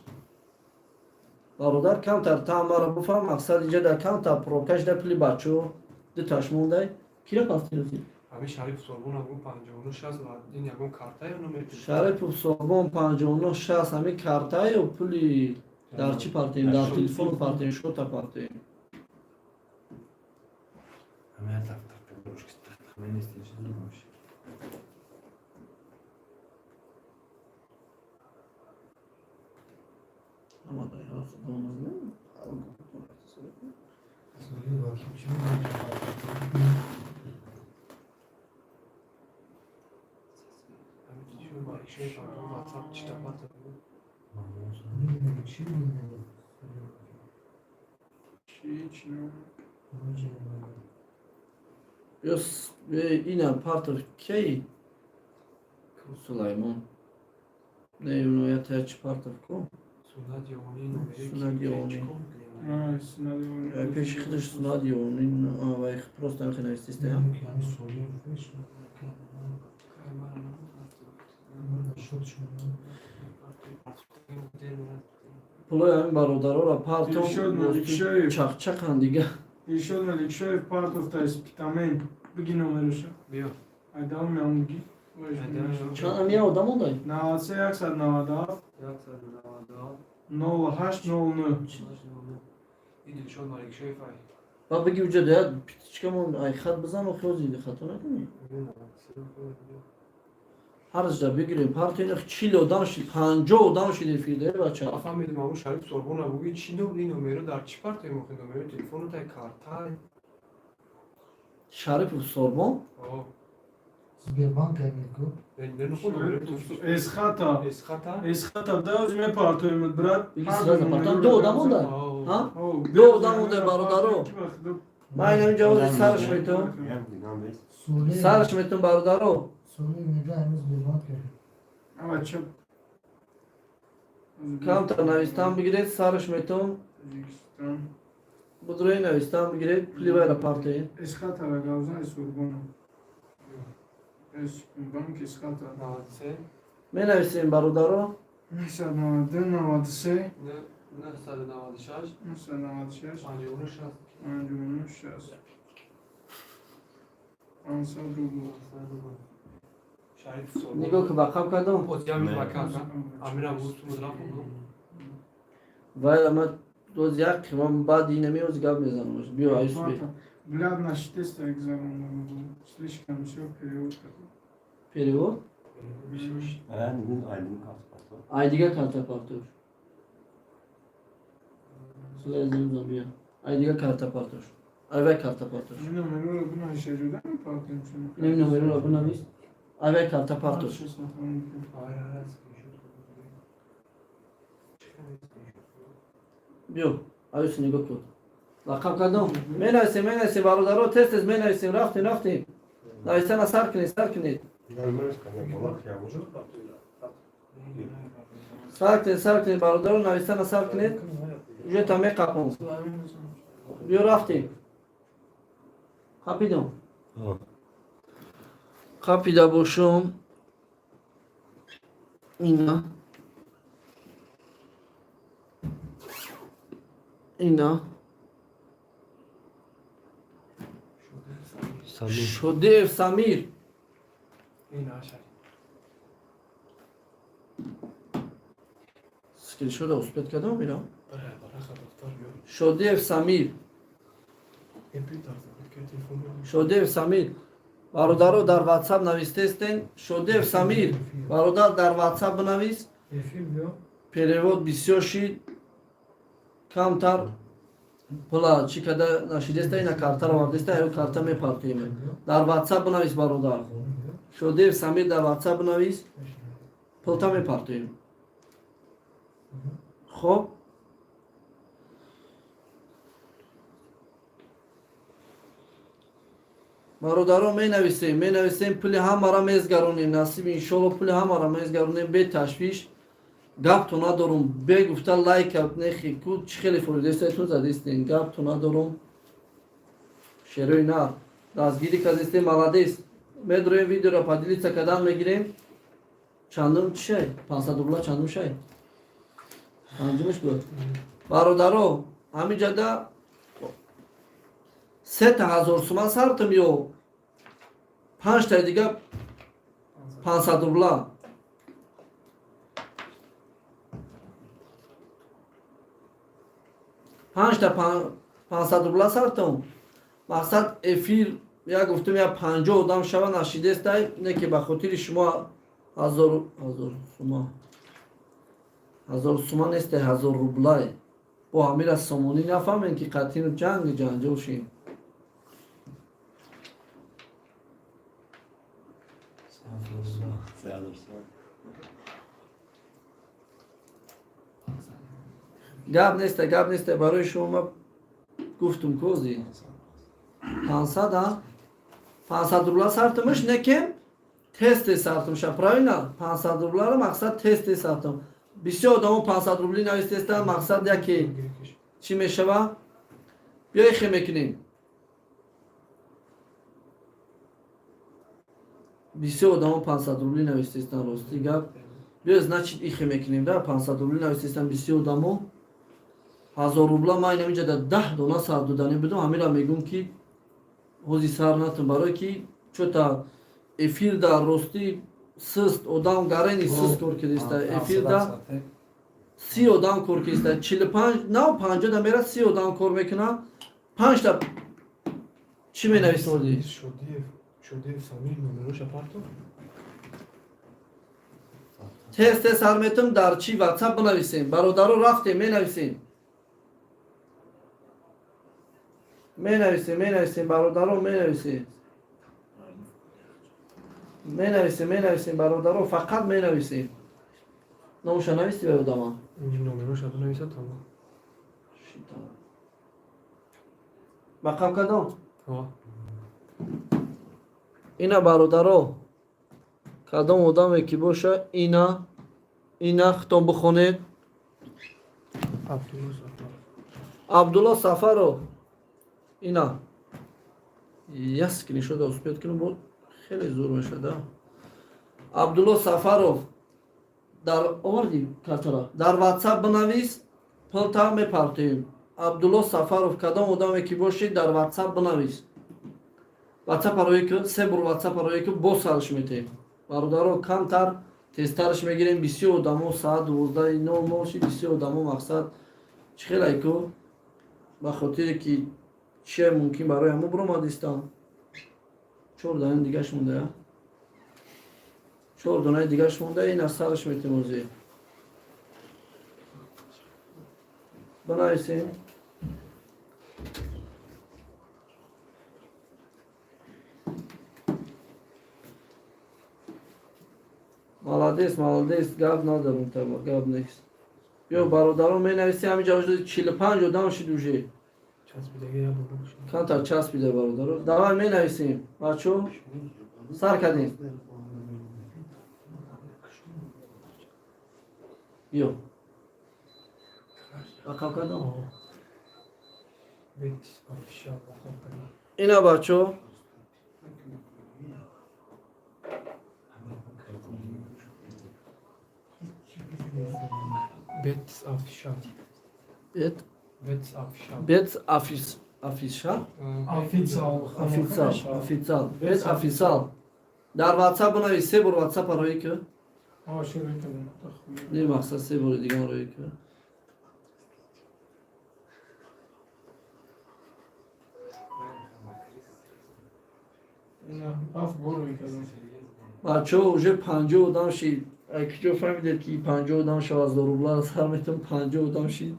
бародар. Камтар та маро буфаҳм, мақсад инҷа дар камтар пробка шуда, пули бачаҳо дуташ мондай. Кира пастирӯзи? Ҳамин Шариф Сорбон ягон 59 60 ва ин ягон карта ё номери телефон? Шарипов Сорбон 59 60, ҳамин картаю пули дар чӣ партем? Дар телефону партем, шота партем. Ҳамин тахмин нест, чиз бош. Söyle bakayım şimdi. Ҳамин чӣ Маликшоев ягон ватсап чита парта. Bilmiyorum, çi bilmiyorum. Söyle bakayım. Чи чи Önce böyle. Ёс ина партов кей, Сулаймон, не, иноята чи партов ку? Сунат Ёғонӣ номери. Сунат Ёғонӣ. Ай, сунат. Пеши худаш Сунат Ёғонӣ, вай просто ҳамин навистиста. Bilmiyorum ki, hani soruyor, beş Şut şunu. Пулои ҳамин бародароро партом. Дилшод Маликшоев. Чақчақан дига. Дилшод Маликшоев партовта Спитамен. Биги номероша. Биё. Айдал меам, биги. Чанд амия одам ондай? 93 197 197 08 09. Ин Дилшод Маликшоев ай. Ба биги, уҷа дая птичкамон, ай хат бизан, охирози хато накунӣ. Ҳарҷа бигирем партоина, 40 одам шид, 50 одам шид эфирда, бача. Фаҳмидим, ҳамун Шариф Сорбона буги, чӣ ин номеро дар чӣ партоем охи, номери телефону тай карта? Шарипов Сорбон. Сбербанк Америка. Эсхата. Эсхата. Эсхата даози мепартоем, брат. Биги, сразу партом, ду одам ондай, ҳа, ду одам ондай, бародаро. Ман инам ҷавози сараш метум. Ям дигам бес. Söyle. Сараш метум, бародаро. Söyle мега ҳамин Сбербанк. Ава чап. Камтар навистан бигиред, сараш метум. Тоҷикистон. Будрои навистан бигиред, пули вайра партоед. Эсхата ра гавзан Сурбона. Банк Эсхата. 93. Менависем, бародаро. 992 93 996. 996. 59 60. 59 60. 500 рубл. Шариф Сорбон. Нигоҳ ки, бақаб кардам. Озиами бакан Амира бусумуд Вайра ма доз як ман баъд инами оз гап мезанам, биё, аюсби. Взгляд на 400 экзамен. Слишком все перевод. Перевод. А, нигун айдин карт парто. Ай дига карта партош, Сулайзамзам, биё, ай дига карта партош, ай вай карта партош. Ин номерро бинавиша ҷуда мепартем. Нем номерро бинавис, ай вай карта партош. Ай. Биё, аюси, нигоҳ кун, лақаб кардам. Менависем, менависем, бародаро, тез тез менависем. Рафтем, рафтем, нависана сар кунед, сар кунед. Нормально, конечно, балах я уже. Сар кунед, сар кунед, бародаро, нависана сар кунед, уже та меқапом. Биё, рафтем, қапидам. Қапида бошум, ина, ина. Самир. Шодиев Самир. Ина Шариф. Скриншота успеть кардам, ина Шодиев Самир. Шодиев Самир, бародаро, дар ватсап навистестен. Шодиев Самир, бародар, дар ватсап бинавис. Эфир биё. Перевод бисёр шид, камтар пула чӣ када нашидеста, ина картаро вардеста, аю карта мепартем. Дар ватсап бинавис, бародар. Шодиев Самир, дар ватсап бинавис, пулта мепартем. Хоб, бародаро, менависем, менависем, пули ҳамара мезгаронем, насиб, иншолло, пули ҳамара мезгаронем, беташвиш. Гапто надорум, бегуфта лайка нехи ку, чӣ хеле форидестаитон задистен, гапто надорум. Шерои на дастгирӣ кардистем, молодец. Медроем, видеоро поделиться кардан мегирем. Чандум чишай? 500 рубла чандум шай? Панҷумаш буд. Бародаро, ҳамин ҷада сета ҳазор суман сартам ё панҷтаи дига 500 рубла. Панҷта 500 рубла сартам. Мақсад, эфир я гуфтум, я 50 одам шава, нашидестай, не ки ба хотири шумо ҳазор сума, 1000 сума нестай, 1000 рублай. Бо ҳамира сомонӣ нафаҳмем, ки қатъин ҷанг ҷанҷол шим. 3000 сомон. Гап неста, гап неста. Барои шумо ма гуфтум, кози 500, а 500 рубла сартумш, некем тез тез сартумша, правильно? 500 рубларо, мақсад, тез тез сартум. Бисёр одамо 500 рубли навистестанд. Мақсад, яке чӣ мешава? Биёй, хе мекунем. Бисёр одамо 500 рубли навистестанд, рости гап. Биё, значит, ихе мекунем да. 500 рубли навистестанд бисёр одамо. 1000 рубла ман инамиҷа да 10 дона сар доданӣ будам. Ҳамира мегӯм, ки ҳози сар натун, барое ки чота эфир да, ростӣ, сист одам гарени сист кор кидаиста. Эфир да 30 одам кор кидаиста, 45 нав 50 да мера, 30 одам кор мекунад. Панҷта чӣ менависем оди? Шодиев, Шодиев Самир, номероша партов. Тез тез сар метум. Дар чӣ, Ватсап бинависем, бародаро. Рафтем, менависем, менависем, менависем, бародаро, менависем, менависем, менависем, бародаро, фақат менависем. Номуша нависти ба одама? Инҷи номероша бинависа, тамом. Мақам кадом? Ҳо. Ина, бародаро, кадом одаме ки боша, ина хитон бихонед. Абдулло Сафаров. Абдулло Сафаров, ина як скриншот успеть кунам, бо хеле зур мешада. Абдулло Сафаров, дар оварди картара, дар Ватсап бинавис, пулта мепартоем. Абдулло Сафаров, кадом одаме ки бошед, дар Ватсап бинавис. Ватсапа рӯи ки се бор Ватсапа рӯи ки боз сарш метем, бародаро. Камтар тезтарш мегирем. Бисёр одамо соат 12:00 ши, бисёр одамо. Мақсад, чӣ хелай ку, ба хотире ки чие мумкин барои ҳамо биромадистам. Чор донаи дигаш монда, чор донаи дигаш монда. Ина сарш метем, ози бинависем. Молодец, молодец, гап надорум, таба гап нест. Биё, бародарон, менависем. Ҳаминҷа уже 45 одам шид уже. Часпидаги я бор бошад. Камтар часпида, бародаро. Давай, менависем, бачо, сар кардем. Биё, рақам кардам. Бет official бахоб. Ина, бачо. Бет official. Бет. Бет official. Бет офис, офиша. Официал. Официал, официал, бет официал. Дар Ватсап бинавис. Се бор Ватсапа роӣ ки. А, шуруъ кардам. Не, мақсад, се бори диган роӣ ки. Ина, ҳафт бор рӯй кардам. Бачо, уже 50 одам шид. Ай куҷо фаҳмидед, ки 50 одам шава, 1000 рубла сар метавон? 50 одам шид,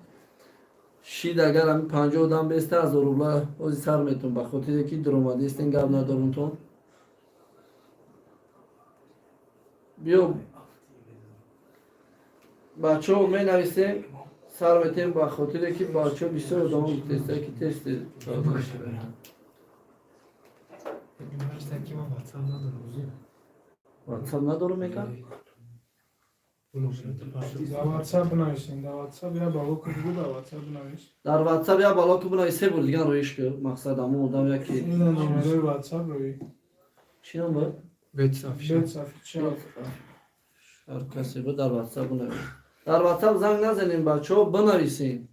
шид. Агар ҳамин 50 одам беста, 1000 рубла ози сар метавон, ба хотире ки дуромадистен, гап надорумтон. Биё, бачо, менависем, сар метем, ба хотире ки, бачо, бисёр одамо гуфтеста, ки тести. Навишта, ки ман WhatsApp надорам. Ватсап надорум мекард. Дар WhatsApp бинависем. Дар WhatsApp я бало ку бугу, дар WhatsApp бинавис. Дар Ватсап я бало ку бинавис. Се бор диган роиш ки, мақсад, ҳамон одам яки. Ина номерои WhatsApp рӯй. Чӣ ном буд? Бет official. Бет official. Ҳар касе бу дар ватсап бинавис. Дар ватсап занг назанем, бачаҳо, бинависем.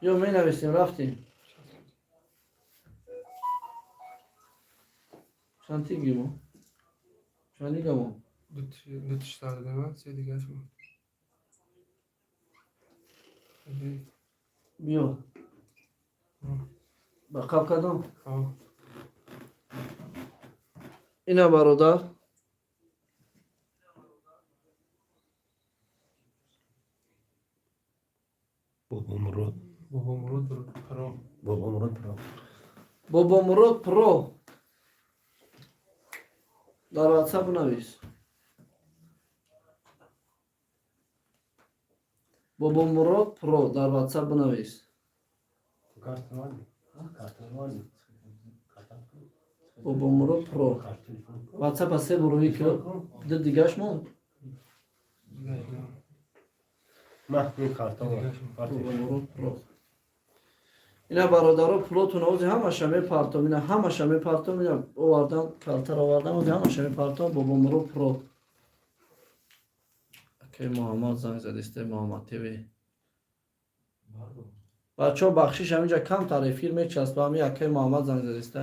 Ё менависем, рафтем. Чанд тигимо? Чанд дигамо? Ду тиш сар дадем, се дигааш монд. Биё. Ба қаб кардам? Ина, бародар. Бобомурод. Бобомурод Про. Бобомурод Про. Бобомурод Про. Дар ватсап навис. Бобомурод Про дар ватсап бинавис. Бобомурод Про. Ватсапа се буруҳӣ ки ду дигаш монд. Бобомурод Про. Ина, бародаро, пулотун ози ҳамаша мепартом, ина ҳамаша мепартом, ина овардан, калтар овардан, ози ҳамаша мепартом. Бобомурод Про. Акай Муҳаммад занг задисте, Муҳаммад ТВ. Бачаҳо, бахшиш, ҳаминҷа камтар эфир мечаспа, ҳами акай Муҳаммад занг задиста.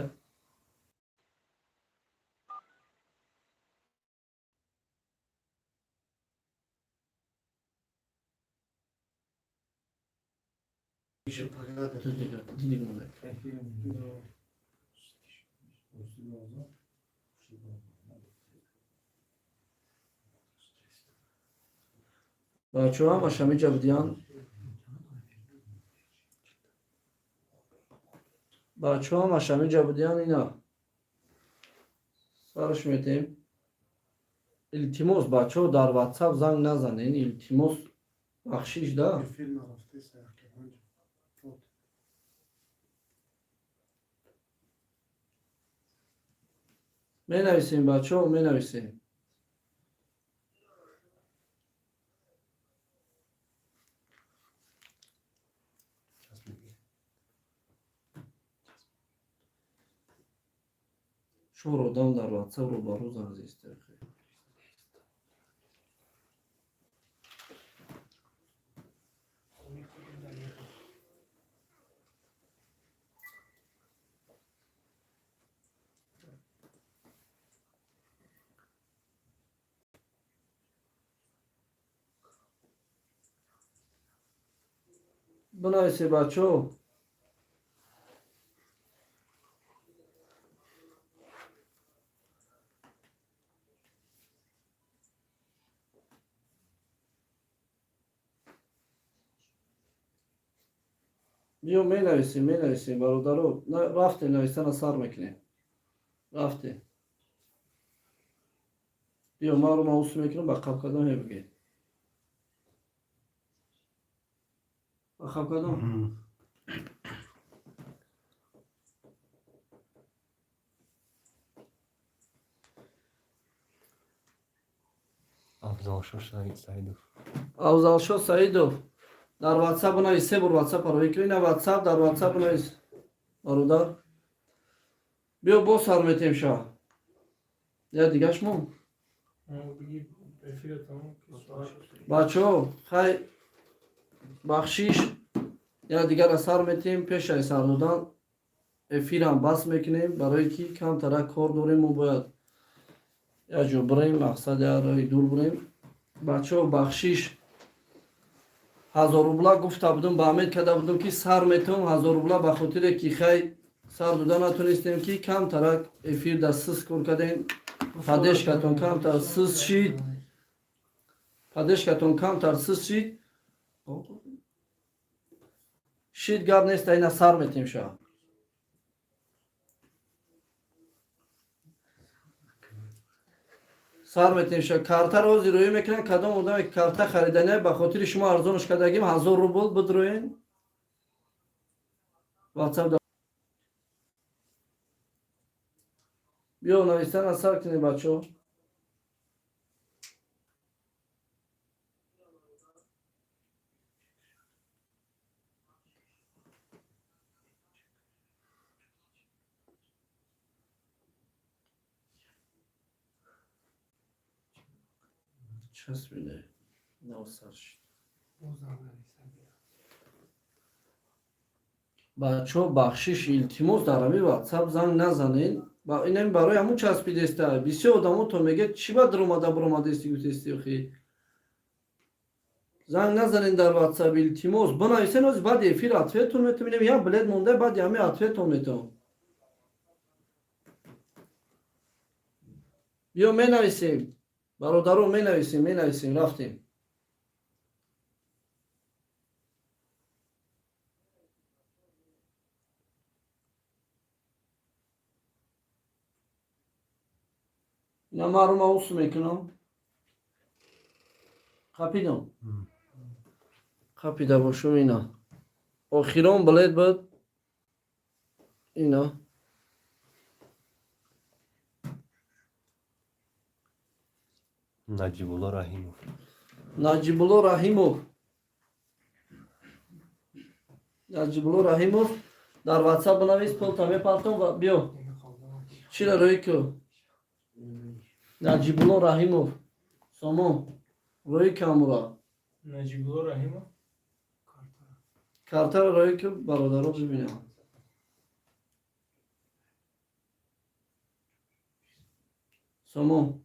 Ду дига. Бачаҳо ҳамаш ҳаминҷа будиянд. Бачаҳо ҳамаш ҳаминҷа будиянд, ина. Сараш метем. Илтимос, бачаҳо, дар ватсап занг назанен, илтимос, бахшиш да. Эфир нарафте саяхи. Менависем, бачаҳо, менависем. Чор одам дар ватсап рӯбарӯ занг зиста. Бинависе, бачаҳо. Биё, менависем, менависем, бародаро. Рафтем, нависана сар мекунем. Рафтем. Биё, маро ма усу мекунам, ба қаб кардам мебигед. Ба қаб кардам? Афзалшо Саидов. Афзалшо Саидов. Дар ватсап бинавис, се бор ватсап ро викри, на ватсап, дар ватсап бинавис. Бародар. Биё, боз сар метем ша. Я дигаш мон. Бачаҳо, хай, бахшиш, я дигара сар метем, пешаи сар додан эфирам бас мекунем, барое ки камтара кор дорем, мо бояд як ҷо бирем, мақсад як роҳи дур бирем. Бачаҳо, бахшиш, 1000 рубла гуфта будум, ба амед карда будум, ки сар метавам 1000 рубла, ба хотире ки хай сар дода натонистем, ки камтарак эфир да сис кор кардем, поддержкатон камтар сис шид, поддержкатон камтар сис шид. Шид, гап нест, ина сар метем ша. Сар метем ша. Картаро ҳозир рӯӣ мекунанд, кадом одаме ки карта харидания, ба хотири шумо арзонаш кардагим, 1000 рубл бидроен. Ватсап биё, навистана сар кунем, бачаҳо. Часпида, нав сар шид. Боз занг нависа. Бачаҳо, бахшиш, илтимос, дар ҳамин ватсап занг назанед. Инами барои ҳамун часпидеста. Бисёр одамо то мегӯяд, чӣ ба даромада буромадести, гуфтести. Охи, занг назанед дар ватсап, илтимос, бинависен. Ози баъди эфир ответ он метавон. Инам як билет монда, баъди ҳамин ответ он метавон. Биё, менависем, бародаро, менависем, менависем, рафтем. Ина марума усу мекунам. Қапидам, қапида бошум. Ина охирон билет буд, ина. Наҷибулло Раҳимов. Наҷибулло Раҳимов, Наҷибулло Раҳимов, дар ватсап бинавис, пулта мепартом ва биё. Чира рӯй ку, Наҷибулло Раҳимов. Сомон, рӯи камура. Наҷибулло Раҳимов. Картаро рӯй ку, бародаро бибинам. Сомон.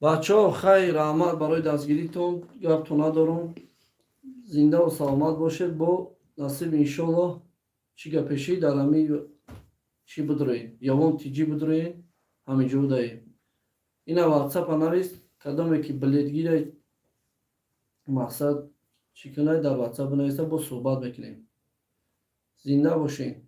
Бачаҳо, хайр, раҳмат барои дастгиритон, гапто надорум. Зиндаву саломат бошед. Бо насиб, иншоллоҳ, чӣ гапешӣ дар ҳами чӣ бидроед, явон тиҷӣ бидроед, ҳамиҷо даем. Ина ватсапа навис, кадоме ки билетгира, мақсад чӣ кунад, дар ватсап бинависа, бо суҳбат мекунем. Зинда бошед.